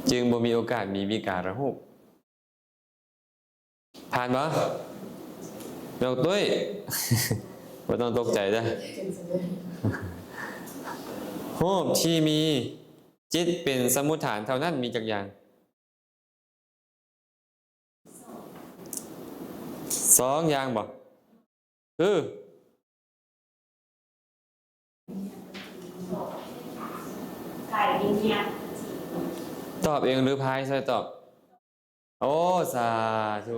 ຈຶ່ງບໍ່ມີໂອກາດມີວິກາລະຮູບ. ຜ່ານບໍ່? ນ້ອງຕຸ້ຍ ບໍ່ຕ້ອງຕົກໃຈເດີ້. ຮູບທີ່ມີຈິດເປັນສົມມຸດຖານເທົ່ານັ້ນມີຈັກຢ່າງ? ສອງຢ່າງບໍ່? ຄື ຕອບເອງ ຫຼືພາຍຊ່ວຍຕອບ? ໂອ້ ສາທຸ.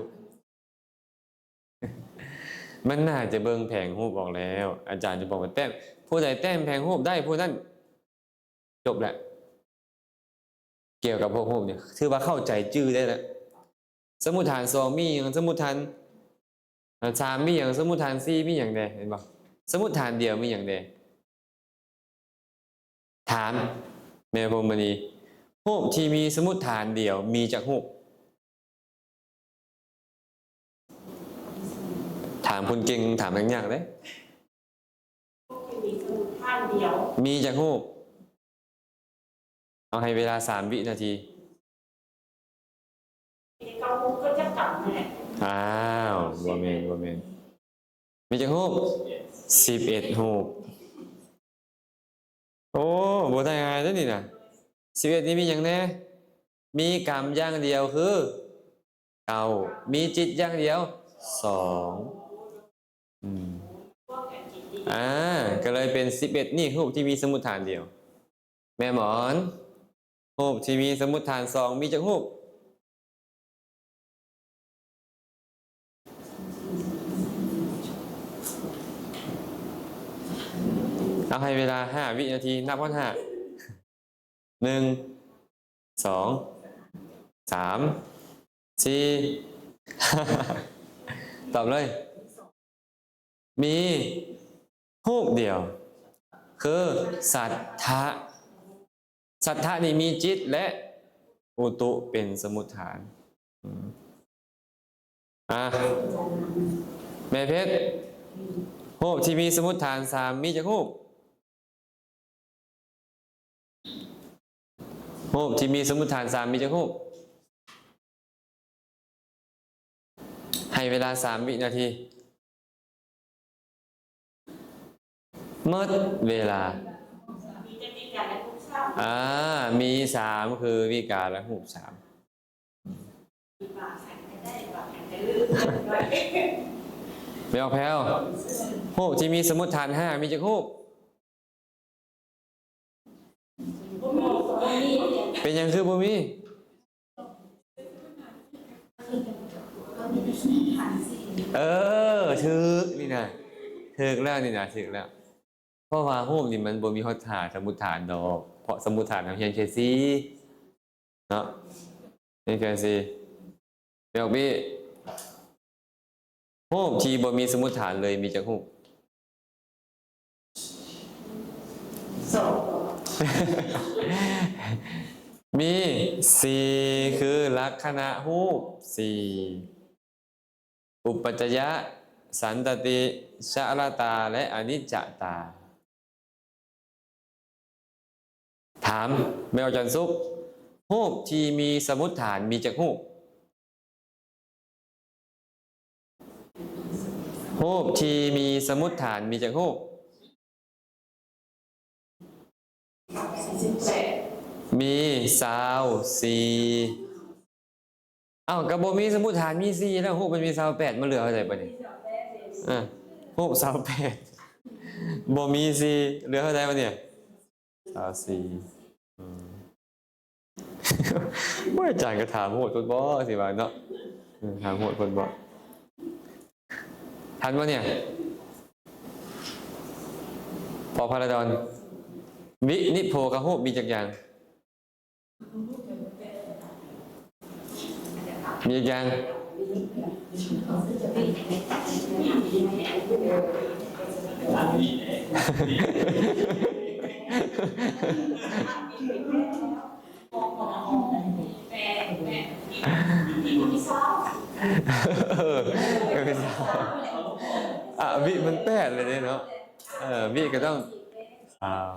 ມັນໜ້າຈະເບິ່ງແຜງຮູບອອກແລ້ວ. ອາຈານຈະບອກວ່າແຕ້ມ ຜູ້ໃດແຕ້ມແຜງຮູບໄດ້ ຜູ້ນັ້ນຈົບແລ້ວ. ກ່ຽວກັບພວກຮູບນີ້ ຖືວ່າເຂົ້າໃຈຈື່ໄດ້ແລ້ວ. ສົມມຸດຖານສອງມີຫຍັງ? ສົມມຸດຖານ ອາ ສາມມີຫຍັງ? ສົມມຸດຖານສີ່ມີຫຍັງແດ່? ເຫັນບໍ່? ສົມມຸດຖານດຽວມີຫຍັງແດ່? ຖາມແມ່ພົມມະນີ ຮູບທີ່ມີສົມມຸດຖານດຽວມີຈັກຮູບ? ຖາມຄົນເກັ່ງ ຖາມຍາກໆເດ້. ຮູບທີ່ມີສົມມຸດຖານດຽວ ມີຈັກຮູບ? ເອົາໃຫ້ເວລາສາມວິນາທີ. ເກົ້າຮູບກໍຈັກກຳນັ້ນແຫຼະ. ອ້າວ ບໍ່ແມ່ນ ບໍ່ແມ່ນ. ມີຈັກຮູບ? ສິບເອັດຮູບ. ໂອ້ ບໍ່ໄດ້ງ່າຍເດ້ນີ້ນະ. ສິບເອັດນີ້ມີຫຍັງແດ່? ມີກຳຢ່າງດຽວຄື ເກົ້າ ມີຈິດຢ່າງດຽວ ສອງ ອືມ ອ່າ ກໍເລີຍເປັນສິບເອັດ ນີ້ຮູບທີ່ມີສົມມຸດຖານດຽວ. ແມ່ໝອນ ຮູບທີ່ມີສົມມຸດຖານສອງມີຈັກຮູບ? ເອົາໃຫ້ເວລາຫ້າວິນາທີ ນັບຮອດຫ້າ. ໜຶ່ງ ສອງ ສາມ ສີ່ ຕອບເລີຍ. ມີຮູບດຽວ ຄື ສັດທະ. ສັດທະນີ້ມີຈິດ ແລະ ອຸຕຸເປັນສົມມຸດຖານ. ອືມ ອ່າ ແມ່ເພັດ ຮູບທີ່ມີສົມມຸດຖານສາມມີຈັກຮູບ? ຮູບທີ່ມີສົມມຸດຖານສາມມີຈັກຮູບ? ໃຫ້ເວລາສາມວິນາທີ. ໝົດເວລາ. ອ່າ ມີສາມ ຄືວິກາລະຮູບສາມ. ແມ່ອອກແພ້ວ ຮູບທີ່ມີສົມມຸດຖານຫ້າມີຈັກຮູບ? ເປັນຫຍັງຄືບໍ່ມີ? ເອີ ຖືກນີ້ນະ ຖືກແລ້ວນີ້ນະ ຖືກແລ້ວ. ເພາະວ່າຮູບນີ້ມັນບໍ່ມີຮອດຫ້າສົມມຸດຖານດອກ ເພາະສົມມຸດຖານເຮົາຮຽນແຄ່ສີ່ເນາະ ຮຽນແຄ່ສີ່. ແມ່ອອກບີ ຮູບທີ່ບໍ່ມີສົມມຸດຖານເລີຍມີຈັກຮູບ? ມີສີ່ ຄືລັກຂະນະຮູບສີ່ ອຸປັດຈະຍະ ສັນຕະຕິ ຊະລະຕາ ແລະ ອະນິດຈະຕາ. ຖາມແມ່ອາຈານສຸກ ຮູບທີ່ມີສົມມຸດຖານມີຈັກຮູບ? ຮູບທີ່ມີສົມມຸດຖານມີຈັກຮູບ? ມີຊາວສີ່. ເອົ້າ ກໍບໍ່ມີ ສົມມຸດຖານມີສີ່ແລ້ວ ຮູບມັນມີຊາວແປດ ມັນເຫຼືອເທົ່າໃດບາດນີ້? ເອີ ຮູບຊາວແປດ ບໍ່ມີສີ່ ເຫຼືອເທົ່າໃດບາດນີ້? ຊາວສີ່. ອືມ ໂອ້ຍ ອາຈານກໍຖາມໂຫດໂພດບໍ ຊິວ່າເນາະ. ເອີ ຖາມໂຫດໂພດບໍ. ທັນບໍ່ນີ້? ພໍພາລາດອນ ວິນິໂພຄະຮູບມີຈັກຢ່າງ? ມີອີກຢ່າງ? ອະ ວິມັນແປດເລີຍເດ້ເນາະ. ເອີ ວິກໍຕ້ອງ ສາມ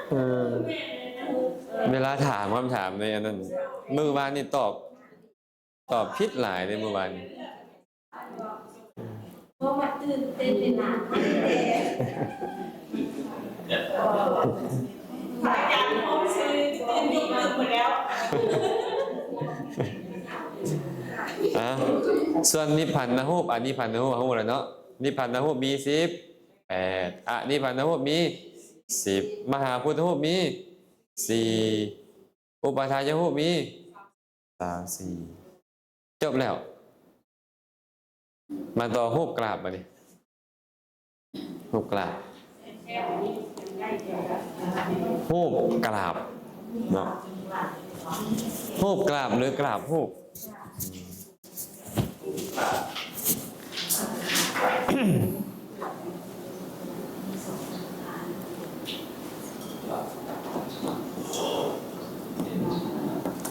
ເອີ ເວລາຖາມຄຳຖາມໃນອັນນັ້ນ ມື້ວານນີ້ຕອບ ຕອບຜິດຫຼາຍເດ້ມື້ວານນີ້. ເພາະວ່າຕື່ນເຕັ້ນເວລາ ພະອາຈານຫ້ອງຊື່ຕື່ນຢູ່ຕື່ນໝົດແລ້ວ. ອາ ສ່ວນນິບພັນນະຮູບ ອະນິພັນນະຮູບ ຮູ້ແລ້ວເນາະ. ນິບພັນນະຮູບມີສິບແປດ ອະນິພັນນະຮູບມີສິບ ມະຫາພູດທະຮູບມີສີ່ ອຸປາທາຍະຮູບມີ ສາມສີ່ ຈົບແລ້ວ. ມາຕໍ່ຮູບກລາບບາດນີ້ ຮູບກລາບ ຮູບກລາບເນາະ ຮູບກລາບ ຫຼື ກລາບຮູບ.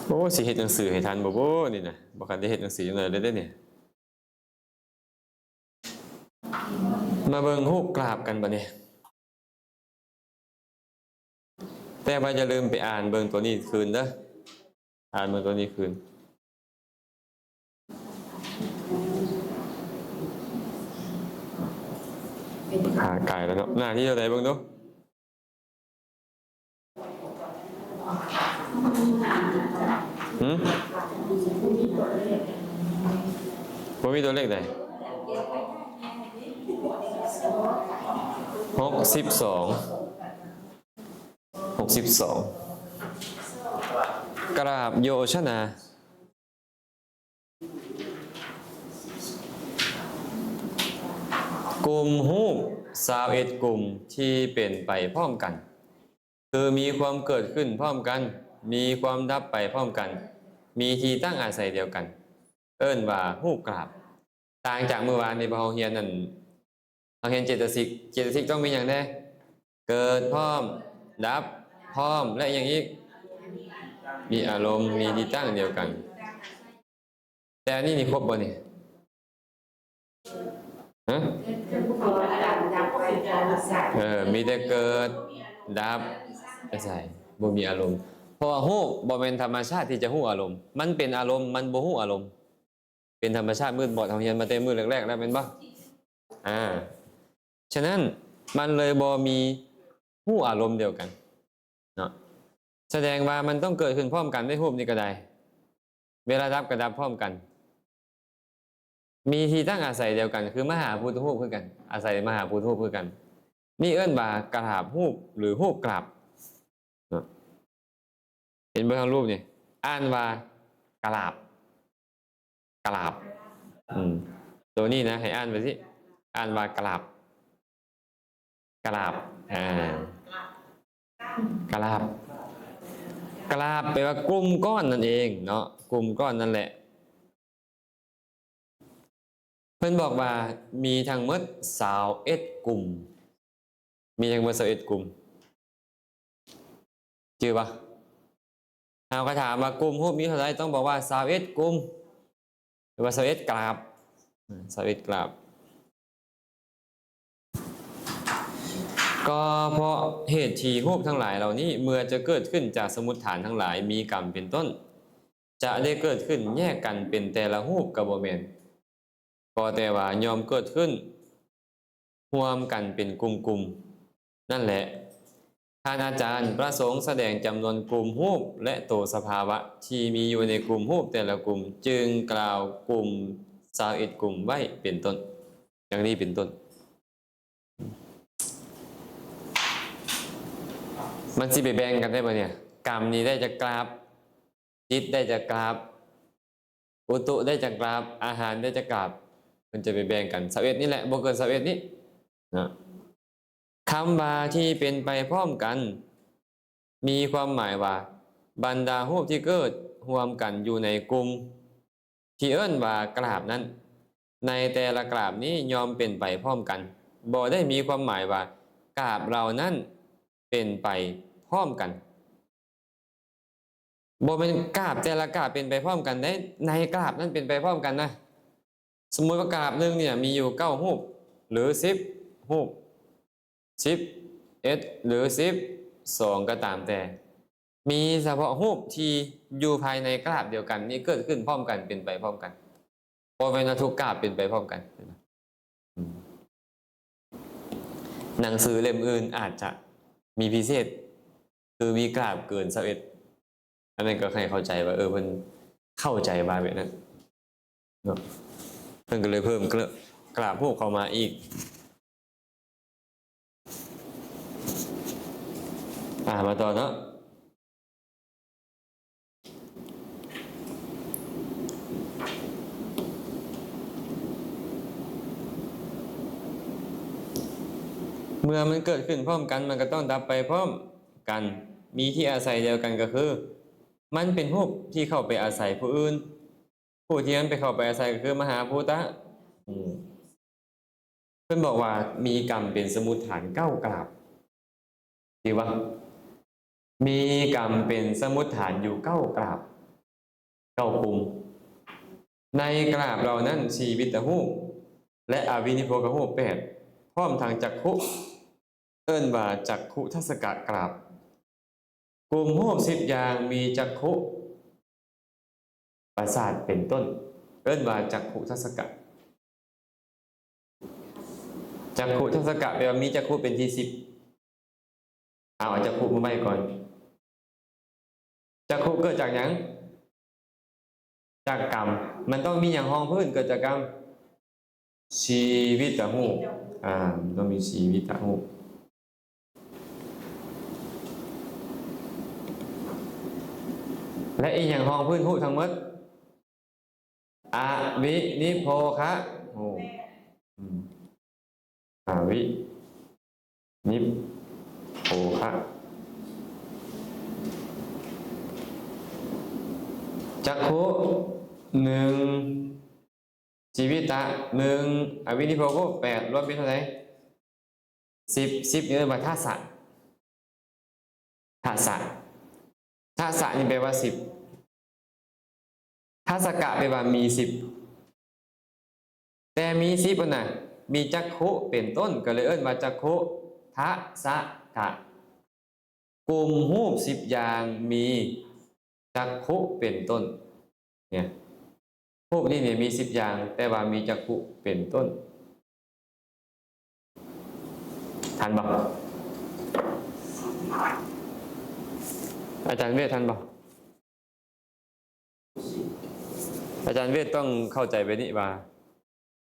ໂອ້ ຊິເຮັດໜັງສືໃຫ້ທັນບໍ່ບໍນີ້ນະ? ບໍ່ທັນໄດ້ເຮັດໜັງສືຈັກໜ້ອຍເລີຍເດ້ນີ້. ມາເບິ່ງຮູບກລາບກັນບາດນີ້. ແຕ່ວ່າຢ່າລືມໄປອ່ານເບິ່ງຕົວນີ້ຄືນເດີ ອ່ານເບິ່ງຕົວນີ້ຄືນ. ຫາກາຍແລ້ວເນາະ ໜ້າທີ່ເທົ່າໃດເບິ່ງດູ. ຫື? ບໍ່ມີຕົວເລກໃດ? ຫົກສິບສອງ ຫົກສິບສອງ ກລາບໂຍຊະນາ. ກຸ່ມຮູບຊາວເອັດກຸ່ມທີ່ເປັນໄປພ້ອມກັນ ຄືມີຄວາມເກີດຂຶ້ນພ້ອມກັນ, ມີຄວາມດັບໄປພ້ອມກັນ, ມີທີ່ຕັ້ງອາໄສດຽວກັນ, ເອີ້ນວ່າຮູບກລາບ. ຕ່າງຈາກມື້ວານນີ້ ເຮົາຮຽນນັ້ນ ເຮົາຮຽນເຈດຕະສິກ, ເຈດຕະສິກຕ້ອງມີຫຍັງແດ່? ເກີດພ້ອມ, ດັບພ້ອມ ແລະ ຫຍັງອີກ? ມີອາລົມ, ມີທີ່ຕັ້ງດຽວກັນ. ແຕ່ອັນນີ້ນີ້ຄົບບໍ່ນີ້? ຮະ? ເອີ ມີແຕ່ເກີດ, ດັບ, ອາໄສ, ບໍ່ມີອາລົມ. ເພາະວ່າຮູບບໍ່ແມ່ນທຳມະຊາດທີ່ຈະຮູ້ອາລົມ, ມັນເປັນອາລົມ, ມັນບໍ່ຮູ້ອາລົມ. ເປັນທຳມະຊາດມືດບອດ, ເຮົາຮຽນມາແຕ່ມື້ແລກໆແລ້ວແມ່ນບໍ່? ອາ ສະນັ້ນ ມັນເລີຍບໍ່ມີຮູ້ອາລົມດຽວກັນເນາະ. ສະແດງວ່າມັນຕ້ອງເກີດຂຶ້ນພ້ອມກັນໃນຮູບນີ້ກໍໄດ້, ເວລາດັບກໍດັບພ້ອມກັນ, ມີທີ່ຕັ້ງອາໄສດຽວກັນ ຄືມະຫາພູດທະຮູບຄືກັນ, ອາໄສມະຫາພູດທະຮູບຄືກັນ. ນີ້ເອີ້ນວ່າກະຫຼາບຮູບ ຫຼື ຮູບກະຫຼາບເນາະ. ເຫັນບໍ່ທາງຮູບນີ້? ອ່ານວ່າກະຫຼາບ, ກະຫຼາບ. ອືມ ໂຕນີ້ນະ ໃຫ້ອ່ານໄປຊິ, ອ່ານວ່າກະຫຼາບ, ກະຫຼາບ. ອາ ກະຫຼາບ, ກະຫຼາບແປວ່າກຸ່ມກ້ອນນັ້ນເອງເນາະ, ກຸ່ມກ້ອນນັ້ນແຫຼະ. ເພິ່ນບອກວ່າມີທັງໝົດຊາວເອັດກຸ່ມ, ມີທັງໝົດຊາວເອັດກຸ່ມ. ຈື່ບໍ່? ເຮົາກໍຖາມວ່າກຸ່ມຮູບມີເທົ່າໃດ? ຕ້ອງບອກວ່າຊາວເອັດກຸ່ມ ຫຼືວ່າຊາວເອັດກລາບ, ຊາວເອັດກລາບ. ກໍເພາະເຫດທີ່ຮູບທັງຫຼາຍເຫຼົ່ານີ້ ເມື່ອຈະເກີດຂຶ້ນຈາກສົມມຸດຖານທັງຫຼາຍ ມີກຳເປັນຕົ້ນ, ຈະໄດ້ເກີດຂຶ້ນແຍກກັນເປັນແຕ່ລະຮູບກໍບໍ່ແມ່ນ. ກໍແຕ່ວ່າຍ່ອມເກີດຂຶ້ນຮ່ວມກັນເປັນກຸ່ມໆນັ້ນແຫຼະ. ທ່ານອາຈານປະສົງສະແດງຈຳນວນກຸ່ມຮູບ ແລະ ໂຕສະພາວະທີ່ມີຢູ່ໃນກຸ່ມຮູບແຕ່ລະກຸ່ມ, ຈຶ່ງກ່າວກຸ່ມຊາວເອັດກຸ່ມໄວ້ເປັນຕົ້ນ, ດັ່ງນີ້ເປັນຕົ້ນ. ມັນຊິໄປແບ່ງກັນໄດ້ບໍ່ເນຍ? ກຳນີ້ໄດ້ຈັກກາບ, ຈິດໄດ້ຈັກກາບ, ອຸຕຸໄດ້ຈັກກາບ, ອາຫານໄດ້ຈັກກາບ, ເພິ່ນຈະໄປແບ່ງກັນ ຊາວເອັດນີ້ແຫຼະ, ບໍ່ເກີນຊາວເອັດນີ້ນະ. ຄຳວ່າທີ່ເປັນໄປພ້ອມກັນ ມີຄວາມໝາຍວ່າ ບັນດາຮູບທີ່ເກີດຮ່ວມກັນຢູ່ໃນກຸ່ມ ທີ່ເອີ້ນວ່າກາບນັ້ນ ໃນແຕ່ລະກາບນີ້ຍ່ອມເປັນໄປພ້ອມກັນ, ບໍ່ໄດ້ມີຄວາມໝາຍວ່າກາບເຫຼົ່ານັ້ນເປັນໄປພ້ອມກັນ. ບໍ່ແມ່ນກາບແຕ່ລະກາບເປັນໄປພ້ອມກັນເດ້, ໃນກາບນັ້ນເປັນໄປພ້ອມກັນນະ. ສົມມຸດວ່າກາບໜຶ່ງເນຍມີຢູ່ເກົ້າຮູບ ຫຼື ສິບຮູບ, ສິບເອັດ ຫຼື ສິບສອງ ກໍຕາມແຕ່, ມີສະເພາະຮູບທີ່ຢູ່ພາຍໃນກາບດຽວກັນນີ້ເກີດຂຶ້ນພ້ອມກັນ, ເປັນໄປພ້ອມກັນ, ບໍ່ແມ່ນວ່າທຸກກາບເປັນໄປພ້ອມກັນ. ອືມ ໜັງສືເຫຼັ້ມອື່ນອາດຈະມີພິເສດ ຄືມີກາບເກີນຊາວເອັດ, ອັນນັ້ນກໍໃຫ້ເຂົ້າໃຈວ່າ ເອີ ເພິ່ນເຂົ້າໃຈວ່າແບບນັ້ນເນາະ, ເພິ່ນກໍເລີຍເພີ່ມກາບຮູບເຂົ້າມາອີກ. ອາ ມາຕໍ່ເນາະ. ເມື່ອມັນເກີດຂຶ້ນພ້ອມກັນ ມັນກໍຕ້ອງດັບໄປພ້ອມກັນ, ມີທີ່ອາໄສດຽວກັນກໍຄື ມັນເປັນຮູບທີ່ເຂົ້າໄປອາໄສຜູ້ອື່ນ, ຜູ້ທີ່ມັນໄປເຂົ້າໄປອາໄສກໍຄືມະຫາພູຕະ. ອືມ ເພິ່ນບອກວ່າມີກຳເປັນສະມຸດຖານເກົ້າກາບ, ຖືວ່າມີກຳເປັນສະມຸດຖານຢູ່ເກົ້າກາບ, ເກົ້າກຸ່ມ. ໃນກາບເຫຼົ່ານັ້ນ ຊີວິດຕະຮູບ ແລະ ອະວິນິໂພກະຮູບແປດ ພ້ອມທັງຈັກຂຸ ເອີ້ນວ່າຈັກຂຸທັດສະກະກາບ. ກຸ່ມຮູບສິບຢ່າງມີຈັກຂຸປະສາດເປັນຕົ້ນ ເອີ້ນວ່າຈັກຂຸທັດສະກະ. ຈັກຂຸທັດສະກະແປວ່າມີຈັກຂຸເປັນທີ່ສິບ. ເອົາ ເອົາຈັກຂຸມາໄວ້ກ່ອນ. ຈັກຂຸເກີດຈາກຫຍັງ? ຈາກກຳ. ມັນຕ້ອງມີຫຍັງຮອງພື້ນເກີດຈາກກຳ? ຊີວິດຕະຮູບ. ອາ ມັນຕ້ອງມີຊີວິດຕະຮູບ. ແລະ ອີຫຍັງຮອງພື້ນຮູບທັງໝົດ? ອະວິນິໂພຄະຮູບ. ອືມ ອະວິນິໂພຄະ. ຈັກຂຸໜຶ່ງ, ຊີວິຕະໜຶ່ງ, ອະວິນິໂພກະຮູບແປດ ລວມເປັນເທົ່າໃດ? ສິບ. ສິບນີ້ເອີ້ນວ່າທັດສະ. ທັດສະ. ທັດສະນີ້ແປວ່າສິບ. ທັດສະກະແປວ່າມີສິບ. ແຕ່ມີສິບຫັ້ນນະ ມີຈັກຂຸເປັນຕົ້ນ ກໍເລີຍເອີ້ນວ່າຈັກຂຸທັດສະກະ. ກຸ່ມຮູບສິບຢ່າງມີຈັກຂຸເປັນຕົ້ນ. ເນຍ ຮູບນີ້ນີ້ມີສິບຢ່າງ ແຕ່ວ່າມີຈັກຂຸເປັນຕົ້ນ. ທັນບໍ່? ອາຈານເວດທັນບໍ່? ອາຈານເວດຕ້ອງເຂົ້າໃຈແບບນີ້ວ່າ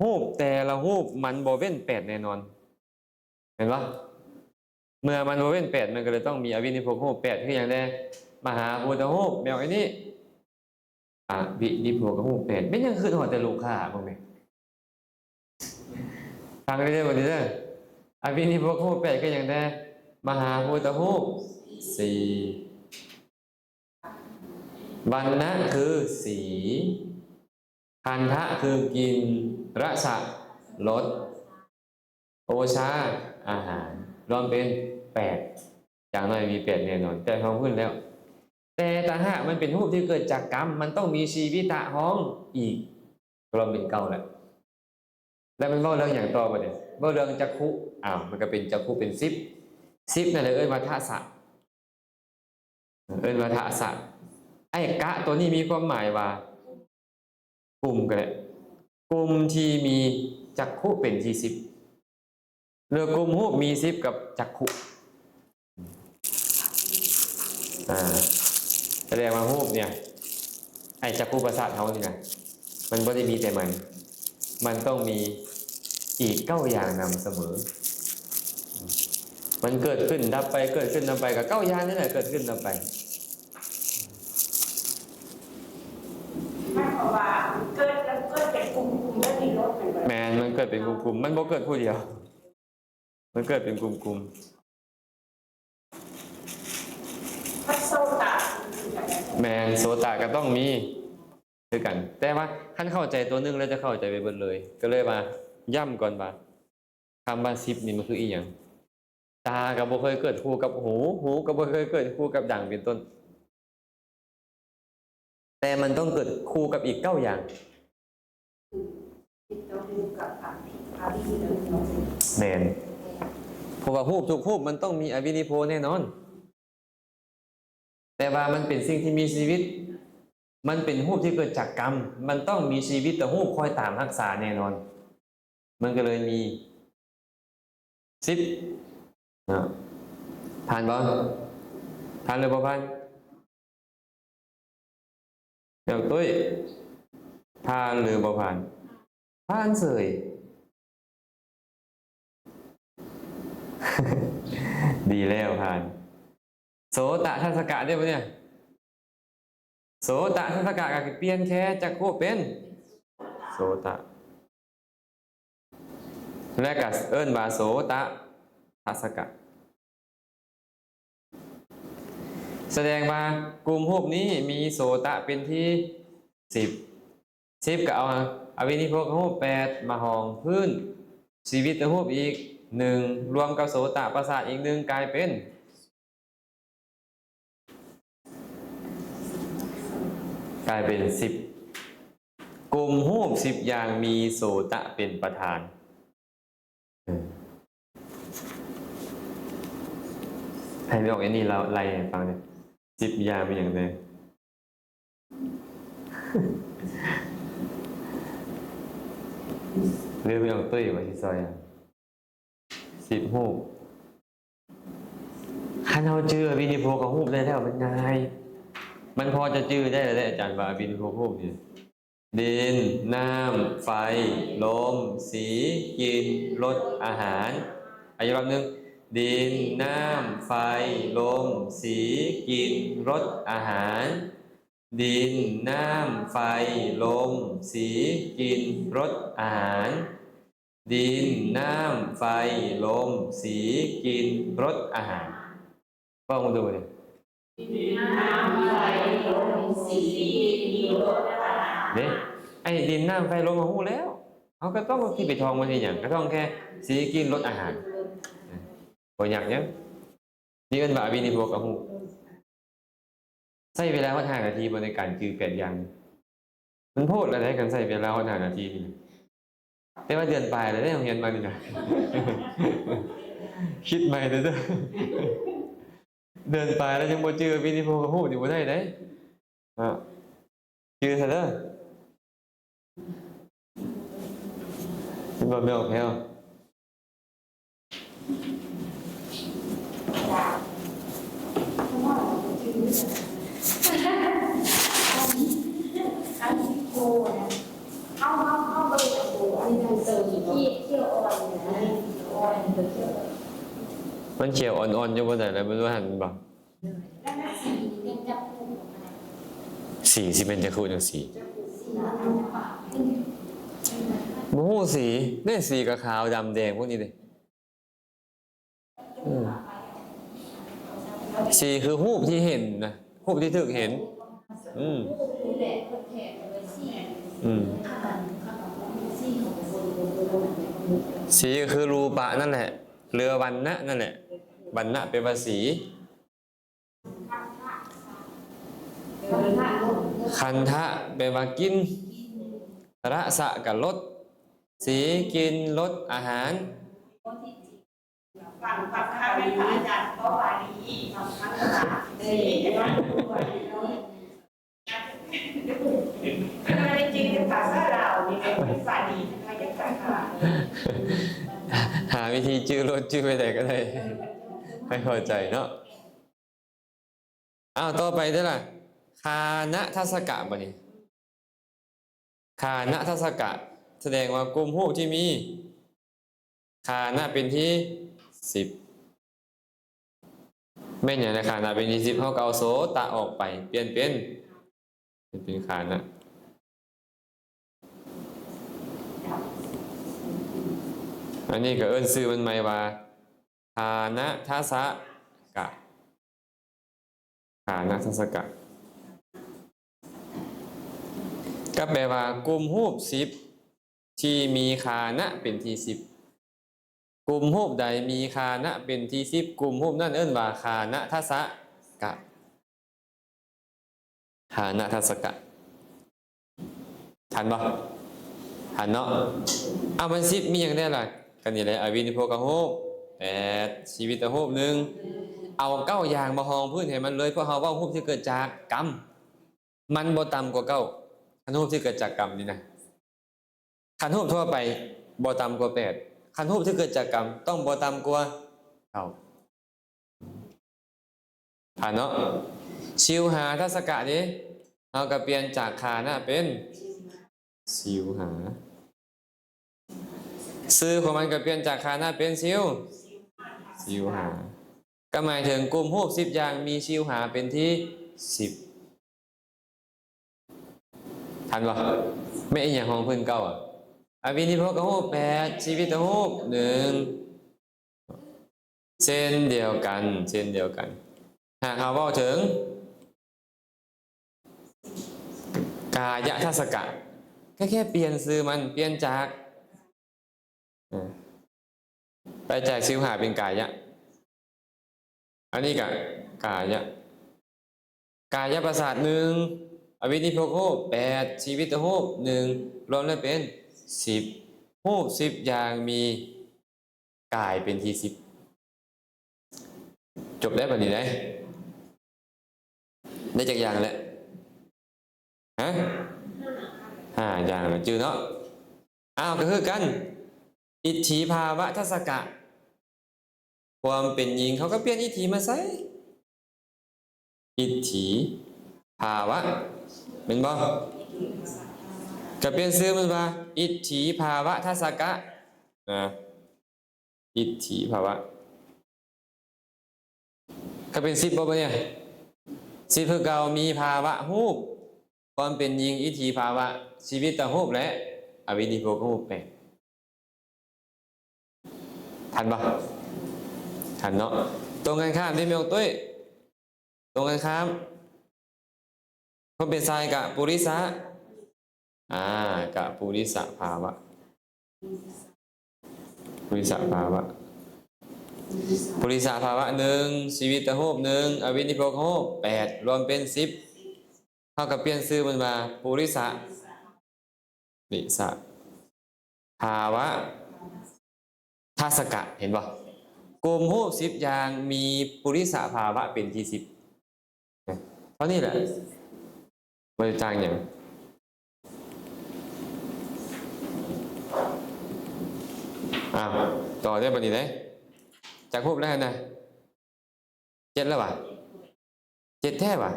ຮູບແຕ່ລະຮູບມັນບໍ່ເວັ້ນແປດແນ່ນອນ ແມ່ນບໍ່? ເມື່ອມັນບໍ່ເວັ້ນແປດ ມັນກໍເລີຍຕ້ອງມີອະວິນິໂພກະຮູບແປດ ຄືຫຍັງແດ່? ມະຫາພູຕະຮູບ ແມ່ນອັນນີ້ ອະວິນິໂພກະຮູບແປດ. ແມ່ນຫຍັງຄຶດຮອດແຕ່ລູກຄ້າ ເບິ່ງແມ່. ຟັງເດີບັດນີ້ເດີ. ອະວິນິໂພກະຮູບແປດຄືຫຍັງແດ່? ມະຫາພູຕະຮູບສີ່. ວັນນະຄືສີ, ຄັນທະຄືກິ່ນ, ລະສະລົດ, ໂອຊາອາຫານ ລວມເປັນແປດ. ຢ່າງໜ້ອຍມີແປດແນ່ນອນ ແຕ່ຮອງພື້ນແລ້ວ. ແຕ່ຕາຫາກມັນເປັນຮູບທີ່ເກີດຈາກກຳ ມັນຕ້ອງມີຊີວິຕະຮອງອີກ ລວມເປັນເກົ້າແລ້ວ. ແລ້ວມັນເວົ້າເລື່ອງຫຍັງຕໍ່ບັດນີ້? ເວົ້າເລື່ອງຈັກຂຸ. ອ້າວ ມັນກໍເປັນຈັກຂຸເປັນສິບ. ສິບນັ້ນແຫຼະເອີ້ນວ່າທັດສະ. ເອີ້ນວ່າທັດສະ. ໄອ້ກະຕົວນີ້ມີຄວາມໝາຍວ່າກຸ່ມກໍໄດ້. ກຸ່ມທີ່ມີຈັກຂຸເປັນທີ່ສິບ ຫຼືກຸ່ມຮູບມີສິບກັບຈັກຂຸ ອ່າ ສະແດງວ່າຮູບເນີ້ຍ ໄອ້ຈັກຂຸປະສາດເຮົານີ້ນະ ມັນບໍ່ໄດ້ມີແຕ່ມັນ ມັນຕ້ອງມີອີກເກົ້າຢ່າງນຳສະເໝີ. ມັນເກີດຂຶ້ນດັບໄປ ເກີດຂຶ້ນດັບໄປ ກໍເກົ້າຢ່າງນີ້ແຫຼະ ເກີດຂຶ້ນດັບໄປ. ໝາຍຄວາມວ່າເກີດ ເກີດເປັນກຸ່ມໆ ແບບນີ້ໂລດແມ່ນບໍ່? ແມ່ນ ມັນເກີດເປັນກຸ່ມໆ ມັນບໍ່ເກີດຜູ້ດຽວ ມັນເກີດເປັນກຸ່ມໆ. ໂສຕະ ແມ່ນ ໂສຕະກໍຕ້ອງມີຄືກັນ ແຕ່ວ່າຄັນເຂົ້າໃຈຕົວໜຶ່ງແລ້ວຈະເຂົ້າໃຈໄປເບິດເລີຍ ກໍເລີຍວ່າຢ້ຳກ່ອນວ່າ ຄຳວ່າສິບນີ້ມັນຄືອີ່ຫຍັງ? ຕາກໍບໍ່ເຄີຍເກີດຄູ່ກັບຫູ ຫູກໍບໍ່ເຄີຍເກີດຄູ່ກັບດັງ ເປັນຕົ້ນ ແຕ່ມັນຕ້ອງເກີດຄູ່ກັບອີກເກົ້າຢ່າງ. ແມ່ນ ເພາະວ່າຮູບທຸກຮູບມັນຕ້ອງມີອະວິນິໂພແນ່ນອນ. ແຕ່ວ່າມັນເປັນສິ່ງທີ່ມີຊີວິດ ມັນເປັນຮູບທີ່ເກີດຈາກກຳ ມັນຕ້ອງມີຊີວິດຕະຮູບຄອຍຕາມຮັກສາແນ່ນອນ ມັນກໍເລີຍມີສິບເນາະ. ຜ່ານບໍ່? ຜ່ານຫຼືບໍ່ຜ່ານ? ແກ້ວຕຸ້ຍ ຜ່ານຫຼືບໍ່ຜ່ານ? ຜ່ານເສີຍ. ດີແລ້ວ ຜ່ານ. ໂສຕະທັດສະກະເດ້ບັດນີ້ ໂສຕະທັດສະກະກໍຄືປ່ຽນແຄ່ຈັກຂຸເປັນໂສຕະ ແລະກໍເອີ້ນວ່າໂສຕະທັດສະກະ. ສະແດງວ່າກຸ່ມຮູບນີ້ມີໂສຕະເປັນທີ່ສິບ ສິບກໍເອົາອະວິນິໂພກະຮູບແປດມາຮອງພື້ນ ຊີວິດຕະຮູບອີກໜຶ່ງ ລວມກັບໂສຕະປະສາດອີກໜຶ່ງ ກາຍເປັນ ກາຍເປັນສິບ. ກຸ່ມຮູບສິບຢ່າງມີໂສຕະເປັນປະທານ. ເອີ ໃຫ້ແມ່ອອກອັນນີ້ເລົ່າ ໄລ່ໃຫ້ຟັງແດ່ ສິບຢ່າງມີຫຍັງແດ່? ຫຼືແມ່ອອກຕຸ້ຍວ່າຊິຊ່ອຍ ສິບຮູບ. ຄັນເຮົາຈື່ອະວິນິໂພກະຮູບໄດ້ແລ້ວ ມັນງ່າຍ ມັນພໍຈະຈື່ໄດ້ແລ້ວເດ້ ອາຈານວ່າອະວິນິໂພກະຮູບນີ້ ດິນ ນ້ຳ ໄຟ ລົມ ສີ ກິ່ນ ລົດ ອາຫານ. ອີກຮອບໜຶ່ງ ດິນ ນ້ຳ ໄຟ ລົມ ສີ ກິ່ນ ລົດ ອາຫານ. ດິນ ນ້ຳ ໄຟ ລົມ ສີ ກິ່ນ ລົດ ອາຫານ. ດິນ ນ້ຳ ໄຟ ລົມ ສີ ກິ່ນ ລົດ ອາຫານ. ເວົ້າມາດູເດ້. ດິນ ນ້ຳ ໄຟ ລົມ ສີ ກິ່ນ ລົດ ອາຫານ. ເດ້ ໄອ້ດິນ ນ້ຳ ໄຟ ລົມ ເຮົາຮູ້ແລ້ວ ເຮົາກໍຕ້ອງຊິໄປທ່ອງມັນເຮັດຫຍັງ? ກໍທ່ອງແຄ່ສີ ກິ່ນ ລົດ ອາຫານ. ບໍ່ຍາກຫຍັງ. ນີ້ເອີ້ນວ່າອະວິນິໂພກະຮູບ. ໃຊ້ເວລາຮອດຫ້ານາທີບໍ່ ໃນການຈື່ແປດຢ່າງ? ມັນໂພດແລ້ວເດ້ ຄັນໃຊ້ເວລາຮອດຫ້ານາທີນີ້. ແຕ່ວ່າເດືອນປາຍແລ້ວເດ້ ຮຽນມານີ້ນະ. ຄິດໃໝ່ເດີ້. ເດືອນປາຍແລ້ວຍັງບໍ່ຈື່ອະວິນິໂພກະຮູບນີ້ ບໍ່ໄດ້ເດ້. ເນາະ ຈື່ຊະເດີ້. ເຫັນບໍ່ແມ່ອອກແພ້ວ? ມັນຂຽວອ່ອນໆ ຢູ່ບໍ່ໄດ້ແລ້ວ ບໍ່ຮູ້ຫັ້ນບໍ່? ສີຊິເປັນຈັກຂຸຈັ່ງຊີ້ ບໍ່ຮູ້ສີເດ້. ສີກໍຂາວ ດຳ ແດງ ພວກນີ້ເດ້. ອືມ ສີຄືຮູບທີ່ເຫັນນະ ຮູບທີ່ຖືກເຫັນ. ອືມ ອືມ ສີກໍຄືຮູປະນັ້ນແຫຼະ ຫຼືວ່າວັນນະນັ້ນແຫຼະ. ວັນນະແປວ່າສີ. ຄັນທະ ແປວ່າກິ່ນ. ລະສະ ກະລົດ. ສີ ກິ່ນ ລົດ ອາຫານ. ບາງ ບາງຄັ້ງແມ່ນພະອາຈານກໍວ່າດີ ບາງຄັ້ງກໍວ່າດີ. ແຕ່ວ່າຈິງໆ ພາສາລາວນີ້ແມ່ນພາສາ ຫາວິທີຈື່ລົດຈື່ໄປໃດກໍໄດ້ ໃຫ້ເຂົ້າໃຈເນາະ. ອ້າວ ຕໍ່ໄປເດີ້ລະ ຄານະທັດສະກະ ບັດນີ້ ຄານະທັດສະກະ ສະແດງວ່າກຸ່ມຮູບທີ່ມີຄານະເປັນທີ່ສິບ ແມ່ນຫຍັງນະ? ຄານະເປັນທີ່ສິບ ເຮົາກໍເອົາໂສຕະອອກໄປ ປ່ຽນເປັນ ເປັນ ເປັນຄານະ. ອັນນີ້ກໍເອີ້ນຊື່ມັນໃໝ່ວ່າ ຄານະທັດສະກະ ຄານະທັດສະກະ ກໍແປວ່າກຸ່ມຮູບສິບທີ່ມີຄານະເປັນທີ່ສິບ. ກຸ່ມຮູບໃດມີຄານະເປັນທີ່ສິບ ກຸ່ມຮູບນັ້ນເອີ້ນວ່າຄານະທັດສະກະ. ຄານະທັດສະກະ ທັນບໍ່? ທັນເນາະ. ເອົາ ມັນສິບ ມີຫຍັງແດ່ລະ? ກໍນີ້ແຫຼະ ອະວິນິໂພກະຮູບແປດ ຊີວິດຕະຮູບໜຶ່ງ ເອົາເກົ້າຢ່າງມາຮອງພື້ນໃຫ້ມັນເລີຍ ເພາະເຮົາເວົ້າຮູບທີ່ເກີດຈາກກຳ ມັນບໍ່ຕ່ຳກວ່າເກົ້າ ຄັນຮູບທີ່ເກີດຈາກກຳນີ້ນະ. ຄັນຮູບທົ່ວໄປບໍ່ຕ່ຳກວ່າແປດ ຄັນຮູບທີ່ເກີດຈາກກຳຕ້ອງບໍ່ຕ່ຳກວ່າເກົ້າ ຜ່ານເນາະ. ຊິວຫາທັດສະກະເດ ເຮົາກໍປ່ຽນຈາກຄານະເປັນຊິວຫາ ຊື່ຂອງມັນກໍປ່ຽນຈາກຄານະເປັນຊິວ ຊິວຫາ ກໍໝາຍເຖິງກຸ່ມຮູບສິບຢ່າງມີຊິວຫາເປັນທີ່ສິບ. ທັນບໍ່? ແມ່ນອີຫຍັງຮອງພື້ນເກົ້າອະ? ອະວິນິໂພກະຮູບແປດ ຊີວິດຕະຮູບໜຶ່ງ ເຊັ່ນດຽວກັນ ເຊັ່ນດຽວກັນ ຫາກເຮົາເວົ້າເຖິງກາຍະທັດສະກະ ກໍແຄ່ປ່ຽນຊື່ມັນ ປ່ຽນຈາກ ເອີ ໄປຈາກຊິວຫາເປັນກາຍະ ອັນນີ້ກະກາຍະ ກາຍະປະສາດໜຶ່ງ ອະວິນິໂພກະຮູບແປດ ຊີວິດຕະຮູບໜຶ່ງ ລວມແລ້ວເປັນສິບ ຮູບສິບຢ່າງມີກາຍເປັນທີ່ສິບ. ຈົບແລ້ວບັດນີ້ເດ້. ໄດ້ຈັກຢ່າງແລ້ວ? ຮະ? ຫ້າຢ່າງແລ້ວ ຈື່ເນາະ. ອ້າວ ກໍຄືກັນ ອິດຖິພາວະທັດສະກະ ຄວາມເປັນຍິງ ເຂົາກໍປ່ຽນອິດຖິມາໃສ່ ອິດຖິພາວະ ແມ່ນບໍ່? ກໍປ່ຽນຊື່ມັນວ່າ ອິດຖິພາວະທັດສະກະ ນະ. ອິດຖິພາວະ ກໍເປັນສິບບໍ່ບັດນີ້? ສິບຄືເກົ່າ ມີພາວະຮູບ ຄວາມເປັນຍິງ ອິດຖິພາວະ ຊີວິດຕະຮູບ ແລະ ອະວິນິໂພກະຮູບແປດ. ທັນບໍ່? ທັນເນາະ. ຕົງກັນຂ້າມເດ້ ແມ່ອອກຕຸ້ຍ. ຕົງກັນຂ້າມ ຄວາມເປັນຊາຍກະປຸລິສະ ອາ ກະປຸລິສະພາວະ ປຸລິສະພາວະ ປຸລິສະພາວະໜຶ່ງ ຊີວິດຕະຮູບໜຶ່ງ ອະວິນິໂພກະຮູບແປດ ລວມເປັນສິບ ເຮົາກໍປ່ຽນຊື່ມັນວ່າ ປຸລິສະ ລິສະພາວະທັດສະກະ ເຫັນບໍ່? ກຸ່ມຮູບສິບຢ່າງມີປຸລິສະພາວະເປັນທີ່ສິບ ເທົ່ານີ້ແຫຼະ ບໍ່ໄດ້ຕ່າງຫຍັງ. ອ້າວ ຕໍ່ເດີ້ບັດນີ້ເດ້ ຈັກຮູບແລ້ວຫັ້ນນະ? ເຈັດແລ້ວຫວາ? ເຈັດແທ້ຫວາ?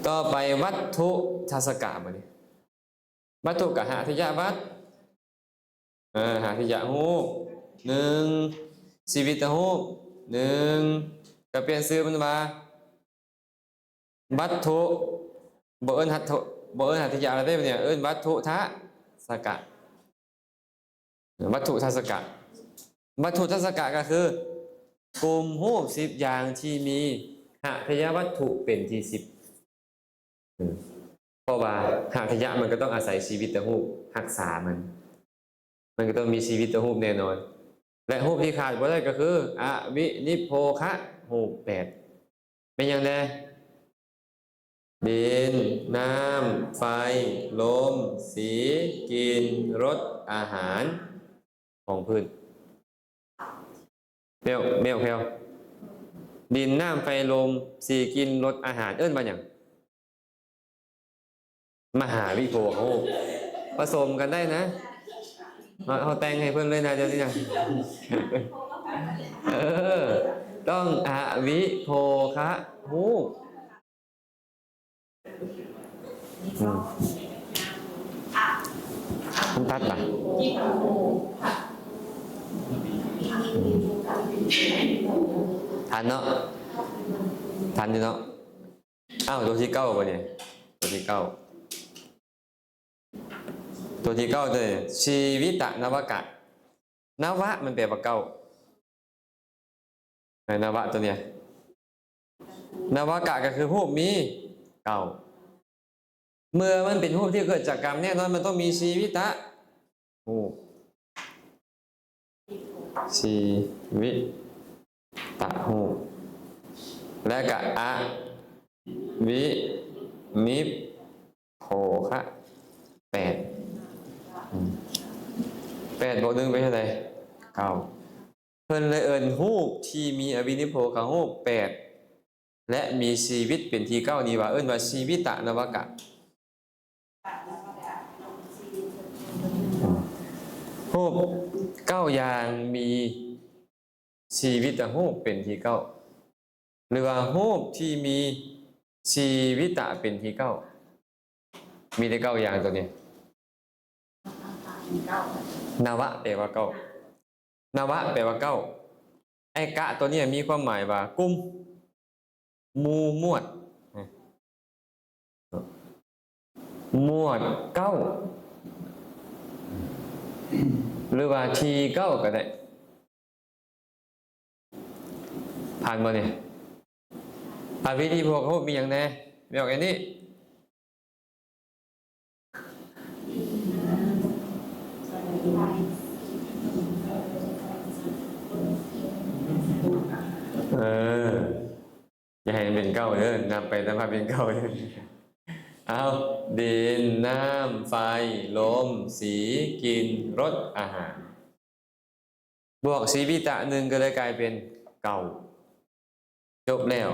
ຕໍ່ໄປ ວັດຖຸທັດສະກະ ບັດນີ້ ວັດຖຸກະຫາທິຍະວັດ ເອີ ຫາທິຍະຮູບໜຶ່ງ ຊີວິດຕະຮູບໜຶ່ງ ກະປ່ຽນຊື່ມັນວ່າ ວັດຖຸ ບໍ່ເອີ້ນຫັດຖຸ ບໍ່ເອີ້ນຫັດຕິຍະແລ້ວເດ້ ບັດນີ້ເອີ້ນວັດຖຸທັດສະກະ ວັດຖຸທັດສະກະ ວັດຖຸທັດສະກະກໍຄື ກຸ່ມຮູບສິບຢ່າງທີ່ມີຫັດຖະຍະວັດຖຸເປັນທີ່ສິບ ເພາະວ່າຫັດຖະຍະມັນກໍຕ້ອງອາໄສຊີວິດຕະຮູບຮັກສາມັນ ມັນກໍຕ້ອງມີຊີວິດຕະຮູບແນ່ນອນ ແລະ ຮູບທີ່ຂາດບໍ່ໄດ້ກໍຄື ອະວິນິໂພຄະຮູບແປດ ແມ່ນຫຍັງແດ່? ດິນ, ນ້ຳ, ໄຟ, ລົມ, ສີ, ກິ່ນ, ລົດ, ອາຫານ, ຂອງພື້ນ. ແມວ, ແມວແພວ. ດິນ, ນ້ຳ, ໄຟ, ລົມ, ສີ, ກິ່ນ, ລົດ, ອາຫານ ເອີ້ນວ່າຫຍັງ? ມະຫາວິໂພຄະຮູບ ປະສົມກັນໄດ້ນະ. ເຮົາ ເຮົາແຕ່ງໃຫ້ເພິ່ນເລີຍນະ ດຽວນີ້ນະ. ເອີ ຕ້ອງອະວິໂພຄະຮູບ. ອືມ ມັນຕັດລະ ທັນເນາະ ທັນຢູ່ເນາະ. ອ້າວ ຕົວທີເກົ້າບໍ່ນີ້? ຕົວທີເກົ້າ ຕົວທີເກົ້າ ຕົວນີ້ ຊີວິຕະນະວະກະ. ນະວະມັນແປວ່າເກົ້າ ນະວະຕົວນີ້ ນະວະກະກໍຄືຮູບມີເກົ້າ. ເມື່ອມັນເປັນຮູບທີ່ເກີດຈາກກຳ ແນ່ນອນມັນຕ້ອງມີຊີວິຕະຮູບ. ຊີວິຕະຮູບ ແລະກະອະວິນິບໂພຄະ ແປດ ອືມ ແປດບວກໜຶ່ງເປັນເທົ່າໃດ? ເກົ້າ. ເພິ່ນເລີຍເອີ້ນຮູບທີ່ມີອະວິນິບໂພຄະຮູບແປດ ແລະ ມີຊີວິດເປັນທີເກົ້ານີ້ວ່າ ເອີ້ນວ່າຊີວິຕະນະວະກະ. ຮູບເກົ້າຢ່າງມີຊີວິຕະຮູບເປັນທີເກົ້າ ຫຼືວ່າຮູບທີ່ມີຊີວິຕະເປັນທີເກົ້າ ມີແຕ່ເກົ້າຢ່າງຕົວນີ້. ນະວະແປວ່າເກົ້າ ນະວະແປວ່າເກົ້າ. ໄອ້ກະຕົວນີ້ມີຄວາມໝາຍວ່າກຸ່ມ ໝູ່ ໝວດ ໝວດເກົ້າ ຫຼືວ່າທີເກົ້າກໍໄດ້. ຜ່ານບໍ່ນີ້? ອະວິນິບໂພຄະຮູບມີຫຍັງແດ່? ແມ່ນອອກອັນນີ້. ເອີ ຢ່າໃຫ້ມັນເປັນເກົ້າເດີ ນັບໄປນັບມາເປັນເກົ້າເດີ. ເອົາ ດິນ ນ້ຳ ໄຟ ລົມ ສີ ກິ່ນ ລົດ ອາຫານ. ບວກຊີວິຕະໜຶ່ງກໍເລີຍກາຍເປັນເກົ້າ. ຈົບແລ້ວ.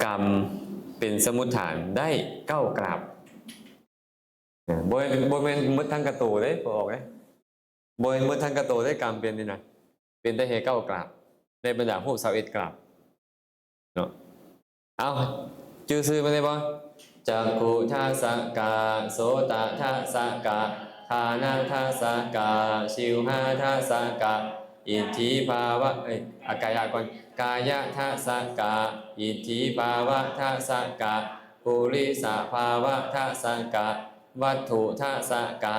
ກຳເປັນສະໝຸດຖານໄດ້ເກົ້າກາບ. ເອີ ບໍ່ແມ່ນ ບໍ່ແມ່ນໝົດທັງກະໂຕເດ້ ບໍ່ອອກເດ້. ບໍ່ແມ່ນໝົດທັງກະໂຕເດ້ ກຳເປັນນີ້ນະ. ເປັນແຕ່ເຮັດເກົ້າກາບ ໃນບັນດາຮູບຊາວເອັດກາບເນາະ. ເອົາ ຈື່ຊື່ມັນໄດ້ບໍ່? ຈັກຂຸທັດສະກະ ໂສຕະທັດສະກະ ຄານະທັດສະກະ ຊິວຫາທັດສະກະ ອິດທິພາວະ ເອີຍ ອາກາຍະກ່ອນ ກາຍະທັດສະກະ ອິດທິພາວະທັດສະກະ ປຸລິສະພາວະທັດສະກະ ວັດຖຸທັດສະກະ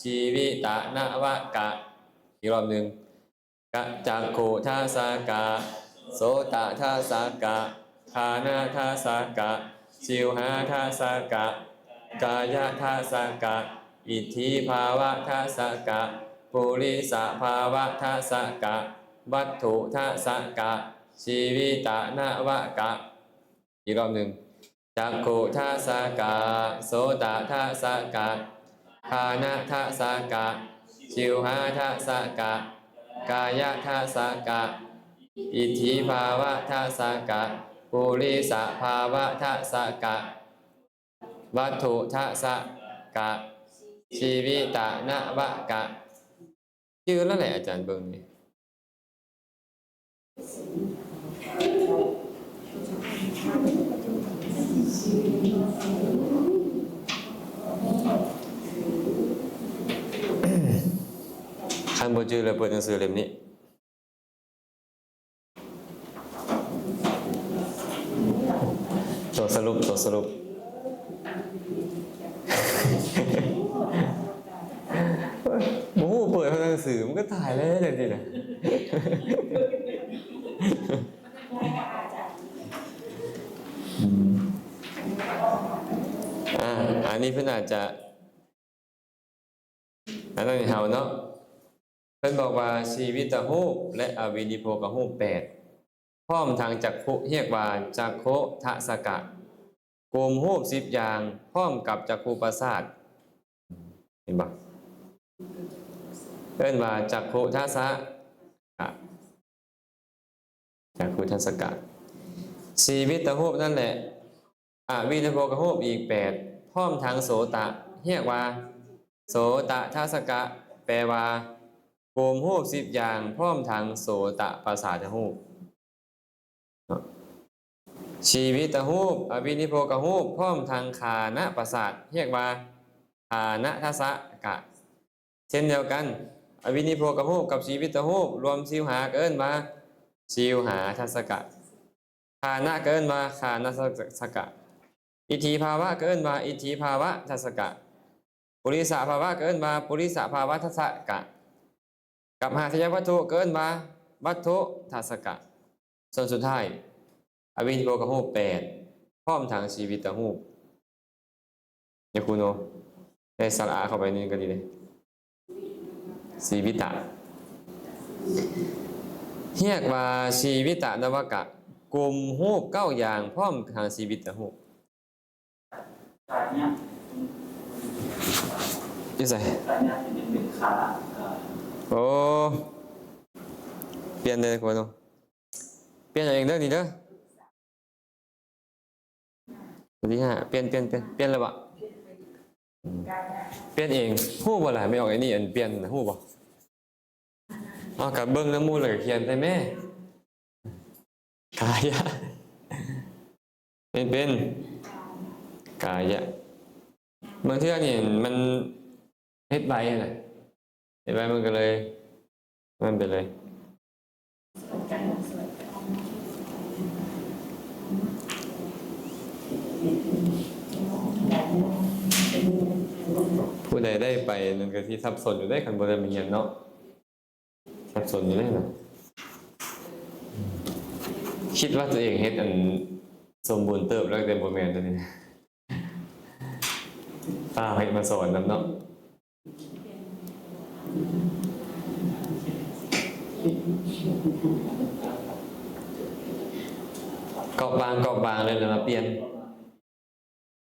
ຊີວິຕະນະວະກະ. ອີກລອບໜຶ່ງ. ກະ ຈັກຂຸທັດສະກະ ໂສຕະທັດສະກະ ຄານະທັດສະກະ ຊິວຫາທັດສະກະ ກາຍະທັດສະກະ ອິດທິພາວະທັດສະກະ ປຸລິສະພາວະທັດສະກະ ວັດຖຸທັດສະກະ ຊີວິຕະນະວະກະ. ອີກລອບໜຶ່ງ. ຈັກຂຸທັດສະກະ ໂສຕະທັດສະກະ ຄານະທັດສະກະ ຊິວຫາທັດສະກະ ກາຍະທັດສະກະ ອິດທິພາວະທັດສະກະ ປຸລິສະພາວະທັດສະກະ ວັດຖຸທັດສະກະ ຊີວິຕະນະວະກະ. ຈື່ແລ້ວແຫຼະ ອາຈານເບິ່ງນີ້. ຄັນບໍ່ຈື່ແລ້ວເປີດໜັງສືເຫຼັ້ມນີ້. ຕົວສະຫຼຸບ ຕົວສະຫຼຸບ ບໍ່ຮູ້ເປີດເອົາໜັງສື ມັນກໍຕາຍແລ້ວຈັ່ງຊີ້ນະ. ອືມ ອາ ອັນນີ້ເພິ່ນອາດຈະ ອັນນັ້ນໃຫ້ເຮົາເນາະ ເພິ່ນບອກວ່າ ຊີວິຕະຮູບ ແລະ ອະວິນິບໂພກະຮູບແປດ ພ້ອມທັງຈັກຂຸ ຮຽກວ່າ ຈັກຂຸທັດສະກະ ກຸ່ມຮູບສິບຢ່າງ ພ້ອມກັບຈັກຂຸປະສາດ ເຫັນບໍ່? ເອີ້ນວ່າ ຈັກຂຸທັດສະກະ. ຈັກຂຸທັດສະກະ ຊີວິດຕະຮູບນັ້ນແຫຼະ ອະວິນິໂພກະຮູບອີກແປດ ພ້ອມທັງໂສຕະ ຮຽກວ່າ ໂສຕະທັດສະກະ ແປວ່າ ກຸ່ມຮູບສິບຢ່າງ ພ້ອມທັງໂສຕະປະສາທະຮູບ. ຊີວິຕະຮູບ ອະວິນິໂພກະຮູບ ພ້ອມທັງຄານະປະສາດ ຮຽກວ່າ ຄານະທັດສະກະ. ເຊັ່ນດຽວກັນ ອະວິນິໂພກະຮູບກັບຊີວິຕະຮູບ ລວມຊິວຫາກໍເອີ້ນວ່າ ຊິວຫາທັດສະກະ, ຄານະກໍເອີ້ນວ່າ ຄານະທັດສະກະ, ອິດຖິພາວະກໍເອີ້ນວ່າ ອິດຖິພາວະທັດສະກະ, ປຸລິສະພາວະກໍເອີ້ນວ່າ ປຸລິສະພາວະທັດສະກະ, ກັບຫາດສະຍະວັດຖຸກໍເອີ້ນວ່າ ວັດຖຸທັດສະກະ. ສ່ວນສຸດທ້າຍ ອະວິນິໂພກະຮູບແປດ ພ້ອມທັງຊີວິຕະຮູບ. ຍາຄູໂນ ໃສ່ສະຫຼະອາເຂົ້າໄປນີ້ກໍດີເດ້. ຊີວິຕະ ຮຽກວ່າຊີວິຕະນະວະກະ, ກຸ່ມຮູບເກົ້າຢ່າງ ພ້ອມທັງຊີວິຕະຮູບ. ຢູ່ໃສ? ໂອ້ ປ່ຽນເດີຄົນເນາະ, ປ່ຽນເອົາເອງເດີນີ້ເດີ. ຕົວທີຫ້າ ປ່ຽນ ປ່ຽນ ປ່ຽນ ປ່ຽນແລ້ວບໍ່? ອືມ ປ່ຽນເອງ. ຮູ້ບໍ່ລະ? ແມ່ອອກໄອ້ນີ້ ອັນປ່ຽນນະ ຮູ້ບໍ່? ເອົາ ກະເບິ່ງນຳໝູ່ແລ້ວກະຂຽນໃສ່ແມ້. ກາຍະ ເປັນ ເປັນ ກາຍະ. ບາງເທື່ອນີ້ມັນເຮັດໄວຫັ້ນນະ, ເຮັດໄວມັນກໍເລີຍ ມັນໄປເລີຍ. ຜູ້ໃດໄດ້ໄປນັ້ນກໍຊິສັບສົນຢູ່ເດ້ ຄັນບໍ່ໄດ້ມາຮຽນເນາະ. ສັບສົນຢູ່ເດ້ນະ, ຄິດວ່າຕົວເອງເຮັດອັນສົມບູນເຕີບແລ້ວ ແຕ່ບໍ່ແມ່ນຕົວນີ້. ປ້າເຮັດມາສອນນຳເນາະ. ກອບບາງ ກອບບາງເລີຍ ແລ້ວມາປ່ຽນ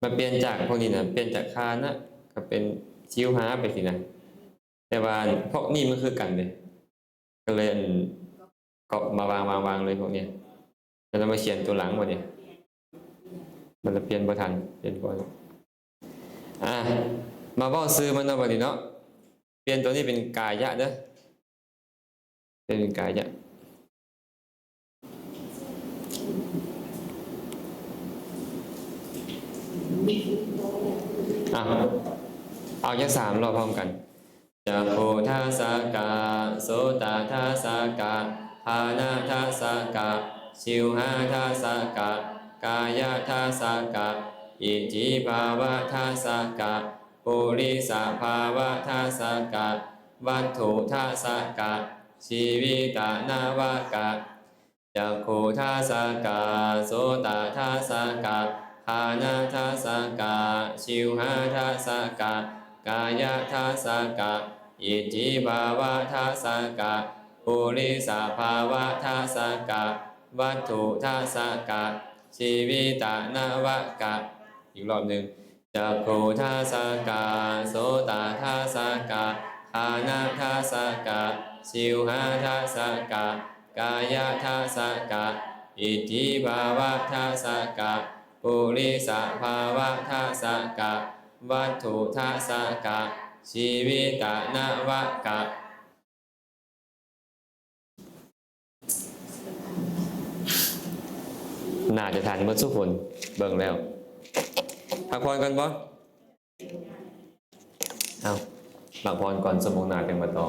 ມາປ່ຽນຈາກພວກນີ້ນະ, ປ່ຽນຈາກຄານະ ກໍເປັນຊິວຫາໄປຊີ້ນະ. ແຕ່ວ່າພວກນີ້ມັນຄືກັນເດ້, ກໍເລີຍອັນ ກໍມາວາງ ວາງ ວາງເລີຍພວກນີ້, ແລ້ວມາຂຽນຕົວຫຼັງບັດນີ້. ມັນລະປ່ຽນບໍ່ທັນ, ປ່ຽນບໍ່ທັນ. ອ່າ ມາເວົ້າຊື່ມັນເນາະ ບັດນີ້ເນາະ. ປ່ຽນຕົວນີ້ເປັນກາຍະເດີ. ເປັນກາຍະ. ອ່ະ ເອົາຈັກສາມລອບພ້ອມກັນ. ຈັກຂຸທັດສະກະ, ໂສຕະທັດສະກະ, ຄານະທັດສະກະ, ຊິວຫາທັດສະກະ, ກາຍະທັດສະກະ, ອິດທິພາວະທັດສະກະ, ປຸລິສະພາວະທັດສະກະ, ວັດຖຸທັດສະກະ, ຊີວິຕະນະວະກະ. ຈັກຂຸທັດສະກະ, ໂສຕະທັດສະກະ, ຄານະທັດສະກະ, ຊິວຫາທັດສະກະ, ກາຍະທັດສະກະ, ອິດທິພາວະທັດສະກະ, ປຸລິສະພາວະທັດສະກະ, ວັດຖຸທັດສະກະ, ຊີວິຕະນະວະກະ. ອີກລອບໜຶ່ງ. ຈັກຂຸທັດສະກະ, ໂສຕະທັດສະກະ, ຄານະທັດສະກະ, ຊິວຫາທັດສະກະ, ກາຍະທັດສະກະ, ອິດທິພາວະທັດສະກະ, ປຸລິສະພາວະທັດສະກະ, ວັດຖຸທັດສະກະ, ຊີວິຕະນະວະກະ. ໜ້າຈະທັນເບິດສູ່ຄົນເບິ່ງແລ້ວ. ພັກຜ່ອນກ່ອນບໍ່? ເອົາ ພັກຜ່ອນກ່ອນ, ຊົ່ວໂມງໜ້າຈັ່ງມາຕໍ່.